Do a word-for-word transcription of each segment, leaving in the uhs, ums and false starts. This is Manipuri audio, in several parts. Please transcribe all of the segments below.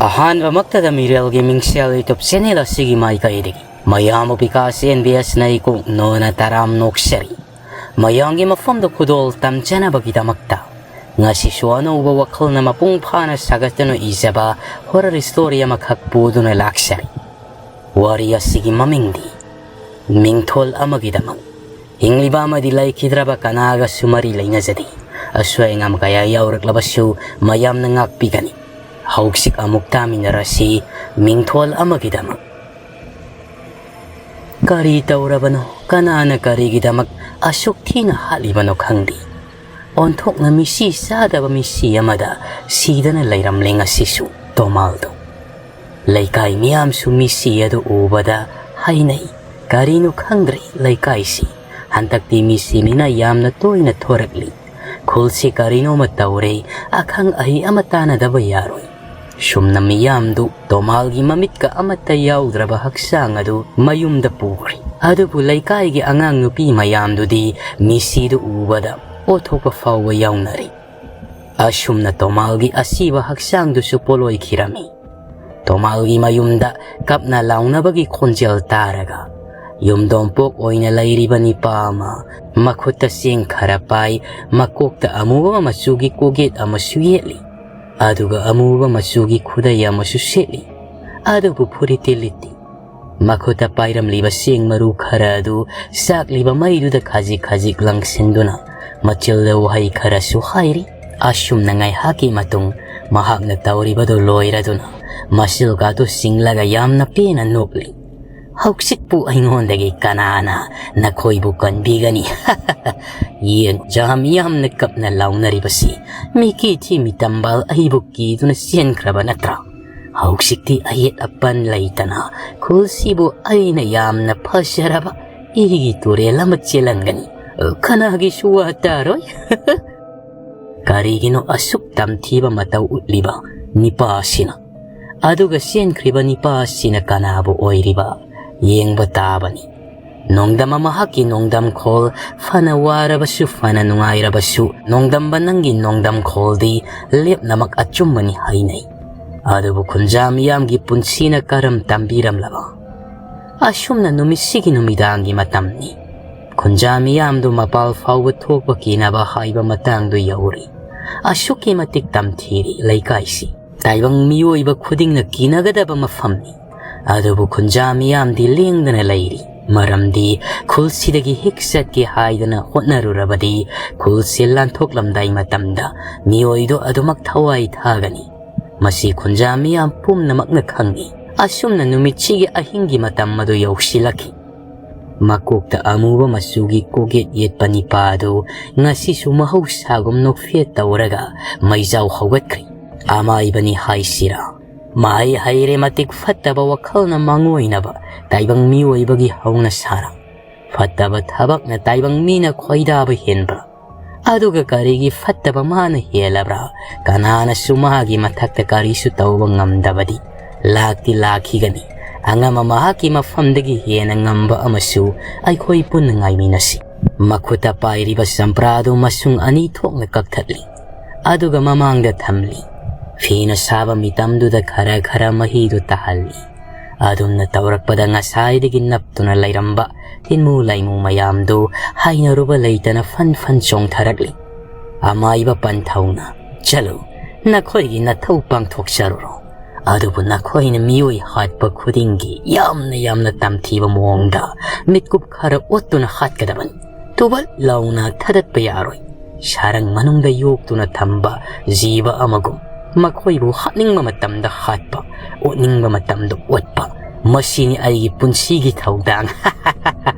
ꯑꯍꯥꯟꯕꯃꯛꯇꯗ ꯃꯤꯔꯦꯜꯒꯤ ꯃꯤꯡꯁꯦꯜ YouTube channel ꯑꯁꯤꯒꯤ ꯃꯥꯏꯀꯩꯗꯒꯤ ꯃꯌꯥꯝꯕꯨ ꯕꯤꯀꯥꯁ ꯑꯦꯟ ꯕꯤ ꯑꯦꯁꯅ ꯏꯀꯣꯛ ꯅꯣꯅ ꯇꯔꯥꯝ ꯅꯣꯛꯆꯔꯤ꯫ ꯃꯌꯥꯝꯒꯤ ꯃꯐꯝꯗ ꯈꯨꯗꯣꯜ ꯇꯝꯖꯅꯕꯒꯤꯗꯃꯛꯇ ꯉꯁꯤꯁꯨ ꯑꯅꯧꯕ ꯋꯥꯈꯜꯅ ꯃꯄꯨꯡ ꯐꯥꯅ ꯁꯥꯒꯠꯇꯨꯅ ꯏꯖꯕ horror story ꯑꯃꯈꯛ ꯄꯨꯗꯨꯅ ꯂꯥꯛꯆꯔꯤ꯫ ꯋꯥꯔꯤ ꯑꯁꯤꯒꯤ ꯃꯃꯤꯡꯗꯤ ꯃꯤꯡꯊꯣꯜ ꯑꯃꯒꯤꯗꯃꯛ꯫ ꯍꯤꯡꯂꯤꯕ ꯑꯃꯗꯤ ꯂꯩꯈꯤꯗ꯭ꯔꯕ ꯀꯅꯥꯒꯁꯨ ꯃꯔꯤ ꯂꯩꯅꯖꯗꯦ꯫ ꯑꯁꯣꯏ ꯑꯉꯥꯝ ꯀꯌꯥ ꯌꯥꯎꯔꯛꯂꯕꯁꯨ ꯃꯌꯥꯝꯅ ꯉꯥꯛꯄꯤꯒꯅꯤ꯫ ꯍꯧꯖꯤꯛ ꯑꯃꯨꯛ ꯇꯥꯃꯤꯟꯅꯔꯁꯤ ꯃꯤꯡꯊꯣꯜ ꯑꯃꯒꯤꯗꯃꯛ꯫ ꯀꯔꯤ ꯇꯧꯔꯕꯅꯣ? ꯀꯅꯥꯅ ꯀꯔꯤꯒꯤꯗꯃꯛ ꯑꯁꯨꯛ ꯊꯤꯅ ꯍꯥꯠꯂꯤꯕꯅꯣ ꯈꯪꯗꯦ꯫ ꯑꯣꯟꯊꯣꯛꯅ ꯃꯤꯁꯤ ꯆꯥꯗꯕ ꯃꯤꯁꯤ ꯑꯃꯗ ꯁꯤꯗꯅ ꯂꯩꯔꯝꯂꯦ ꯉꯁꯤꯁꯨ ꯇꯣꯃꯥꯜꯗꯣ꯫ ꯂꯩꯀꯥꯏ ꯃꯤꯌꯥꯝꯁꯨ ꯃꯤꯁꯤ ꯑꯗꯨ ꯎꯕꯗ ꯍꯥꯏꯅꯩ, "ꯀꯔꯤꯅꯣ ꯈꯪꯗ꯭ꯔꯦ ꯂꯩꯀꯥꯏꯁꯤ꯫ ꯍꯟꯗꯛꯇꯤ ꯃꯤꯁꯤ ꯃꯤꯅ ꯌꯥꯝꯅ ꯇꯣꯏꯅ ꯊꯣꯔꯛꯂꯤ꯫ ꯈꯨꯜꯁꯤ ꯀꯔꯤꯅꯣꯃ ꯇꯧꯔꯦ, ꯑꯈꯪ ꯑꯍꯩ ꯑꯃ ꯇꯥꯟꯅꯗꯕ ꯌꯥꯔꯣꯏ"꯫ ꯁꯨꯝꯅ ꯃꯤꯌꯥꯝꯗꯨ ꯇꯣꯃꯥꯜꯒꯤ ꯃꯃꯤꯠꯀ ꯑꯃꯠꯇ ꯌꯥꯎꯗ꯭ꯔꯕ ꯍꯛꯆꯥꯡ ꯑꯗꯨ ꯃꯌꯨꯝꯗ ꯄꯨꯈ꯭ꯔꯦ꯫ ꯑꯗꯨꯕꯨ ꯂꯩꯀꯥꯏꯒꯤ ꯑꯉꯥꯡ ꯅꯨꯄꯤ ꯃꯌꯥꯝꯗꯨꯗꯤ ꯃꯤꯁꯤꯗꯨ ꯎꯕꯗ ꯑꯣꯊꯣꯛꯄ ꯐꯥꯎꯕ ꯌꯥꯎꯅꯔꯦ꯫ ꯑꯁꯨꯝꯅ ꯇꯣꯃꯥꯜꯒꯤ ꯑꯁꯤꯕ ꯍꯛꯆꯥꯡꯗꯨꯁꯨ ꯄꯣꯂꯣꯏꯈꯤꯔꯝꯃꯤ꯫ ꯇꯣꯃꯥꯜꯒꯤ ꯃꯌꯨꯝꯗ ꯀꯞꯅ ꯂꯥꯎꯅꯕꯒꯤ ꯈꯣꯟꯖꯦꯜ ꯇꯥꯔꯒ ꯌꯨꯝꯗꯣꯡꯄꯣꯛ ꯑꯣꯏꯅ ꯂꯩꯔꯤꯕ ꯅꯤꯄꯥ ꯑꯃ ꯃꯈꯨꯠꯇ ꯆꯦꯡ ꯈꯔ ꯄꯥꯏ, ꯃꯀꯣꯛꯇ ꯑꯃꯨꯕ ꯃꯆꯨꯒꯤ ꯀꯣꯛꯌꯦꯠ ꯑꯃꯁꯨ ꯌꯦꯠꯂꯤ꯫ ꯑꯗꯨꯒ ꯑꯃꯨꯕ ꯃꯆꯨꯒꯤ ꯈꯨꯗꯩ ꯑꯃꯁꯨ ꯁꯦꯠꯂꯤ꯫ ꯑꯗꯨꯕꯨ ꯐꯨꯔꯤꯠꯇꯤ ꯂꯤꯠꯇꯦ꯫ ꯃꯈꯨꯠꯇ ꯄꯥꯏꯔꯝꯂꯤꯕ ꯆꯦꯡ ꯃꯔꯨ ꯈꯔ ꯑꯗꯨ ꯆꯥꯛꯂꯤꯕ ꯃꯩꯗꯨꯗ ꯈꯖꯤꯛ ꯈꯖꯤꯛ ꯂꯪꯁꯤꯟꯗꯨꯅ ꯃꯆꯤꯜꯗ ꯋꯥꯍꯩ ꯈꯔꯁꯨ ꯍꯥꯏꯔꯤ꯫ ꯑꯁꯨꯝꯅ ꯉꯥꯏꯍꯥꯛꯀꯤ ꯃꯇꯨꯡ ꯃꯍꯥꯛꯅ ꯇꯧꯔꯤꯕꯗꯨ ꯂꯣꯏꯔꯗꯨꯅ ꯃꯆꯤꯜꯒꯥꯗꯨ ꯆꯤꯡꯂꯒ ꯌꯥꯝꯅ ꯄꯦꯟꯅ ꯅꯣꯛꯂꯤ꯫ "ꯍꯧꯖꯤꯛꯄꯨ ꯑꯩꯉꯣꯟꯗꯒꯤ ꯀꯅꯥꯅ ꯅꯈꯣꯏꯕꯨ ꯀꯟꯕꯤꯒꯅꯤ?" "ꯌꯦꯡ, ꯖꯥꯝ ꯌꯥꯝꯅ ꯀꯞꯅ ꯂꯥꯎꯅꯔꯤꯕꯁꯤ꯫ ꯃꯤꯀꯤ ꯊꯤꯃꯤ ꯇꯝꯕꯥꯜ ꯑꯩꯕꯨ ꯀꯤꯗꯨꯅ ꯆꯦꯟꯈ꯭ꯔꯕ ꯅꯠꯇ꯭ꯔꯥ? ꯍꯧꯖꯤꯛꯇꯤ ꯑꯌꯦꯠ ꯑꯄꯟ ꯂꯩꯇꯅ ꯈꯨꯜꯁꯤꯕꯨ ꯑꯩꯅ ꯌꯥꯝꯅ ꯐꯖꯔꯕ ꯏꯒꯤ ꯇꯨꯔꯦꯜ ꯑꯃ ꯆꯦꯜꯍꯟꯒꯅꯤ꯫ ꯀꯅꯥꯒꯤꯁꯨ ꯋꯥ ꯇꯥꯔꯣꯏ"꯫ ꯀꯔꯤꯒꯤꯅꯣ ꯑꯁꯨꯛ ꯇꯝꯊꯤꯕ ꯃꯇꯧ ꯎꯠꯂꯤꯕ ꯅꯤꯄꯥ ꯑꯁꯤꯅ? ꯑꯗꯨꯒ ꯆꯦꯟꯈ꯭ꯔꯤꯕ ꯅꯤꯄꯥ ꯑꯁꯤꯅ ꯀꯅꯥꯕꯨ ꯑꯣꯏꯔꯤꯕ? ꯌꯦꯡꯕ ꯇꯥꯕꯅꯤ꯫ ꯅꯣꯡꯗꯝꯕ ꯃꯍꯥꯛꯀꯤ ꯅꯣꯡꯗꯝꯈꯣꯜ, ꯐꯅ ꯋꯥꯔꯕꯁꯨ, ꯐꯅ ꯅꯨꯡꯉꯥꯏꯔꯕꯁꯨ, ꯅꯣꯡꯗꯝꯕ ꯅꯪꯒꯤ ꯅꯣꯡꯗꯝꯈꯣꯜꯗꯤ ꯂꯦꯞꯅꯃꯛ ꯑꯆꯨꯝꯕꯅꯤ ꯍꯥꯏꯅꯩ꯫ ꯑꯗꯨꯕꯨ ꯈꯨꯟꯖꯥ ꯃꯤꯌꯥꯝꯒꯤ ꯄꯨꯟꯁꯤꯅ ꯀꯔꯝ ꯇꯝꯕꯤꯔꯝꯂꯕ? ꯑꯁꯨꯝꯅ ꯅꯨꯃꯤꯠꯁꯤꯒꯤ ꯅꯨꯃꯤꯗꯥꯡꯒꯤ ꯃꯇꯝꯅꯤ꯫ ꯈꯨꯟꯖꯥ ꯃꯤꯌꯥꯝꯗꯨ ꯃꯄꯥꯜ ꯐꯥꯎꯕ ꯊꯣꯛꯄ ꯀꯤꯅꯕ ꯍꯥꯏꯕ ꯃꯇꯥꯡꯗꯨ ꯌꯧꯔꯤ꯫ ꯑꯁꯨꯛꯀꯤ ꯃꯇꯤꯛ ꯇꯝꯊꯤꯔꯤ ꯂꯩꯀꯥꯏꯁꯤ꯫ ꯇꯥꯏꯕꯪ ꯃꯤꯑꯣꯏꯕ ꯈꯨꯗꯤꯡꯅ ꯀꯤꯅꯒꯗꯕ ꯃꯐꯝꯅꯤ꯫ ꯑꯗꯨꯕꯨ ꯈꯨꯟꯖꯥ ꯃꯤꯌꯥꯝꯗꯤ ꯂꯦꯡꯗꯅ ꯂꯩꯔꯤ꯫ ꯃꯔꯝꯗꯤ ꯈꯨꯜꯁꯤꯗꯒꯤ ꯍꯤꯛ ꯆꯠꯀꯦ ꯍꯥꯏꯗꯅ ꯍꯣꯠꯅꯔꯨꯔꯕꯗꯤ ꯈꯨꯜꯁꯦ ꯂꯥꯟꯊꯣꯛꯂꯝꯗꯥꯏ ꯃꯇꯝꯗ ꯃꯤꯑꯣꯏꯗꯣ ꯑꯗꯨꯃꯛ ꯊꯋꯥꯏ ꯊꯥꯒꯅꯤ꯫ ꯃꯁꯤ ꯈꯨꯟꯖꯥ ꯃꯤꯌꯥꯝ ꯄꯨꯝꯅꯃꯛꯅ ꯈꯪꯏ꯫ ꯑꯁꯨꯝꯅ ꯅꯨꯃꯤꯠꯁꯤꯒꯤ ꯑꯍꯤꯡꯒꯤ ꯃꯇꯝ ꯑꯗꯨ ꯌꯧꯁꯤꯜꯂꯛꯈꯤ꯫ ꯃꯀꯣꯛꯇ ꯑꯃꯨꯕ ꯃꯆꯨꯒꯤ ꯀꯣꯛꯌꯦꯠ ꯌꯦꯠꯄ ꯅꯤꯄꯥ ꯑꯗꯨ ꯉꯁꯤꯁꯨ ꯃꯍꯧꯁꯥꯒꯨꯝ ꯅꯣꯛꯐꯦꯠ ꯇꯧꯔꯒ ꯃꯩꯖꯥꯎ ꯍꯧꯒꯠꯈ꯭ꯔꯦ꯫ ꯑꯃꯥꯏꯕꯅꯤ ꯍꯥꯏꯁꯤꯔꯥ? ꯃꯍꯩ ꯍꯩꯔꯦ ꯃꯇꯤꯛ ꯐꯠꯇꯕ ꯋꯥꯈꯜꯅ ꯃꯥꯡꯑꯣꯏꯅꯕ ꯇꯥꯏꯕꯪ ꯃꯤꯑꯣꯏꯕꯒꯤ ꯍꯧꯅ ꯁꯥꯔ꯫ ꯐꯠꯇꯕ ꯊꯕꯛꯅ ꯇꯥꯏꯕꯪ ꯃꯤꯅ ꯈꯣꯏꯗꯥꯕ ꯍꯦꯟꯕ꯭ꯔꯥ? ꯑꯗꯨꯒ ꯀꯔꯤꯒꯤ ꯐꯠꯇꯕ ꯃꯥꯅ ꯍꯦꯜꯂꯕ꯭ꯔꯥ? ꯀꯅꯥꯅꯁꯨ ꯃꯥꯒꯤ ꯃꯊꯛꯇ ꯀꯔꯤꯁꯨ ꯇꯧꯕ ꯉꯝꯗꯕꯗꯤ ꯂꯥꯛꯇꯤ ꯂꯥꯛꯈꯤꯒꯅꯤ꯫ ꯑꯉꯝꯕ ꯃꯍꯥꯛꯀꯤ ꯃꯐꯝꯗꯒꯤ ꯍꯦꯟꯅ ꯉꯝꯕ ꯑꯃꯁꯨ ꯑꯩꯈꯣꯏ ꯄꯨꯟꯅ ꯉꯥꯏꯃꯤꯟꯅꯁꯤ꯫ ꯃꯈꯨꯠꯇ ꯄꯥꯏꯔꯤꯕ ꯆꯝꯄ꯭ꯔꯥꯗꯨ ꯃꯁꯨꯡ ꯑꯅꯤ ꯊꯣꯛꯅ ꯀꯛꯊꯠꯂꯤ꯫ ꯑꯗꯨꯒ ꯃꯃꯥꯡꯗ ꯊꯝꯂꯤ꯫ ꯐꯤꯅ ꯁꯥꯕ ꯃꯤꯇꯝꯗꯨꯗ ꯈꯔ ꯈꯔ ꯃꯍꯤꯗꯨ ꯇꯥꯍꯜꯂꯤ꯫ ꯑꯗꯨꯝꯅ ꯇꯧꯔꯛꯄꯗ ꯉꯁꯥꯏꯗꯒꯤ ꯅꯞꯇꯨꯅ ꯂꯩꯔꯝꯕ ꯇꯤꯟꯃꯨ ꯂꯩꯃꯨ ꯃꯌꯥꯝꯗꯨ ꯍꯥꯏꯅꯔꯨꯕ ꯂꯩꯇꯅ ꯐꯟ ꯐꯟ ꯆꯣꯡꯊꯔꯛꯂꯤ꯫ ꯑꯃꯥꯏꯕ ꯄꯟꯊꯧꯅ, "ꯆꯠꯂꯨ, ꯅꯈꯣꯏꯒꯤ ꯅꯊꯧ ꯄꯥꯡꯊꯣꯛꯆꯔꯨꯔꯣ꯫ ꯑꯗꯨꯕꯨ ꯅꯈꯣꯏꯅ ꯃꯤꯑꯣꯏ ꯍꯥꯠꯄ ꯈꯨꯗꯤꯡꯒꯤ ꯌꯥꯝꯅ ꯌꯥꯝꯅ ꯇꯝꯊꯤꯕ ꯃꯑꯣꯡꯗ ꯃꯤꯠꯀꯨꯞ ꯈꯔ ꯑꯣꯠꯇꯨꯅ ꯍꯥꯠꯀꯗꯕꯅꯤ꯫ ꯇꯨꯕꯠ ꯂꯥꯎꯅ ꯊꯥꯗꯠꯄ ꯌꯥꯔꯣꯏ꯫ ꯁꯥꯔꯪ ꯃꯅꯨꯡꯗ ꯌꯣꯛꯇꯨꯅ ꯊꯝꯕ ꯖꯤꯕ ꯑꯃꯒꯨꯝ ꯃꯈꯣꯏꯕꯨ ꯍꯥꯠꯅꯤꯡꯕ ꯃꯇꯝꯗ ꯍꯥꯠꯄ, ꯑꯣꯠꯅꯤꯡꯕ ꯃꯇꯝꯗ ꯑꯣꯠꯄ, ꯃꯁꯤꯅꯤ ꯑꯩꯒꯤ ꯄꯨꯟꯁꯤꯒꯤ ꯊꯧꯗꯥꯡ꯫"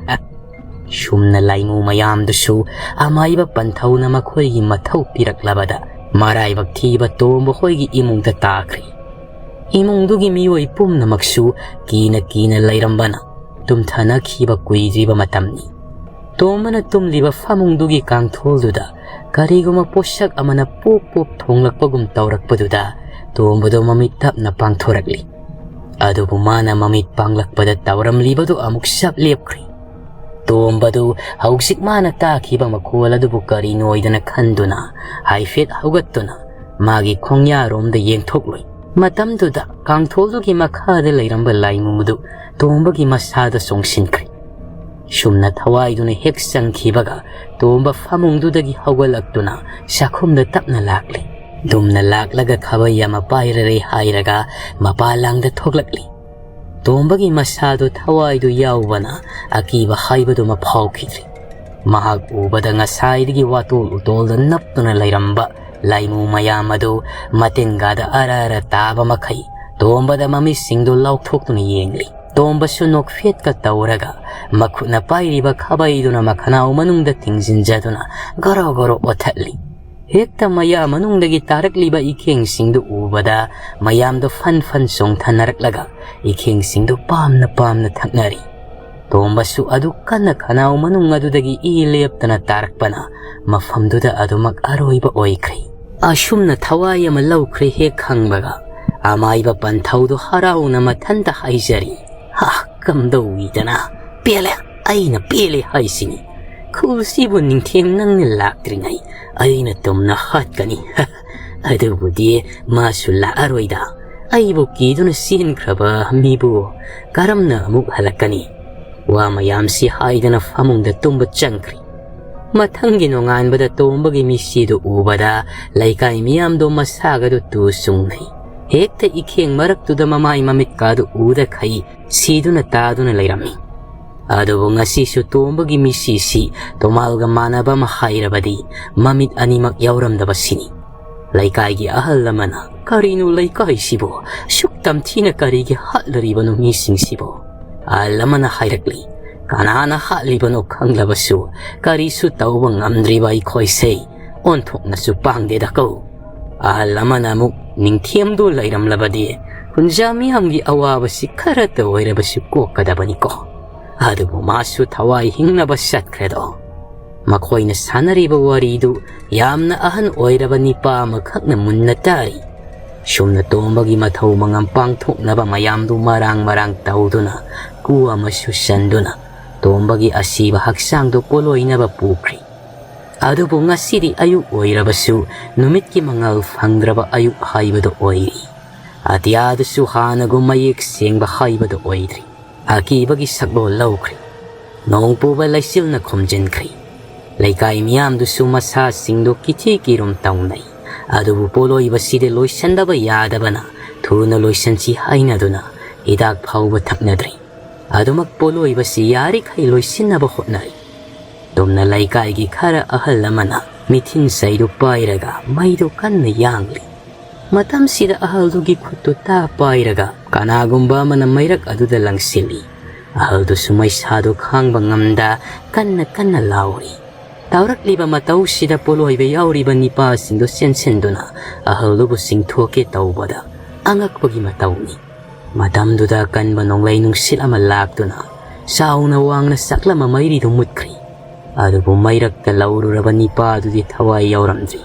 ꯁꯨꯝꯅ ꯂꯥꯏꯃꯨ ꯃꯌꯥꯝꯗꯨꯁꯨ ꯑꯃꯥꯏꯕ ꯄꯟꯊꯧꯅ ꯃꯈꯣꯏꯒꯤ ꯃꯊꯧ ꯄꯤꯔꯛꯂꯕꯗ ꯃꯔꯥꯏꯕꯛ ꯊꯤꯕ ꯇꯣꯝꯕ ꯍꯣꯏꯒꯤ ꯏꯃꯨꯡꯗ ꯇꯥꯈ꯭ꯔꯦ꯫ ꯏꯃꯨꯡꯗꯨꯒꯤ ꯃꯤꯑꯣꯏ ꯄꯨꯝꯅꯃꯛꯁꯨ ꯀꯤꯅ ꯀꯤꯅ ꯂꯩꯔꯝꯕꯅ ꯇꯨꯝꯊꯅꯈꯤꯕ ꯀꯨꯏꯗ꯭ꯔꯤꯕ ꯃꯇꯝꯅꯤ꯫ ꯇꯣꯝꯕꯅ ꯇꯨꯝꯂꯤꯕ ꯐꯃꯨꯡꯗꯨꯒꯤ ꯀꯥꯡꯊꯣꯜꯗꯨꯗ ꯀꯔꯤꯒꯨꯝꯕ ꯄꯣꯠꯁꯛ ꯑꯃꯅ ꯄꯣꯞ ꯄꯣꯞ ꯊꯣꯡꯂꯛꯄꯒꯨꯝ ꯇꯧꯔꯛꯄꯗꯨꯗ ꯇꯣꯝꯕꯗꯣ ꯃꯃꯤꯠ ꯇꯞꯅ ꯄꯥꯡꯊꯣꯔꯛꯂꯤ꯫ ꯑꯗꯨꯕꯨ ꯃꯥꯅ ꯃꯃꯤꯠ ꯄꯥꯡꯂꯛꯄꯗ ꯇꯧꯔꯝꯂꯤꯕꯗꯨ ꯑꯃꯨꯛ ꯁꯞ ꯂꯦꯞꯈ꯭ꯔꯦ꯫ ꯇꯣꯝꯕꯗꯨ ꯍꯧꯖꯤꯛ ꯃꯥꯅ ꯇꯥꯈꯤꯕ ꯃꯈꯣꯜ ꯑꯗꯨꯕꯨ ꯀꯔꯤꯅꯣꯏꯗꯅ ꯈꯟꯗꯨꯅ ꯍꯥꯏꯐꯦꯠ ꯍꯧꯒꯠꯇꯨꯅ ꯃꯥꯒꯤ ꯈꯣꯡꯌꯥꯔꯣꯝꯗ ꯌꯦꯡꯊꯣꯛꯂꯨꯏ꯫ ꯃꯇꯝꯗꯨꯗ ꯀꯥꯡꯊꯣꯜꯗꯨꯒꯤ ꯃꯈꯥꯗ ꯂꯩꯔꯝꯕ ꯂꯥꯏꯃꯨꯗꯨ ꯇꯣꯝꯕꯒꯤ ꯃꯁꯥꯗ ꯆꯣꯡꯁꯤꯟꯈ꯭ꯔꯦ꯫ ꯁꯨꯝꯅ ꯊꯋꯥꯏꯗꯨꯅ ꯍꯦꯛ ꯆꯪꯈꯤꯕꯒ ꯇꯣꯝꯕ ꯐꯃꯨꯡꯗꯨꯗꯒꯤ ꯍꯧꯒꯠꯂꯛꯇꯨꯅ ꯆꯥꯛꯈꯨꯝꯗ ꯇꯞꯅ ꯂꯥꯛꯂꯦ꯫ ꯗꯨꯝꯅ ꯂꯥꯛꯂꯒ ꯈꯥꯕꯩ ꯑꯃ ꯄꯥꯏꯔꯔꯦ ꯍꯥꯏꯔꯒ ꯃꯄꯥꯂꯥꯡꯗ ꯊꯣꯛꯂꯛꯂꯤ꯫ ꯇꯣꯝꯕꯒꯤ ꯃꯁꯥꯗꯨ ꯊꯋꯥꯏꯗꯨ ꯌꯥꯎꯕꯅ ꯑꯀꯤꯕ ꯍꯥꯏꯕꯗꯨꯃ ꯐꯥꯎꯈꯤꯗ꯭ꯔꯤ꯫ ꯃꯍꯥꯛ ꯎꯕꯗ ꯉꯁꯥꯏꯗꯒꯤ ꯋꯥꯇꯣꯜ ꯎꯇꯣꯜꯗ ꯅꯞꯇꯨꯅ ꯂꯩꯔꯝꯕ ꯂꯥꯏꯃꯨ ꯃꯌꯥꯝ ꯑꯗꯨ ꯃꯇꯤꯟꯒꯥꯗ ꯑꯔ ꯑꯔ ꯇꯥꯕ ꯃꯈꯩ ꯇꯣꯝꯕꯗ ꯃꯃꯤꯠꯁꯤꯡꯗꯨ ꯂꯥꯎꯊꯣꯛꯇꯨꯅ ꯌꯦꯡꯂꯤ꯫ ꯇꯣꯝꯕꯁꯨ ꯅꯣꯛꯐꯦꯠꯀ ꯇꯧꯔꯒ ꯃꯈꯨꯠꯅ ꯄꯥꯏꯔꯤꯕ ꯈꯥꯕꯩꯗꯨꯅ ꯃꯈꯅꯥꯎ ꯃꯅꯨꯡꯗ ꯊꯤꯡꯖꯤꯟꯖꯗꯨꯅ ꯒꯣꯔꯣ ꯒꯣꯔꯣ ꯑꯣꯊꯠꯂꯤ꯫ ꯍꯦꯛꯇ ꯃꯌꯥ ꯃꯅꯨꯡꯗꯒꯤ ꯇꯥꯔꯛꯂꯤꯕ ꯏꯈꯦꯡꯁꯤꯡꯗꯨ ꯎꯕꯗ ꯃꯌꯥꯝꯗꯣ ꯐꯟ ꯐꯟ ꯆꯣꯡꯊꯅꯔꯛꯂꯒ ꯏꯈꯦꯡꯁꯤꯡꯗꯨ ꯄꯥꯝꯅ ꯄꯥꯝꯅ ꯊꯛꯅꯔꯤ꯫ ꯇꯣꯝꯕꯁꯨ ꯑꯗꯨ ꯀꯟꯅ ꯈꯅꯥꯎ ꯃꯅꯨꯡ ꯑꯗꯨꯗꯒꯤ ꯏ ꯂꯦꯞꯇꯅ ꯇꯥꯔꯛꯄꯅ ꯃꯐꯝꯗꯨꯗ ꯑꯗꯨꯃꯛ ꯑꯔꯣꯏꯕ ꯑꯣꯏꯈ꯭ꯔꯦ꯫ ꯑꯁꯨꯝꯅ ꯊꯋꯥꯏ ꯑꯃ ꯂꯧꯈ꯭ꯔꯦ ꯍꯦꯛ ꯈꯪꯕꯒ ꯑꯃꯥꯏꯕ ꯄꯟꯊꯧꯗꯨ ꯍꯔꯥꯎꯅ ꯃꯊꯟꯇ ꯍꯥꯏꯖꯔꯤ, "ꯍꯥ, ꯀꯝꯗꯧꯏꯗꯅ? ꯄꯦꯜꯂꯦ, ꯑꯩꯅ ꯄꯦꯜꯂꯦ ꯍꯥꯏꯁꯤꯅꯤ꯫ ꯈꯨꯜꯁꯤꯕꯨ ꯅꯤꯡꯊꯦꯝ ꯅꯪꯅ ꯂꯥꯛꯇ꯭ꯔꯤꯉꯩ ꯑꯩꯅ ꯇꯨꯝꯅ ꯍꯥꯠꯀꯅꯤ꯫ ꯑꯗꯨꯕꯨꯗꯤ ꯃꯥꯁꯨ ꯂꯥꯛꯑꯔꯣꯏꯗ꯫ ꯑꯩꯕꯨ ꯀꯤꯗꯨꯅ ꯆꯦꯟꯈ꯭ꯔꯕ ꯃꯤꯕꯨ ꯀꯔꯝꯅ ꯑꯃꯨꯛ ꯍꯜꯂꯛꯀꯅꯤ?" ꯋꯥ ꯃꯌꯥꯝꯁꯤ ꯍꯥꯏꯗꯅ ꯐꯃꯨꯡꯗ ꯇꯨꯝꯕ ꯆꯪꯈ꯭ꯔꯦ꯫ ꯃꯊꯪꯒꯤ ꯅꯣꯡꯉꯥꯟꯕꯗ ꯇꯣꯝꯕꯒꯤ ꯃꯤꯠꯁꯤꯗꯨ ꯎꯕꯗ ꯂꯩꯀꯥꯏ ꯃꯤꯌꯥꯝꯗꯣ ꯃꯁꯥꯒꯗꯨ ꯇꯨ ꯆꯨꯡꯅꯩ꯫ ꯍꯦꯛꯇ ꯏꯈꯦꯡ ꯃꯔꯛꯇꯨꯗ ꯃꯃꯥꯏ ꯃꯃꯤꯠꯀꯥꯗꯨ ꯎꯗꯈꯩ ꯁꯤꯗꯨꯅ ꯇꯥꯗꯨꯅ ꯂꯩꯔꯝꯃꯤ꯫ ꯑꯗꯨꯕꯨ ꯉꯁꯤꯁꯨ ꯇꯣꯝꯕꯒꯤ ꯃꯤꯠꯁꯤꯁꯤ ꯇꯣꯃꯥꯜꯒ ꯃꯥꯟꯅꯕ ꯑꯃ ꯍꯥꯏꯔꯕꯗꯤ ꯃꯃꯤꯠ ꯑꯅꯤꯃꯛ ꯌꯥꯎꯔꯝꯗꯕꯁꯤꯅꯤ꯫ ꯂꯩꯀꯥꯏꯒꯤ ꯑꯍꯜ ꯑꯃꯅ, "ꯀꯔꯤꯅꯣ ꯂꯩꯀꯥꯏꯁꯤꯕꯨ? ꯁꯨꯛ ꯇꯝꯊꯤꯅ ꯀꯔꯤꯒꯤ ꯍꯥꯠꯂꯔꯤꯕꯅꯣ ꯃꯤꯁꯤꯡꯁꯤꯕꯨ?" ꯑꯍꯜ ꯑꯃꯅ ꯍꯥꯏꯔꯛꯂꯤ, "ꯀꯅꯥꯅ ꯍꯥꯠꯂꯤꯕꯅꯣ ꯈꯪꯂꯕꯁꯨ ꯀꯔꯤꯁꯨ ꯇꯧꯕ ꯉꯝꯗ꯭ꯔꯤꯕ ꯑꯩꯈꯣꯏꯁꯦ ꯑꯣꯟꯊꯣꯛꯅꯁꯨ ꯄꯥꯡꯗꯦꯗꯀꯣ꯫ ꯑꯍꯜ ꯑꯃꯅ ꯑꯃꯨꯛ, ꯅꯤꯡꯊꯦꯝꯗꯨ ꯂꯩꯔꯝꯂꯕꯗꯤ ꯀꯨꯟꯖꯥ ꯃꯤꯌꯥꯝꯒꯤ ꯑꯋꯥꯕꯁꯤ ꯈꯔꯇ ꯑꯣꯏꯔꯕꯁꯨ ꯀꯣꯛꯀꯗꯕꯅꯤꯀꯣ꯫ ꯑꯗꯨꯕꯨ ꯃꯥꯁꯨ ꯊꯋꯥꯏ ꯍꯤꯡꯅꯕ ꯆꯠꯈ꯭ꯔꯦꯗꯣ꯫" ꯃꯈꯣꯏꯅ ꯁꯥꯟꯅꯔꯤꯕ ꯋꯥꯔꯤꯗꯨ ꯌꯥꯝꯅ ꯑꯍꯟ ꯑꯣꯏꯔꯕ ꯅꯤꯄꯥ ꯑꯃꯈꯛꯅ ꯃꯨꯟꯅ ꯇꯥꯔꯤ꯫ ꯁꯨꯝꯅ ꯇꯣꯝꯕꯒꯤ ꯃꯊꯧ ꯃꯉꯝ ꯄꯥꯡꯊꯣꯛꯅꯕ ꯃꯌꯥꯝꯗꯨ ꯃꯔꯥꯡ ꯃꯔꯥꯡ ꯇꯧꯗꯨꯅ ꯀꯨ ꯑꯃꯁꯨ ꯆꯟꯗꯨꯅ ꯇꯣꯝꯕꯒꯤ ꯑꯁꯤꯕ ꯍꯛꯆꯥꯡꯗꯨ ꯄꯣꯂꯣꯏꯅꯕ ꯄꯨꯈ꯭ꯔꯤ꯫ ꯑꯗꯨꯕꯨ ꯉꯁꯤꯗꯤ ꯑꯌꯨꯛ ꯑꯣꯏꯔꯕꯁꯨ ꯅꯨꯃꯤꯠꯀꯤ ꯃꯉꯥꯜ ꯐꯪꯗ꯭ꯔꯕ ꯑꯌꯨꯛ ꯍꯥꯏꯕꯗꯨ ꯑꯣꯏꯔꯤ꯫ ꯑꯇꯤꯌꯥꯗꯨꯁꯨ ꯍꯥꯟꯅꯒꯨꯝ ꯃꯌꯦꯛ ꯁꯦꯡꯕ ꯍꯥꯏꯕꯗꯨ ꯑꯣꯏꯗ꯭ꯔꯤ꯫ ꯑꯀꯤꯕꯒꯤ ꯁꯛꯂꯣꯟ ꯂꯧꯈ꯭ꯔꯦ꯫ ꯅꯣꯡ ꯄꯨꯕ ꯂꯩꯆꯤꯜꯅ ꯈꯨꯝꯖꯤꯟꯈ꯭ꯔꯦ꯫ ꯂꯩꯀꯥꯏ ꯃꯤꯌꯥꯝꯗꯨꯁꯨ ꯃꯁꯥꯁꯤꯡꯗꯨ ꯀꯤꯊꯤ ꯀꯤꯔꯨꯝ ꯇꯧꯅꯩ꯫ ꯑꯗꯨꯕꯨ ꯄꯣꯠꯂꯣꯏꯕꯁꯤꯗꯤ ꯂꯣꯏꯁꯤꯟꯗꯕ ꯌꯥꯗꯕꯅ ꯊꯨꯅ ꯂꯣꯏꯁꯤꯟꯁꯤ ꯍꯥꯏꯅꯗꯨꯅ ꯍꯤꯗꯥꯛ ꯐꯥꯎꯕ ꯊꯛꯅꯗ꯭ꯔꯤ꯫ ꯑꯗꯨꯃꯛ ꯄꯣꯠꯂꯣꯏꯕꯁꯤ ꯌꯥꯔꯤꯈꯩ ꯂꯣꯏꯁꯤꯟꯅꯕ ꯍꯣꯠꯅꯔꯤ꯫ ꯇꯨꯝꯅ ꯂꯩꯀꯥꯏꯒꯤ ꯈꯔ ꯑꯍꯜ ꯑꯃꯅ ꯃꯤꯊꯤꯟ ꯆꯩꯗꯨ ꯄꯥꯏꯔꯒ ꯃꯩꯗꯨ ꯀꯟꯅ ꯌꯥꯡꯂꯤ꯫ ꯃꯇꯝꯁꯤꯗ ꯑꯍꯜꯗꯨꯒꯤ ꯈꯨꯠꯇꯨ ꯇꯥ ꯄꯥꯏꯔꯒ ꯀꯅꯥꯒꯨꯝꯕ ꯑꯃꯅ ꯃꯩꯔꯛ ꯑꯗꯨꯗ ꯂꯪꯁꯤꯜꯂꯤ꯫ ꯑꯍꯜꯗꯨꯁꯨ ꯃꯩꯁꯥꯗꯨ ꯈꯥꯡꯕ ꯉꯝꯗ ꯀꯟꯅ ꯀꯟꯅ ꯂꯥꯎꯔꯤ꯫ ꯇꯧꯔꯛꯂꯤꯕ ꯃꯇꯧꯁꯤꯗ ꯄꯣꯠꯂꯣꯏꯕ ꯌꯥꯎꯔꯤꯕ ꯅꯤꯄꯥꯁꯤꯡꯗꯨ ꯆꯦꯟꯁꯤꯟꯗꯨꯅ ꯑꯍꯜꯗꯨꯕꯨ ꯆꯤꯡꯊꯣꯛꯀꯦ ꯇꯧꯕꯗ ꯑꯉꯛꯄꯒꯤ ꯃꯇꯧꯅꯤ꯫ ꯃꯇꯝꯗꯨꯗ ꯑꯀꯟꯕ ꯅꯣꯡꯂꯩ ꯅꯨꯡꯁꯤꯠ ꯑꯃ ꯂꯥꯛꯇꯨꯅ ꯆꯥꯎꯅ ꯋꯥꯡꯅ ꯆꯥꯛꯂꯝꯕ ꯃꯩꯔꯤꯗꯨ ꯃꯨꯠꯈ꯭ꯔꯤ꯫ ꯑꯗꯨꯕꯨ ꯃꯩꯔꯛꯇ ꯂꯧꯔꯨꯔꯕ ꯅꯤꯄꯥꯗꯨꯗꯤ ꯊꯋꯥꯏ ꯌꯥꯎꯔꯝꯗ꯭ꯔꯤ꯫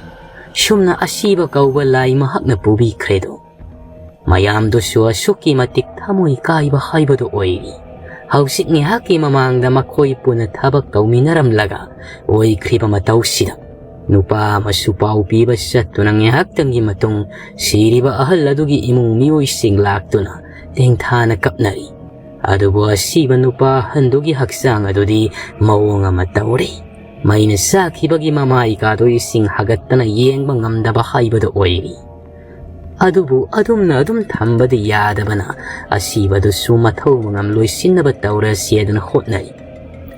ꯁꯨꯝꯅ ꯑꯁꯤꯕ ꯀꯧꯕ ꯂꯥꯏ ꯃꯍꯥꯛꯅ ꯄꯨꯕꯤꯈ꯭ꯔꯦꯗꯣ꯫ ꯃꯌꯥꯝꯗꯨꯁꯨ ꯑꯁꯨꯛꯀꯤ ꯃꯇꯤꯛ ꯊꯃꯣꯏ ꯀꯥꯏꯕ ꯍꯥꯏꯕꯗꯨ ꯑꯣꯏꯔꯤ꯫ ꯍꯧꯖꯤꯛ ꯉꯥꯏꯍꯥꯛꯀꯤ ꯃꯃꯥꯡꯗ ꯃꯈꯣꯏ ꯄꯨꯟꯅ ꯊꯕꯛ ꯇꯧꯃꯤꯟꯅꯔꯝꯂꯒ ꯑꯣꯏꯈ꯭ꯔꯤꯕ ꯃꯇꯧꯁꯤꯗ ꯅꯨꯄꯥ ꯑꯃꯁꯨ ꯄꯥꯎ ꯄꯤꯕ ꯆꯠꯇꯨꯅ ꯉꯥꯏꯍꯥꯛꯇꯪꯒꯤ ꯃꯇꯨꯡ ꯁꯤꯔꯤꯕ ꯑꯍꯜ ꯑꯗꯨꯒꯤ ꯏꯃꯨꯡ ꯃꯤꯑꯣꯏꯁꯤꯡ ꯂꯥꯛꯇꯨꯅ ꯇꯦꯡꯊꯥꯅ ꯀꯞꯅꯔꯤ꯫ ꯑꯗꯨꯕꯨ ꯑꯁꯤꯕ ꯅꯨꯄꯥ ꯑꯍꯟꯗꯨꯒꯤ ꯍꯛꯆꯥꯡ ꯑꯗꯨꯗꯤ ꯃꯑꯣꯡ ꯑꯃ ꯇꯧꯔꯤ꯫ ꯃꯩꯅ ꯆꯥꯛꯈꯤꯕꯒꯤ ꯃꯃꯥꯏ ꯀꯥꯗꯣ ꯏꯁꯤꯡ ꯍꯥꯒꯠꯇꯅ ꯌꯦꯡꯕ ꯉꯝꯗꯕ ꯍꯥꯏꯕꯗꯨ ꯑꯣꯏꯔꯤ꯫ ꯑꯗꯨꯕꯨ ꯑꯗꯨꯝꯅ ꯑꯗꯨꯝ ꯊꯝꯕꯗꯤ ꯌꯥꯗꯕꯅ ꯑꯁꯤꯕꯗꯨꯁꯨ ꯃꯊꯧ ꯃꯉꯝ ꯂꯣꯏꯁꯤꯟꯅꯕ ꯇꯧꯔꯁꯤ ꯍꯥꯏꯗꯨꯅ ꯍꯣꯠꯅꯔꯤ꯫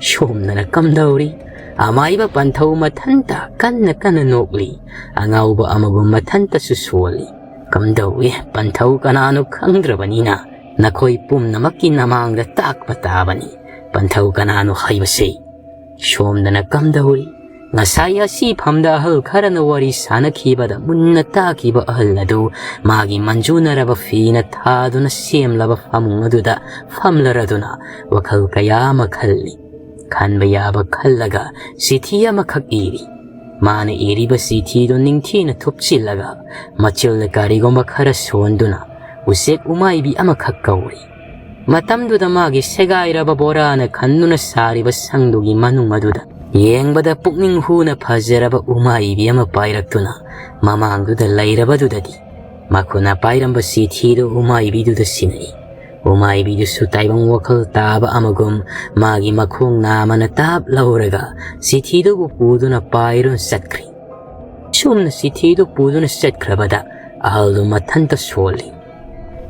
ꯁꯣꯝꯗꯅ ꯀꯝꯗꯧꯔꯤ? ꯑꯃꯥꯏꯕ ꯄꯟꯊꯧ ꯃꯊꯟꯇ ꯀꯟꯅ ꯀꯟꯅ ꯅꯣꯛꯂꯤ꯫ ꯑꯉꯥꯎꯕ ꯑꯃꯒꯨꯝ ꯃꯊꯟꯇꯁꯨ ꯁꯣꯜꯂꯤ꯫ ꯀꯝꯗꯧꯏ? ꯄꯟꯊꯧ ꯀꯅꯥꯅꯣ ꯈꯪꯗ꯭ꯔꯕꯅꯤꯅ ꯅꯈꯣꯏ ꯄꯨꯝꯅꯃꯛꯀꯤ ꯅꯃꯥꯡꯗ ꯇꯥꯛꯄ ꯇꯥꯕꯅꯤ꯫ ꯄꯟꯊꯧ ꯀꯅꯥꯅꯣ ꯍꯥꯏꯕꯁꯤ꯫ ꯁꯣꯝꯗꯅ ꯀꯝꯗꯧꯔꯤ? ꯉꯁꯥꯏ ꯑꯁꯤ ꯐꯝꯗ ꯑꯍꯜ ꯈꯔꯅ ꯋꯥꯔꯤ ꯁꯥꯅꯈꯤꯕꯗ ꯃꯨꯟꯅ ꯇꯥꯈꯤꯕ ꯑꯍꯜ ꯑꯗꯨ ꯃꯥꯒꯤ ꯃꯟꯖꯨꯅꯔꯕ ꯐꯤꯅ ꯊꯥꯗꯨꯅ ꯁꯦꯝꯂꯕ ꯐꯃꯨꯡ ꯑꯗꯨꯗ ꯐꯝꯂꯔꯗꯨꯅ ꯋꯥꯈꯜ ꯀꯌꯥ ꯑꯃ ꯈꯜꯂꯤ꯫ ꯈꯟꯕ ꯌꯥꯕ ꯈꯜꯂꯒ ꯆꯤꯊꯤ ꯑꯃꯈꯛ ꯏꯔꯤ꯫ ꯃꯥꯅ ꯏꯔꯤꯕ ꯆꯤꯊꯤꯗꯨ ꯅꯤꯡꯊꯤꯅ ꯊꯨꯞꯆꯤꯜꯂꯒ ꯃꯆꯤꯜꯗ ꯀꯔꯤꯒꯨꯝꯕ ꯈꯔ ꯁꯣꯟꯗꯨꯅ ꯎꯆꯦꯛ ꯎꯃꯥꯏꯕꯤ ꯑꯃꯈꯛ ꯀꯧꯔꯤ꯫ ꯃꯇꯝꯗꯨꯗ ꯃꯥꯒꯤ ꯁꯦꯒꯥꯏꯔꯕ ꯕꯣꯔꯥꯅ ꯈꯟꯗꯨꯅ ꯁꯥꯔꯤꯕ ꯁꯪꯗꯨꯒꯤ ꯃꯅꯨꯡ ꯑꯗꯨꯗ ꯌꯦꯡꯕꯗ ꯄꯨꯛꯅꯤꯡ ꯍꯨꯅ ꯐꯖꯔꯕ ꯎꯃꯥꯏꯕꯤ ꯑꯃ ꯄꯥꯏꯔꯛꯇꯨꯅ ꯃꯃꯥꯡꯗꯨꯗ ꯂꯩꯔꯕꯗꯨꯗꯗꯤ ꯃꯈꯨꯠꯅ ꯄꯥꯏꯔꯝꯕ ꯆꯤꯊꯤꯗꯨ ꯎꯃꯥꯏꯕꯤꯗꯨꯗ ꯁꯤꯟꯅꯩ꯫ ꯎꯃꯥꯏꯕꯤꯗꯨꯁꯨ ꯇꯥꯏꯕꯪ ꯋꯥꯈꯜ ꯇꯥꯕ ꯑꯃꯒꯨꯝ ꯃꯥꯒꯤ ꯃꯈꯣꯡ ꯅꯥꯝꯃꯅ ꯇꯥꯞ ꯂꯧꯔꯒ ꯆꯤꯊꯤꯗꯨꯕꯨ ꯄꯨꯗꯨꯅ ꯄꯥꯏꯔꯨꯅ ꯆꯠꯈ꯭ꯔꯦ꯫ ꯁꯨꯝꯅ ꯆꯤꯊꯤꯗꯨ ꯄꯨꯗꯨꯅ ꯆꯠꯈ꯭ꯔꯕꯗ ꯑꯍꯜꯗꯨ ꯃꯊꯟꯇ ꯁꯣꯜꯂꯤ꯫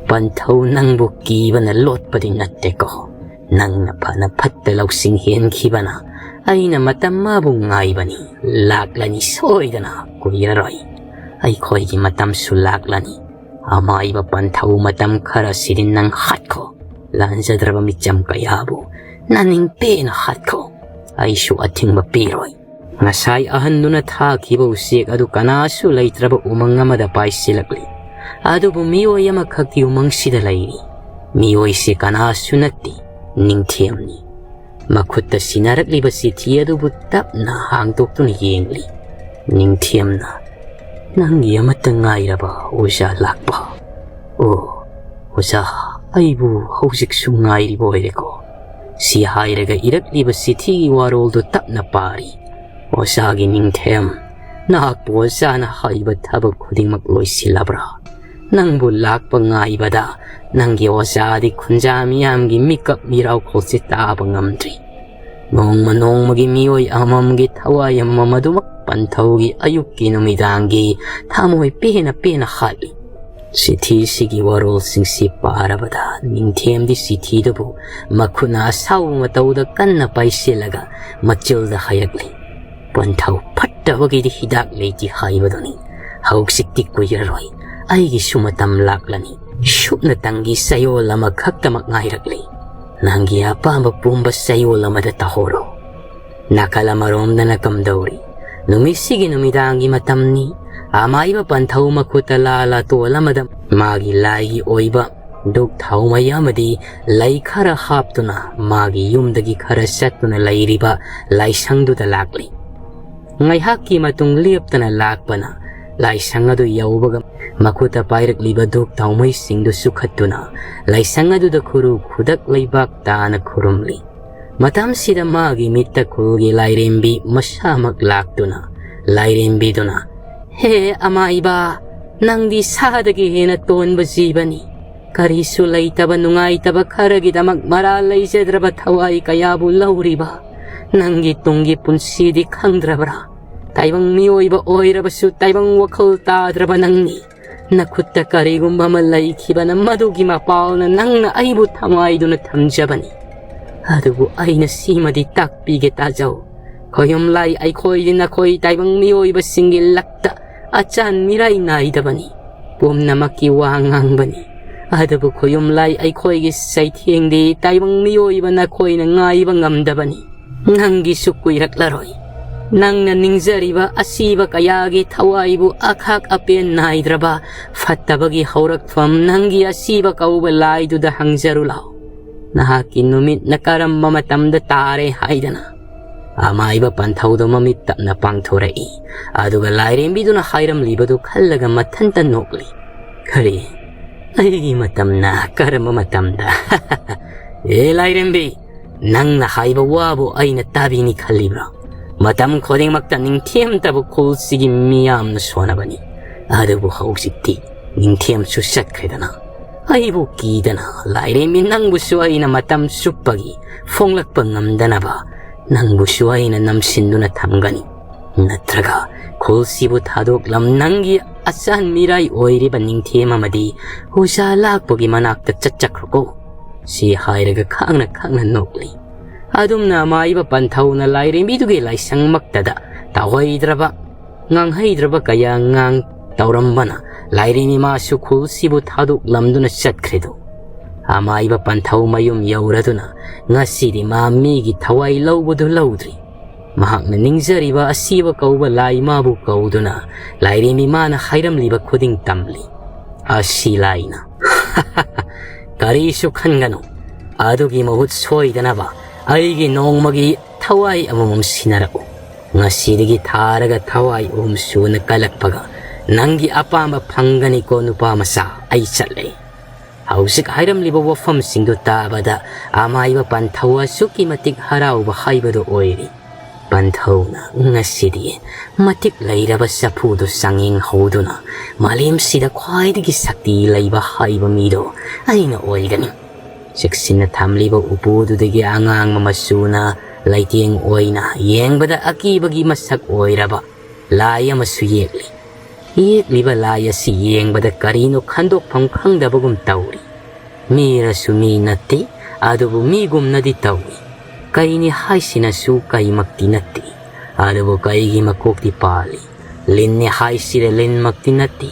"ꯄꯟꯊꯧ, ꯅꯪꯕꯨ ꯀꯤꯕꯅ ꯂꯣꯠꯄꯗꯤ ꯅꯠꯇꯦꯀꯣ꯫ ꯅꯪꯅ ꯐꯅ ꯐꯠꯇ ꯂꯧꯁꯤꯡ ꯍꯦꯟꯈꯤꯕꯅ ꯑꯩꯅ ꯃꯇꯝ ꯃꯥꯕꯨ ꯉꯥꯏꯕꯅꯤ꯫ ꯂꯥꯛꯂꯅꯤ ꯁꯣꯏꯗꯅ, ꯀꯨꯏꯔꯔꯣꯏ꯫ ꯑꯩꯈꯣꯏꯒꯤ ꯃꯇꯝꯁꯨ ꯂꯥꯛꯂꯅꯤ꯫ ꯑꯃꯥꯏꯕ ꯄꯟꯊꯧ, ꯃꯇꯝ ꯈꯔꯁꯤꯗꯤ ꯅꯪ ꯍꯥꯠꯈꯣ꯫ ꯂꯥꯟꯖꯗ꯭ꯔꯕ ꯃꯤꯆꯝ ꯀꯌꯥꯕꯨ ꯅꯅꯤꯡ ꯄꯦꯅ ꯍꯥꯠꯈꯣ꯫ ꯑꯩꯁꯨ ꯑꯊꯤꯡꯕ ꯄꯤꯔꯣꯏ"꯫ ꯉꯁꯥꯏ ꯑꯍꯟꯗꯨꯅ ꯊꯥꯈꯤꯕ ꯎꯆꯦꯛ ꯑꯗꯨ ꯀꯅꯥꯁꯨ ꯂꯩꯇ꯭ꯔꯕ ꯎꯃꯪ ꯑꯃꯗ ꯄꯥꯏꯁꯤꯜꯂꯛꯂꯤ꯫ ꯑꯗꯨꯕꯨ ꯃꯤꯑꯣꯏ ꯑꯃꯈꯛꯇꯤ ꯎꯃꯪꯁꯤꯗ ꯂꯩꯔꯤ꯫ ꯃꯤꯑꯣꯏꯁꯤ ꯀꯅꯥꯁꯨ ꯅꯠꯇꯦ, ꯅꯤꯡꯊꯦꯝꯅꯤ꯫ ꯃꯈꯨꯠꯇ ꯁꯤꯟꯅꯔꯛꯂꯤꯕ ꯆꯤꯊꯤ ꯑꯗꯨꯕꯨ ꯇꯞꯅ ꯍꯥꯡꯗꯣꯛꯇꯨꯅ ꯌꯦꯡꯂꯤ꯫ ꯅꯤꯡꯊꯦꯝꯅ, "ꯅꯪꯒꯤ ꯑꯃꯠꯇ ꯉꯥꯏꯔꯕ ꯑꯣꯖꯥ ꯂꯥꯛꯄ꯫ ꯑꯣ, ꯑꯣꯖꯥ, ꯑꯩꯕꯨ ꯍꯧꯖꯤꯛꯁꯨ ꯉꯥꯏꯔꯤꯕ ꯑꯣꯏꯔꯦꯀꯣ"꯫ ꯁꯤ ꯍꯥꯏꯔꯒ ꯏꯔꯛꯂꯤꯕ ꯆꯤꯊꯤꯒꯤ ꯋꯥꯔꯣꯜꯗꯨ ꯇꯞꯅ ꯄꯥꯔꯤ꯫ "ꯑꯣꯖꯥꯒꯤ ꯅꯤꯡꯊꯦꯝ, ꯅꯍꯥꯛꯄꯨ ꯑꯣꯖꯥꯅ ꯍꯥꯏꯕ ꯊꯕꯛ ꯈꯨꯗꯤꯡꯃꯛ ꯂꯣꯏꯁꯤꯜꯂꯕ꯭ꯔꯥ? ꯅꯪꯕꯨ ꯂꯥꯛꯄ ꯉꯥꯏꯕꯗ ꯅꯪꯒꯤ ꯑꯣꯖꯥꯗꯤ ꯈꯨꯟꯖꯥ ꯃꯤꯌꯥꯝꯒꯤ ꯃꯤꯀꯞ ꯃꯤꯔꯥꯎꯈꯣꯜꯁꯦ ꯇꯥꯕ ꯉꯝꯗ꯭ꯔꯤ꯫ ꯅꯣꯡꯃ ꯅꯣꯡꯃꯒꯤ ꯃꯤꯑꯣꯏ ꯑꯃꯃꯝꯒꯤ ꯊꯋꯥꯏ ꯑꯃꯃꯝ ꯑꯗꯨꯃꯛ ꯄꯟꯊꯧꯒꯤ ꯑꯌꯨꯛꯀꯤ ꯅꯨꯃꯤꯗꯥꯡꯒꯤ ꯊꯃꯣꯏ ꯄꯦꯟꯅ ꯄꯦꯟꯅ ꯍꯥꯠꯂꯤ"꯫ ꯆꯤꯊꯤꯁꯤꯒꯤ ꯋꯥꯔꯣꯜꯁꯤꯡꯁꯤ ꯄꯥꯔꯕꯗ ꯅꯤꯡꯊꯦꯝꯗꯤ ꯆꯤꯊꯤꯗꯨꯕꯨ ꯃꯈꯨꯠꯅ ꯑꯁꯥꯎꯕ ꯃꯇꯧꯗ ꯀꯟꯅ ꯄꯥꯏꯁꯤꯜꯂꯒ ꯃꯆꯤꯜꯗ ꯍꯥꯏꯔꯛꯂꯤ꯫ "ꯄꯟꯊꯧ, ꯐꯠꯇꯕꯒꯤꯗꯤ ꯍꯤꯗꯥꯛ ꯂꯩꯇꯦ ꯍꯥꯏꯕꯗꯨꯅꯤ꯫ ꯍꯧꯖꯤꯛꯇꯤ ꯀꯨꯏꯔꯔꯣꯏ, ꯑꯩꯒꯤꯁꯨ ꯃꯇꯝ ꯂꯥꯛꯂꯅꯤ꯫ ꯁꯨꯞꯅꯇꯪꯒꯤ ꯆꯌꯣꯜ ꯑꯃꯈꯛꯇꯃꯛ ꯉꯥꯏꯔꯛꯂꯤ꯫ ꯅꯪꯒꯤ ꯑꯄꯥꯝꯕ ꯄꯨꯝꯕ ꯆꯌꯣꯜ ꯑꯃꯗ ꯇꯧꯍꯧꯔꯣ"꯫ ꯅꯥꯀꯜ ꯑꯃꯔꯣꯝꯗꯅ ꯀꯝꯗꯧꯔꯤ? ꯅꯨꯃꯤꯠꯁꯤꯒꯤ ꯅꯨꯃꯤꯗꯥꯡꯒꯤ ꯃꯇꯝꯅꯤ꯫ ꯑꯃꯥꯏꯕ ꯄꯟꯊꯧ ꯃꯈꯨꯠꯇ ꯂꯥ ꯂꯥꯇꯣꯟ ꯑꯃꯗ ꯃꯥꯒꯤ ꯂꯥꯏꯒꯤ ꯑꯣꯏꯕ ꯙꯨꯛ ꯊꯥꯎꯃꯩ ꯑꯃꯗꯤ ꯂꯩ ꯈꯔ ꯍꯥꯞꯇꯨꯅ ꯃꯥꯒꯤ ꯌꯨꯝꯗꯒꯤ ꯈꯔ ꯆꯠꯇꯨꯅ ꯂꯩꯔꯤꯕ ꯂꯥꯏꯁꯪꯗꯨꯗ ꯂꯥꯛꯂꯤ꯫ ꯉꯥꯏꯍꯥꯛꯀꯤ ꯃꯇꯨꯡ ꯂꯦꯞꯇꯅ ꯂꯥꯛꯄꯅ ꯂꯥꯏꯁꯪ ꯑꯗꯨ ꯌꯧꯕꯒ ꯃꯈꯨꯠꯇ ꯄꯥꯏꯔꯛꯂꯤꯕ ꯙꯨꯛ ꯊꯥꯎꯃꯩꯁꯤꯡꯗꯨ ꯆꯨꯈꯠꯇꯨꯅ ꯂꯥꯏꯁꯪ ꯑꯗꯨꯗ ꯈꯨꯔꯨ ꯈꯨꯗꯛ ꯂꯩꯕꯥꯛ ꯇꯥꯅ ꯈꯨꯔꯨꯝꯂꯤ꯫ ꯃꯇꯝꯁꯤꯗ ꯃꯥꯒꯤ ꯃꯤꯠꯇ ꯈꯨꯜꯒꯤ ꯂꯥꯏꯔꯦꯝꯕꯤ ꯃꯁꯥꯃꯛ ꯂꯥꯛꯇꯨꯅ ꯂꯥꯏꯔꯦꯝꯕꯤꯗꯨꯅ, "ꯍꯦ ꯑꯃꯥꯏꯕ, ꯅꯪꯗꯤ ꯁꯥꯗꯒꯤ ꯍꯦꯟꯅ ꯇꯣꯟꯕ ꯖꯤꯕꯅꯤ꯫ ꯀꯔꯤꯁꯨ ꯂꯩꯇꯕ ꯅꯨꯡꯉꯥꯏꯇꯕ ꯈꯔꯒꯤꯗꯃꯛ ꯃꯔꯥꯜ ꯂꯩꯖꯗ꯭ꯔꯕ ꯊꯋꯥꯏ ꯀꯌꯥꯕꯨ ꯂꯧꯔꯤꯕ ꯅꯪꯒꯤ ꯇꯨꯡꯒꯤ ꯄꯨꯟꯁꯤꯗꯤ ꯈꯪꯗ꯭ꯔꯕ꯭ꯔꯥ? ꯇꯥꯏꯕꯪ ꯃꯤꯑꯣꯏꯕ ꯑꯣꯏꯔꯕꯁꯨ ꯇꯥꯏꯕꯪ ꯋꯥꯈꯜ ꯇꯥꯗ꯭ꯔꯕ ꯅꯪꯅꯤ꯫ ꯅꯈꯨꯠꯇ ꯀꯔꯤꯒꯨꯝꯕ ꯑꯃ ꯂꯩꯈꯤꯕꯅ ꯃꯗꯨꯒꯤ ꯃꯄꯥꯜꯅ ꯅꯪꯅ ꯑꯩꯕꯨ ꯊꯝꯉꯥꯏꯗꯨꯅ ꯊꯝꯖꯕꯅꯤ꯫ ꯑꯗꯨꯕꯨ ꯑꯩꯅ ꯁꯤꯃꯗꯤ ꯇꯥꯛꯄꯤꯒꯦ, ꯇꯥꯖꯧ꯫ ꯈꯣꯌꯨꯝꯂꯥꯏ ꯑꯩꯈꯣꯏꯗꯤ ꯅꯈꯣꯏ ꯇꯥꯏꯕꯪ ꯃꯤꯑꯣꯏꯕꯁꯤꯡꯒꯤ ꯂꯛꯇ ꯑꯆꯥꯟ ꯃꯤꯔꯥꯏ ꯅꯥꯏꯗꯕꯅꯤ꯫ ꯄꯨꯝꯅꯃꯛꯀꯤ ꯋꯥ ꯉꯥꯡꯕꯅꯤ꯫ ꯑꯗꯨꯕꯨ ꯈꯣꯌꯨꯝꯂꯥꯏ ꯑꯩꯈꯣꯏꯒꯤ ꯆꯩꯊꯦꯡꯗꯤ ꯇꯥꯏꯕꯪ ꯃꯤꯑꯣꯏꯕ ꯅꯈꯣꯏꯅ ꯉꯥꯏꯕ ꯉꯝꯗꯕꯅꯤ꯫ ꯅꯪꯒꯤꯁꯨ ꯀꯨꯏꯔꯛꯂꯔꯣꯏ꯫ ꯅꯪꯅ ꯅꯤꯡꯖꯔꯤꯕ ꯑꯁꯤꯕ ꯀꯌꯥꯒꯤ ꯊꯋꯥꯏꯕꯨ ꯑꯈꯥꯛ ꯑꯄꯦꯟ ꯅꯥꯏꯗ꯭ꯔꯕ ꯐꯠꯇꯕꯒꯤ ꯍꯧꯔꯛꯐꯝ ꯅꯪꯒꯤ ꯑꯁꯤꯕ ꯀꯧꯕ ꯂꯥꯏꯗꯨꯗ ꯍꯪꯖꯔꯨ ꯂꯥꯎ꯫ ꯅꯍꯥꯛꯀꯤ ꯅꯨꯃꯤꯠꯅ ꯀꯔꯝꯕ ꯃꯇꯝꯗ ꯇꯥꯔꯦ ꯍꯥꯏꯗꯅ꯫ ꯑꯃꯥꯏꯕ ꯄꯟꯊꯧꯗꯣ ꯃꯃꯤꯠ ꯇꯞꯅ ꯄꯥꯡꯊꯣꯔꯛꯏ꯫ ꯑꯗꯨꯒ ꯂꯥꯏꯔꯦꯝꯕꯤꯗꯨꯅ ꯍꯥꯏꯔꯝꯂꯤꯕꯗꯨ ꯈꯜꯂꯒ ꯃꯊꯟꯇ ꯅꯣꯛꯂꯤ꯫ "ꯀꯔꯤ? ꯑꯩꯒꯤ ꯃꯇꯝꯅ ꯀꯔꯝꯕ ꯃꯇꯝꯗ?" "ꯑꯦ ꯂꯥꯏꯔꯦꯝꯕꯤ, ꯅꯪꯅ ꯍꯥꯏꯕ ꯋꯥꯕꯨ ꯑꯩꯅ ꯇꯥꯕꯤꯅꯤ ꯈꯜꯂꯤꯕ꯭ꯔꯥ? ꯃꯇꯝ ꯈꯨꯗꯤꯡꯃꯛꯇ ꯅꯤꯡꯊꯦꯝꯇꯕ ꯈꯨꯜꯁꯤꯒꯤ ꯃꯤꯌꯥꯝꯅ ꯁꯣꯟꯅꯕꯅꯤ꯫ ꯑꯗꯨꯕꯨ ꯍꯧꯖꯤꯛꯇꯤ ꯅꯤꯡꯊꯦꯝꯁꯨ ꯆꯠꯈ꯭ꯔꯦꯗꯅ꯫ ꯑꯩꯕꯨ ꯀꯤꯗꯅ ꯂꯥꯏꯔꯦꯝꯕꯤ ꯅꯪꯕꯨꯁꯨ ꯑꯩꯅ ꯃꯇꯝ ꯆꯨꯞꯄꯒꯤ ꯐꯣꯡꯂꯛꯄ ꯉꯝꯗꯅꯕ ꯅꯪꯕꯨꯁꯨ ꯑꯩꯅ ꯅꯝꯁꯤꯟꯗꯨꯅ ꯊꯝꯒꯅꯤ꯫ ꯅꯠꯇ꯭ꯔꯒ ꯈꯨꯜꯁꯤꯕꯨ ꯊꯥꯗꯣꯛꯂꯝ ꯅꯪꯒꯤ ꯑꯆꯥꯟ ꯃꯤꯔꯥꯏ ꯑꯣꯏꯔꯤꯕ ꯅꯤꯡꯊꯦꯝ ꯑꯃꯗꯤ ꯎꯖꯥ ꯂꯥꯛꯄꯒꯤ ꯃꯅꯥꯛꯇ ꯆꯠꯆꯈ꯭ꯔꯣꯀꯣ꯫" ꯁꯤ ꯍꯥꯏꯔꯒ ꯈꯥꯡꯅ ꯈꯥꯡꯅ ꯅꯣꯛꯂꯤ꯫ ꯑꯗꯨꯝꯅ ꯑꯃꯥꯏꯕ ꯄꯟꯊꯧꯅ ꯂꯥꯏꯔꯦꯝꯕꯤꯗꯨꯒꯤ ꯂꯥꯏꯁꯪꯃꯛꯇꯗ ꯇꯧꯍꯩꯗ꯭ꯔꯕ, ꯉꯥꯡꯍꯩꯗ꯭ꯔꯕ ꯀꯌꯥ ꯉꯥꯡ ꯇꯧꯔꯝꯕꯅ ꯂꯥꯏꯔꯦꯝꯕꯤ ꯃꯥꯁꯨ ꯈꯨꯜꯁꯤꯕꯨ ꯊꯥꯗꯣꯛꯂꯝꯗꯨꯅ ꯆꯠꯈ꯭ꯔꯦꯗꯣ꯫ ꯑꯃꯥꯏꯕ ꯄꯟꯊꯧ ꯃꯌꯨꯝ ꯌꯧꯔꯗꯨꯅ ꯉꯁꯤꯗꯤ ꯃꯥ ꯃꯤꯒꯤ ꯊꯋꯥꯏ ꯂꯧꯕꯗꯨ ꯂꯧꯗ꯭ꯔꯤ꯫ ꯃꯍꯥꯛꯅ ꯅꯤꯡꯖꯔꯤꯕ ꯑꯁꯤꯕ ꯀꯧꯕ ꯂꯥꯏ ꯃꯥꯕꯨ ꯀꯧꯗꯨꯅ ꯂꯥꯏꯔꯦꯝꯕꯤ ꯃꯥꯅ ꯍꯥꯏꯔꯝꯂꯤꯕ ꯈꯨꯗꯤꯡ ꯇꯝꯂꯤ꯫ ꯑꯁꯤ ꯂꯥꯏꯅ, "ꯀꯔꯤꯁꯨ ꯈꯟꯒꯅꯨ꯫ ꯑꯗꯨꯒꯤ ꯃꯍꯨꯠ ꯁꯣꯏꯗꯅꯕ ꯑꯩꯒꯤ ꯅꯣꯡꯃꯒꯤ ꯊꯋꯥꯏ ꯑꯃꯃꯝ ꯁꯤꯟꯅꯔꯛꯎ꯫ ꯉꯁꯤꯗꯒꯤ ꯊꯥꯔꯒ ꯊꯋꯥꯏ ꯑꯍꯨꯝ ꯁꯨꯅ ꯀꯜꯂꯛꯄꯒ ꯅꯪꯒꯤ ꯑꯄꯥꯝꯕ ꯐꯪꯒꯅꯤꯀꯣ ꯅꯨꯄꯥ ꯃꯆꯥ꯫ ꯑꯩ ꯆꯠꯂꯦ꯫" ꯍꯧꯖꯤꯛ ꯍꯥꯏꯔꯝꯂꯤꯕ ꯋꯥꯐꯝꯁꯤꯡꯗꯨ ꯇꯥꯕꯗ ꯑꯃꯥꯏꯕ ꯄꯟꯊꯧ ꯑꯁꯨꯛꯀꯤ ꯃꯇꯤꯛ ꯍꯔꯥꯎꯕ ꯍꯥꯏꯕꯗꯨ ꯑꯣꯏꯔꯤ꯫ ꯄꯟꯊꯧꯅ ꯉꯁꯤꯗꯤ ꯃꯇꯤꯛ ꯂꯩꯔꯕ ꯆꯐꯨꯗꯨ ꯆꯥꯡꯌꯦꯡ ꯍꯧꯗꯨꯅ, "ꯃꯥꯂꯦꯝꯁꯤꯗ ꯈ꯭ꯋꯥꯏꯗꯒꯤ ꯁꯛꯇꯤ ꯂꯩꯕ ꯍꯥꯏꯕ ꯃꯤꯗꯣ ꯑꯩꯅ ꯑꯣꯏꯒꯅꯤ꯫ ꯆꯦꯛꯁꯤꯟꯅ ꯊꯝꯂꯤꯕ ꯎꯄꯨꯗꯨꯗꯒꯤ ꯑꯉꯥꯡꯕ ꯃꯆꯨꯅ ꯂꯩꯇꯦꯡ ꯑꯣꯏꯅ ꯌꯦꯡꯕꯗ ꯑꯀꯤꯕꯒꯤ ꯃꯁꯛ ꯑꯣꯏꯔꯕ ꯂꯥꯏ ꯑꯃꯁꯨ ꯌꯦꯛꯂꯤ꯫ ꯌꯦꯛꯂꯤꯕ ꯂꯥꯏ ꯑꯁꯤ ꯌꯦꯡꯕꯗ ꯀꯔꯤꯅꯣ ꯈꯟꯗꯣꯛꯐꯝ ꯈꯪꯗꯕꯒꯨꯝ ꯇꯧꯔꯤ꯫ ꯃꯤꯔꯁꯨ ꯃꯤ ꯅꯠꯇꯦ, ꯑꯗꯨꯕꯨ ꯃꯤꯒꯨꯝꯅꯗꯤ ꯇꯧꯏ꯫ ꯀꯩꯅꯤ ꯍꯥꯏꯁꯤꯅꯁꯨ ꯀꯩꯃꯛꯇꯤ ꯅꯠꯇꯦ, ꯑꯗꯨꯕꯨ ꯀꯩꯒꯤ ꯃꯀꯣꯛꯇꯤ ꯄꯥꯜꯂꯤ꯫ ꯂꯤꯟꯅꯤ ꯍꯥꯏꯁꯤꯔ ꯂꯤꯟꯃꯛꯇꯤ ꯅꯠꯇꯦ,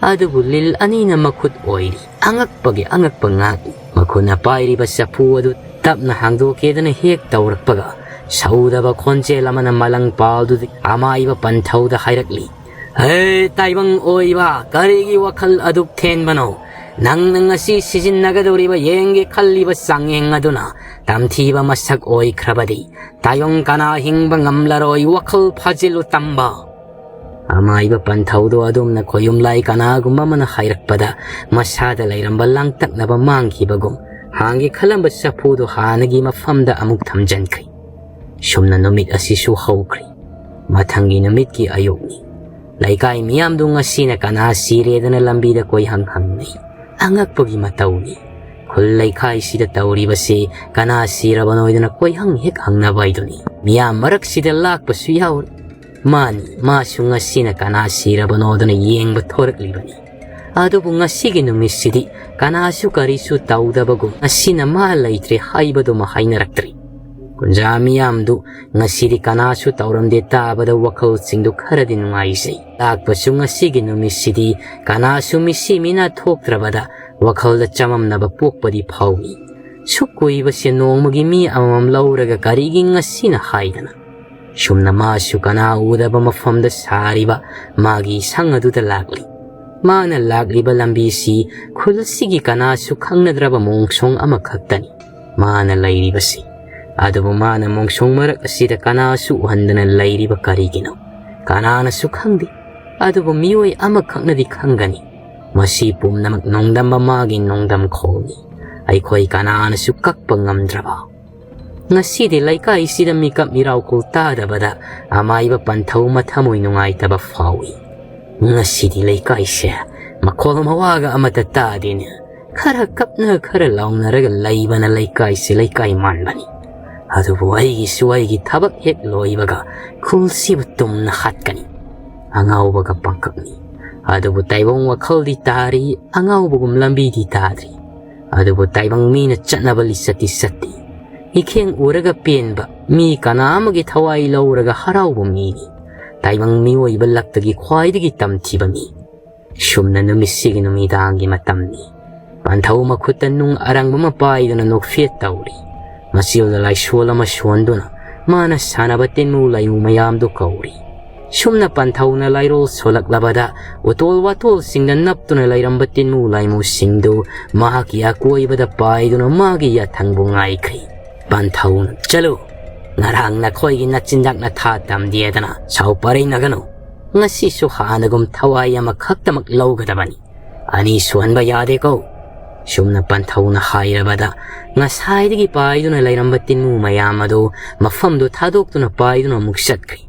ꯑꯗꯨꯕꯨ ꯂꯤꯜ ꯑꯅꯤꯅ ꯃꯈꯨꯠ ꯑꯣꯏꯔꯤ꯫ ꯑꯉꯛꯄꯒꯤ ꯑꯉꯛꯄ ꯉꯥꯛꯅꯤ꯫ ꯃꯈꯨꯠꯅ ꯄꯥꯏꯔꯤꯕ ꯆꯐꯨ ꯑꯗꯨ ꯇꯞꯅ ꯍꯥꯡꯗꯣꯛꯀꯦꯗꯅ ꯍꯦꯛ ꯇꯧꯔꯛꯄꯒ, ꯁꯧꯗꯕ ꯈꯣꯟꯖꯦꯜ ꯑꯃꯅ ꯃꯂꯪ ꯄꯥꯜꯗꯨꯗꯤ ꯑꯃꯥꯏꯕ ꯄꯟꯊꯧꯗ ꯍꯥꯏꯔꯛꯂꯤ, "ꯍꯦ, ꯇꯥꯏꯕꯪ ꯑꯣꯏꯕ, ꯀꯔꯤꯒꯤ ꯋꯥꯈꯜ ꯑꯗꯨꯛ ꯊꯦꯟꯕꯅꯣ? ꯅꯪꯅ ꯉꯁꯤ ꯁꯤꯖꯤꯟꯅꯒꯗꯧꯔꯤꯕ ꯌꯦꯡꯒꯦ ꯈꯜꯂꯤꯕ ꯆꯥꯡꯌꯦꯡ ꯑꯗꯨꯅ ꯇꯝꯊꯤꯕ ꯃꯁꯛ ꯑꯣꯏꯈ꯭ꯔꯕꯗꯤ, ꯇꯥꯏꯕꯪ ꯀꯅꯥ ꯍꯤꯡꯕ ꯉꯝꯂꯔꯣꯏ? ꯋꯥꯈꯜ ꯐꯥꯖꯤꯜꯂꯨ ꯇꯝꯕ!" ꯑꯃꯥꯏꯕ ꯄꯟꯊꯧꯗꯣ ꯑꯗꯨꯝꯅ ꯈꯣꯌꯨꯝꯂꯥꯏ ꯀꯅꯥꯒꯨꯝꯕ ꯑꯃꯅ ꯍꯥꯏꯔꯛꯄꯗ, ꯃꯁꯥꯗ ꯂꯩꯔꯝꯕ ꯂꯥꯡꯇꯛꯅꯕ ꯃꯥꯡꯈꯤꯕꯒꯨꯝ, ꯍꯥꯡꯒꯦ ꯈꯜꯂꯝꯕ ꯆꯐꯨꯗꯣ ꯍꯥꯟꯅꯒꯤ ꯃꯐꯝꯗ ꯑꯃꯨꯛ ꯊꯝꯖꯤꯟꯈ꯭ꯔꯦ꯫ ꯁꯨꯝꯅ ꯅꯨꯃꯤꯠ ꯑꯁꯤꯁꯨ ꯍꯧꯈ꯭ꯔꯦ꯫ ꯃꯊꯪꯒꯤ ꯅꯨꯃꯤꯠꯀꯤ ꯑꯌꯨꯛꯅꯤ꯫ ꯂꯩꯀꯥꯏ ꯃꯤꯌꯥꯝꯗꯨ ꯉꯁꯤꯅ ꯀꯅꯥ ꯁꯤꯔꯦꯗꯅ ꯂꯝꯕꯤꯗ ꯀꯣꯏꯍꯪ ꯍꯪꯅꯩ꯫ ꯑꯉꯛꯄꯒꯤ ꯃꯇꯧꯅꯤ꯫ ꯈꯨꯜ ꯂꯩꯈꯥꯏꯁꯤꯗ ꯇꯧꯔꯤꯕꯁꯤ ꯀꯅꯥ ꯁꯤꯔꯕꯅꯣꯏꯗꯅ ꯀꯣꯏꯍꯪ ꯍꯦꯛ ꯍꯪꯅꯕ ꯍꯥꯏꯗꯨꯅꯤ꯫ ꯃꯤꯌꯥꯝ ꯃꯔꯛꯁꯤꯗ ꯂꯥꯛꯄꯁꯨ ꯌꯥꯎꯔꯤ꯫ ꯃꯥꯅꯤ, ꯃꯥꯁꯨ ꯉꯁꯤꯅ ꯀꯅꯥ ꯁꯤꯔꯕꯅꯣꯗꯅ ꯌꯦꯡꯕ ꯊꯣꯔꯛꯂꯤꯕꯅꯤ꯫ ꯑꯗꯨꯕꯨ ꯉꯁꯤꯒꯤ ꯅꯨꯃꯤꯠꯁꯤꯗꯤ ꯀꯅꯥꯁꯨ ꯀꯔꯤꯁꯨ ꯇꯧꯗꯕꯒꯨꯝ, ꯉꯁꯤꯅ ꯃꯥ ꯂꯩꯇ꯭ꯔꯦ ꯍꯥꯏꯕꯗꯨꯃ ꯍꯥꯏꯅꯔꯛꯇ꯭ꯔꯤ꯫ ꯀꯨꯟꯖꯥ ꯃꯤꯌꯥꯝꯗꯨ ꯉꯁꯤꯗꯤ ꯀꯅꯥꯁꯨ ꯇꯧꯔꯝꯗꯦ ꯇꯥꯕꯗ ꯋꯥꯈꯜꯁꯤꯡꯗꯨ ꯈꯔꯗꯤ ꯅꯨꯡꯉꯥꯏꯖꯩ꯫ ꯂꯥꯛꯄꯁꯨ ꯉꯁꯤꯒꯤ ꯅꯨꯃꯤꯠꯁꯤꯗꯤ ꯀꯅꯥꯁꯨ ꯃꯤꯁꯤ ꯃꯤꯅꯥ ꯊꯣꯛꯇ꯭ꯔꯕꯗ ꯋꯥꯈꯜꯗ ꯆꯃꯝꯅꯕ ꯄꯣꯛꯄꯗꯤ ꯐꯥꯎꯏ꯫ ꯁꯨꯛ ꯀꯨꯏꯕꯁꯦ ꯅꯣꯡꯃꯒꯤ ꯃꯤ ꯑꯃꯃꯝ ꯂꯧꯔꯒ ꯀꯔꯤꯒꯤ ꯉꯁꯤꯅ ꯍꯥꯏꯗꯅ? ꯁꯨꯝꯅ ꯃꯥꯁꯨ ꯀꯅꯥ ꯎꯗꯕ ꯃꯐꯝꯗ ꯁꯥꯔꯤꯕ ꯃꯥꯒꯤ ꯁꯪ ꯑꯗꯨꯗ ꯂꯥꯛꯂꯤ꯫ ꯃꯥꯅ ꯂꯥꯛꯂꯤꯕ ꯂꯝꯕꯤꯁꯤ ꯈꯨꯜꯁꯤꯒꯤ ꯀꯅꯥꯁꯨ ꯈꯪꯅꯗ꯭ꯔꯕ ꯃꯣꯡꯁꯣꯡ ꯑꯃꯈꯛꯇꯅꯤ ꯃꯥꯅ ꯂꯩꯔꯤꯕꯁꯤ꯫ ꯑꯗꯨꯕꯨ ꯃꯥꯅ ꯃꯣꯡꯁꯣꯡ ꯃꯔꯛ ꯑꯁꯤꯗ ꯀꯅꯥꯁꯨ ꯎꯍꯟꯗꯅ ꯂꯩꯔꯤꯕ ꯀꯔꯤꯒꯤꯅꯣ? ꯀꯅꯥꯅꯁꯨ ꯈꯪꯗꯦ꯫ ꯑꯗꯨꯕꯨ ꯃꯤꯑꯣꯏ ꯑꯃꯈꯛꯅꯗꯤ ꯈꯪꯒꯅꯤ꯫ ꯃꯁꯤ ꯄꯨꯝꯅꯃꯛ ꯅꯣꯡꯗꯝꯕ ꯃꯥꯒꯤ ꯅꯣꯡꯗꯝꯈꯣꯜꯅꯤ꯫ ꯑꯩꯈꯣꯏ ꯀꯅꯥꯅꯁꯨ ꯀꯛꯄ ꯉꯝꯗ꯭ꯔꯕ꯫ ꯉꯁꯤꯗꯤ ꯂꯩꯀꯥꯏꯁꯤꯗ ꯃꯤꯀꯞ ꯃꯤꯔꯥꯎꯈꯣꯜ ꯇꯥꯗꯕꯗ ꯑꯃꯥꯏꯕ ꯄꯟꯊꯧ ꯃꯊꯃꯣꯏ ꯅꯨꯡꯉꯥꯏꯇꯕ ꯐꯥꯎꯏ꯫ ꯉꯁꯤꯗꯤ ꯂꯩꯀꯥꯏꯁꯦ ꯃꯈꯣꯜ ꯃꯋꯥꯒ ꯑꯃꯠꯇ ꯇꯥꯗꯦꯅꯦ꯫ ꯈꯔ ꯀꯞꯅ ꯈꯔ ꯂꯥꯎꯅꯔꯒ ꯂꯩꯕꯅ ꯂꯩꯀꯥꯏꯁꯦ ꯂꯩꯀꯥꯏ ꯃꯥꯟꯕꯅꯤ꯫ ꯑꯗꯨꯕꯨ ꯑꯩꯒꯤꯁꯨ ꯑꯩꯒꯤ ꯊꯕꯛ ꯍꯦꯛ ꯂꯣꯏꯕꯒ ꯈꯨꯜꯁꯤꯕꯨ ꯇꯨꯝꯅ ꯍꯥꯠꯀꯅꯤ꯫ ꯑꯉꯥꯎꯕꯒ ꯄꯥꯡꯀꯛꯅꯤ꯫ ꯑꯗꯨꯕꯨ ꯇꯥꯏꯕꯪ ꯋꯥꯈꯜꯗꯤ ꯇꯥꯔꯤ, ꯑꯉꯥꯎꯕꯒꯨꯝ ꯂꯝꯕꯤꯗꯤ ꯇꯥꯗ꯭ꯔꯤ꯫ ꯑꯗꯨꯕꯨ ꯇꯥꯏꯕꯪ ꯃꯤꯅ ꯆꯠꯅꯕ ꯂꯤꯆꯠꯇꯤ ꯆꯠꯇꯦ꯫ ꯏꯈꯦꯡ ꯎꯔꯒ ꯄꯦꯟꯕ ꯃꯤ ꯀꯅꯥ ꯑꯃꯒꯤ ꯊꯋꯥꯏ ꯂꯧꯔꯒ ꯍꯔꯥꯎꯕ ꯃꯤꯅꯤ꯫ ꯇꯥꯏꯕꯪ ꯃꯤꯑꯣꯏꯕ ꯂꯛꯇꯒꯤ ꯈ꯭ꯋꯥꯏꯗꯒꯤ ꯇꯝꯊꯤꯕ ꯃꯤ꯫ ꯁꯨꯝꯅ ꯅꯨꯃꯤꯠꯁꯤꯒꯤ ꯅꯨꯃꯤꯗꯥꯡꯒꯤ ꯃꯇꯝꯅꯤ꯫ ꯄꯟꯊꯧ ꯃꯈꯨꯠꯇ ꯅꯨꯡ ꯑꯔꯪꯕ ꯑꯃ ꯄꯥꯏꯗꯨꯅ ꯅꯣꯛꯐꯦꯠ ꯇꯧꯔꯤ꯫ ꯃꯆꯤꯜꯗ ꯂꯥꯏꯁꯣꯜ ꯑꯃ ꯁꯣꯟꯗꯨꯅ ꯃꯥꯅ ꯁꯥꯟꯅꯕ ꯇꯤꯟꯃꯨ ꯂꯥꯏꯃꯨ ꯃꯌꯥꯝꯗꯨ ꯀꯧꯔꯤ꯫ ꯁꯨꯝꯅ ꯄꯟꯊꯧꯅ ꯂꯥꯏꯔꯣꯜ ꯁꯣꯜꯂꯛꯂꯕꯗ ꯎꯇꯣꯜ ꯋꯥꯇꯣꯜꯁꯤꯡꯗ ꯅꯞꯇꯨꯅ ꯂꯩꯔꯝꯕ ꯇꯤꯟꯃꯨ ꯂꯥꯏꯃꯨꯁꯤꯡꯗꯨ ꯃꯍꯥꯛꯀꯤ ꯑꯀꯣꯏꯕꯗ ꯄꯥꯏꯗꯨꯅ ꯃꯥꯒꯤ ꯌꯥꯊꯪꯕꯨ ꯉꯥꯏꯈ꯭ꯔꯤ꯫ ꯄꯟꯊꯧꯅ, "ꯆꯠꯂꯨ, ꯉꯔꯥꯡ ꯅꯈꯣꯏꯒꯤ ꯅꯆꯤꯟꯖꯥꯛ ꯅꯊꯥ ꯇꯝꯗꯦꯗꯅ ꯁꯥꯎ ꯄꯔꯩꯅꯒꯅꯨ꯫ ꯉꯁꯤꯁꯨ ꯍꯥꯟꯅꯒꯨꯝ ꯊꯋꯥꯏ ꯑꯃꯈꯛꯇꯃꯛ ꯂꯧꯒꯗꯕꯅꯤ꯫ ꯑꯅꯤ ꯁꯨꯍꯟꯕ ꯌꯥꯗꯦꯀꯣ"꯫ ꯁꯨꯝꯅ ꯄꯟꯊꯧꯅ ꯍꯥꯏꯔꯕꯗ ꯉꯁꯥꯏꯗꯒꯤ ꯄꯥꯏꯗꯨꯅ ꯂꯩꯔꯝꯕ ꯇꯤꯟꯃꯨ ꯃꯌꯥꯝ ꯑꯗꯨ ꯃꯐꯝꯗꯨ ꯊꯥꯗꯣꯛꯇꯨꯅ ꯄꯥꯏꯗꯨꯅ ꯑꯃꯨꯛ ꯆꯠꯈ꯭ꯔꯤ꯫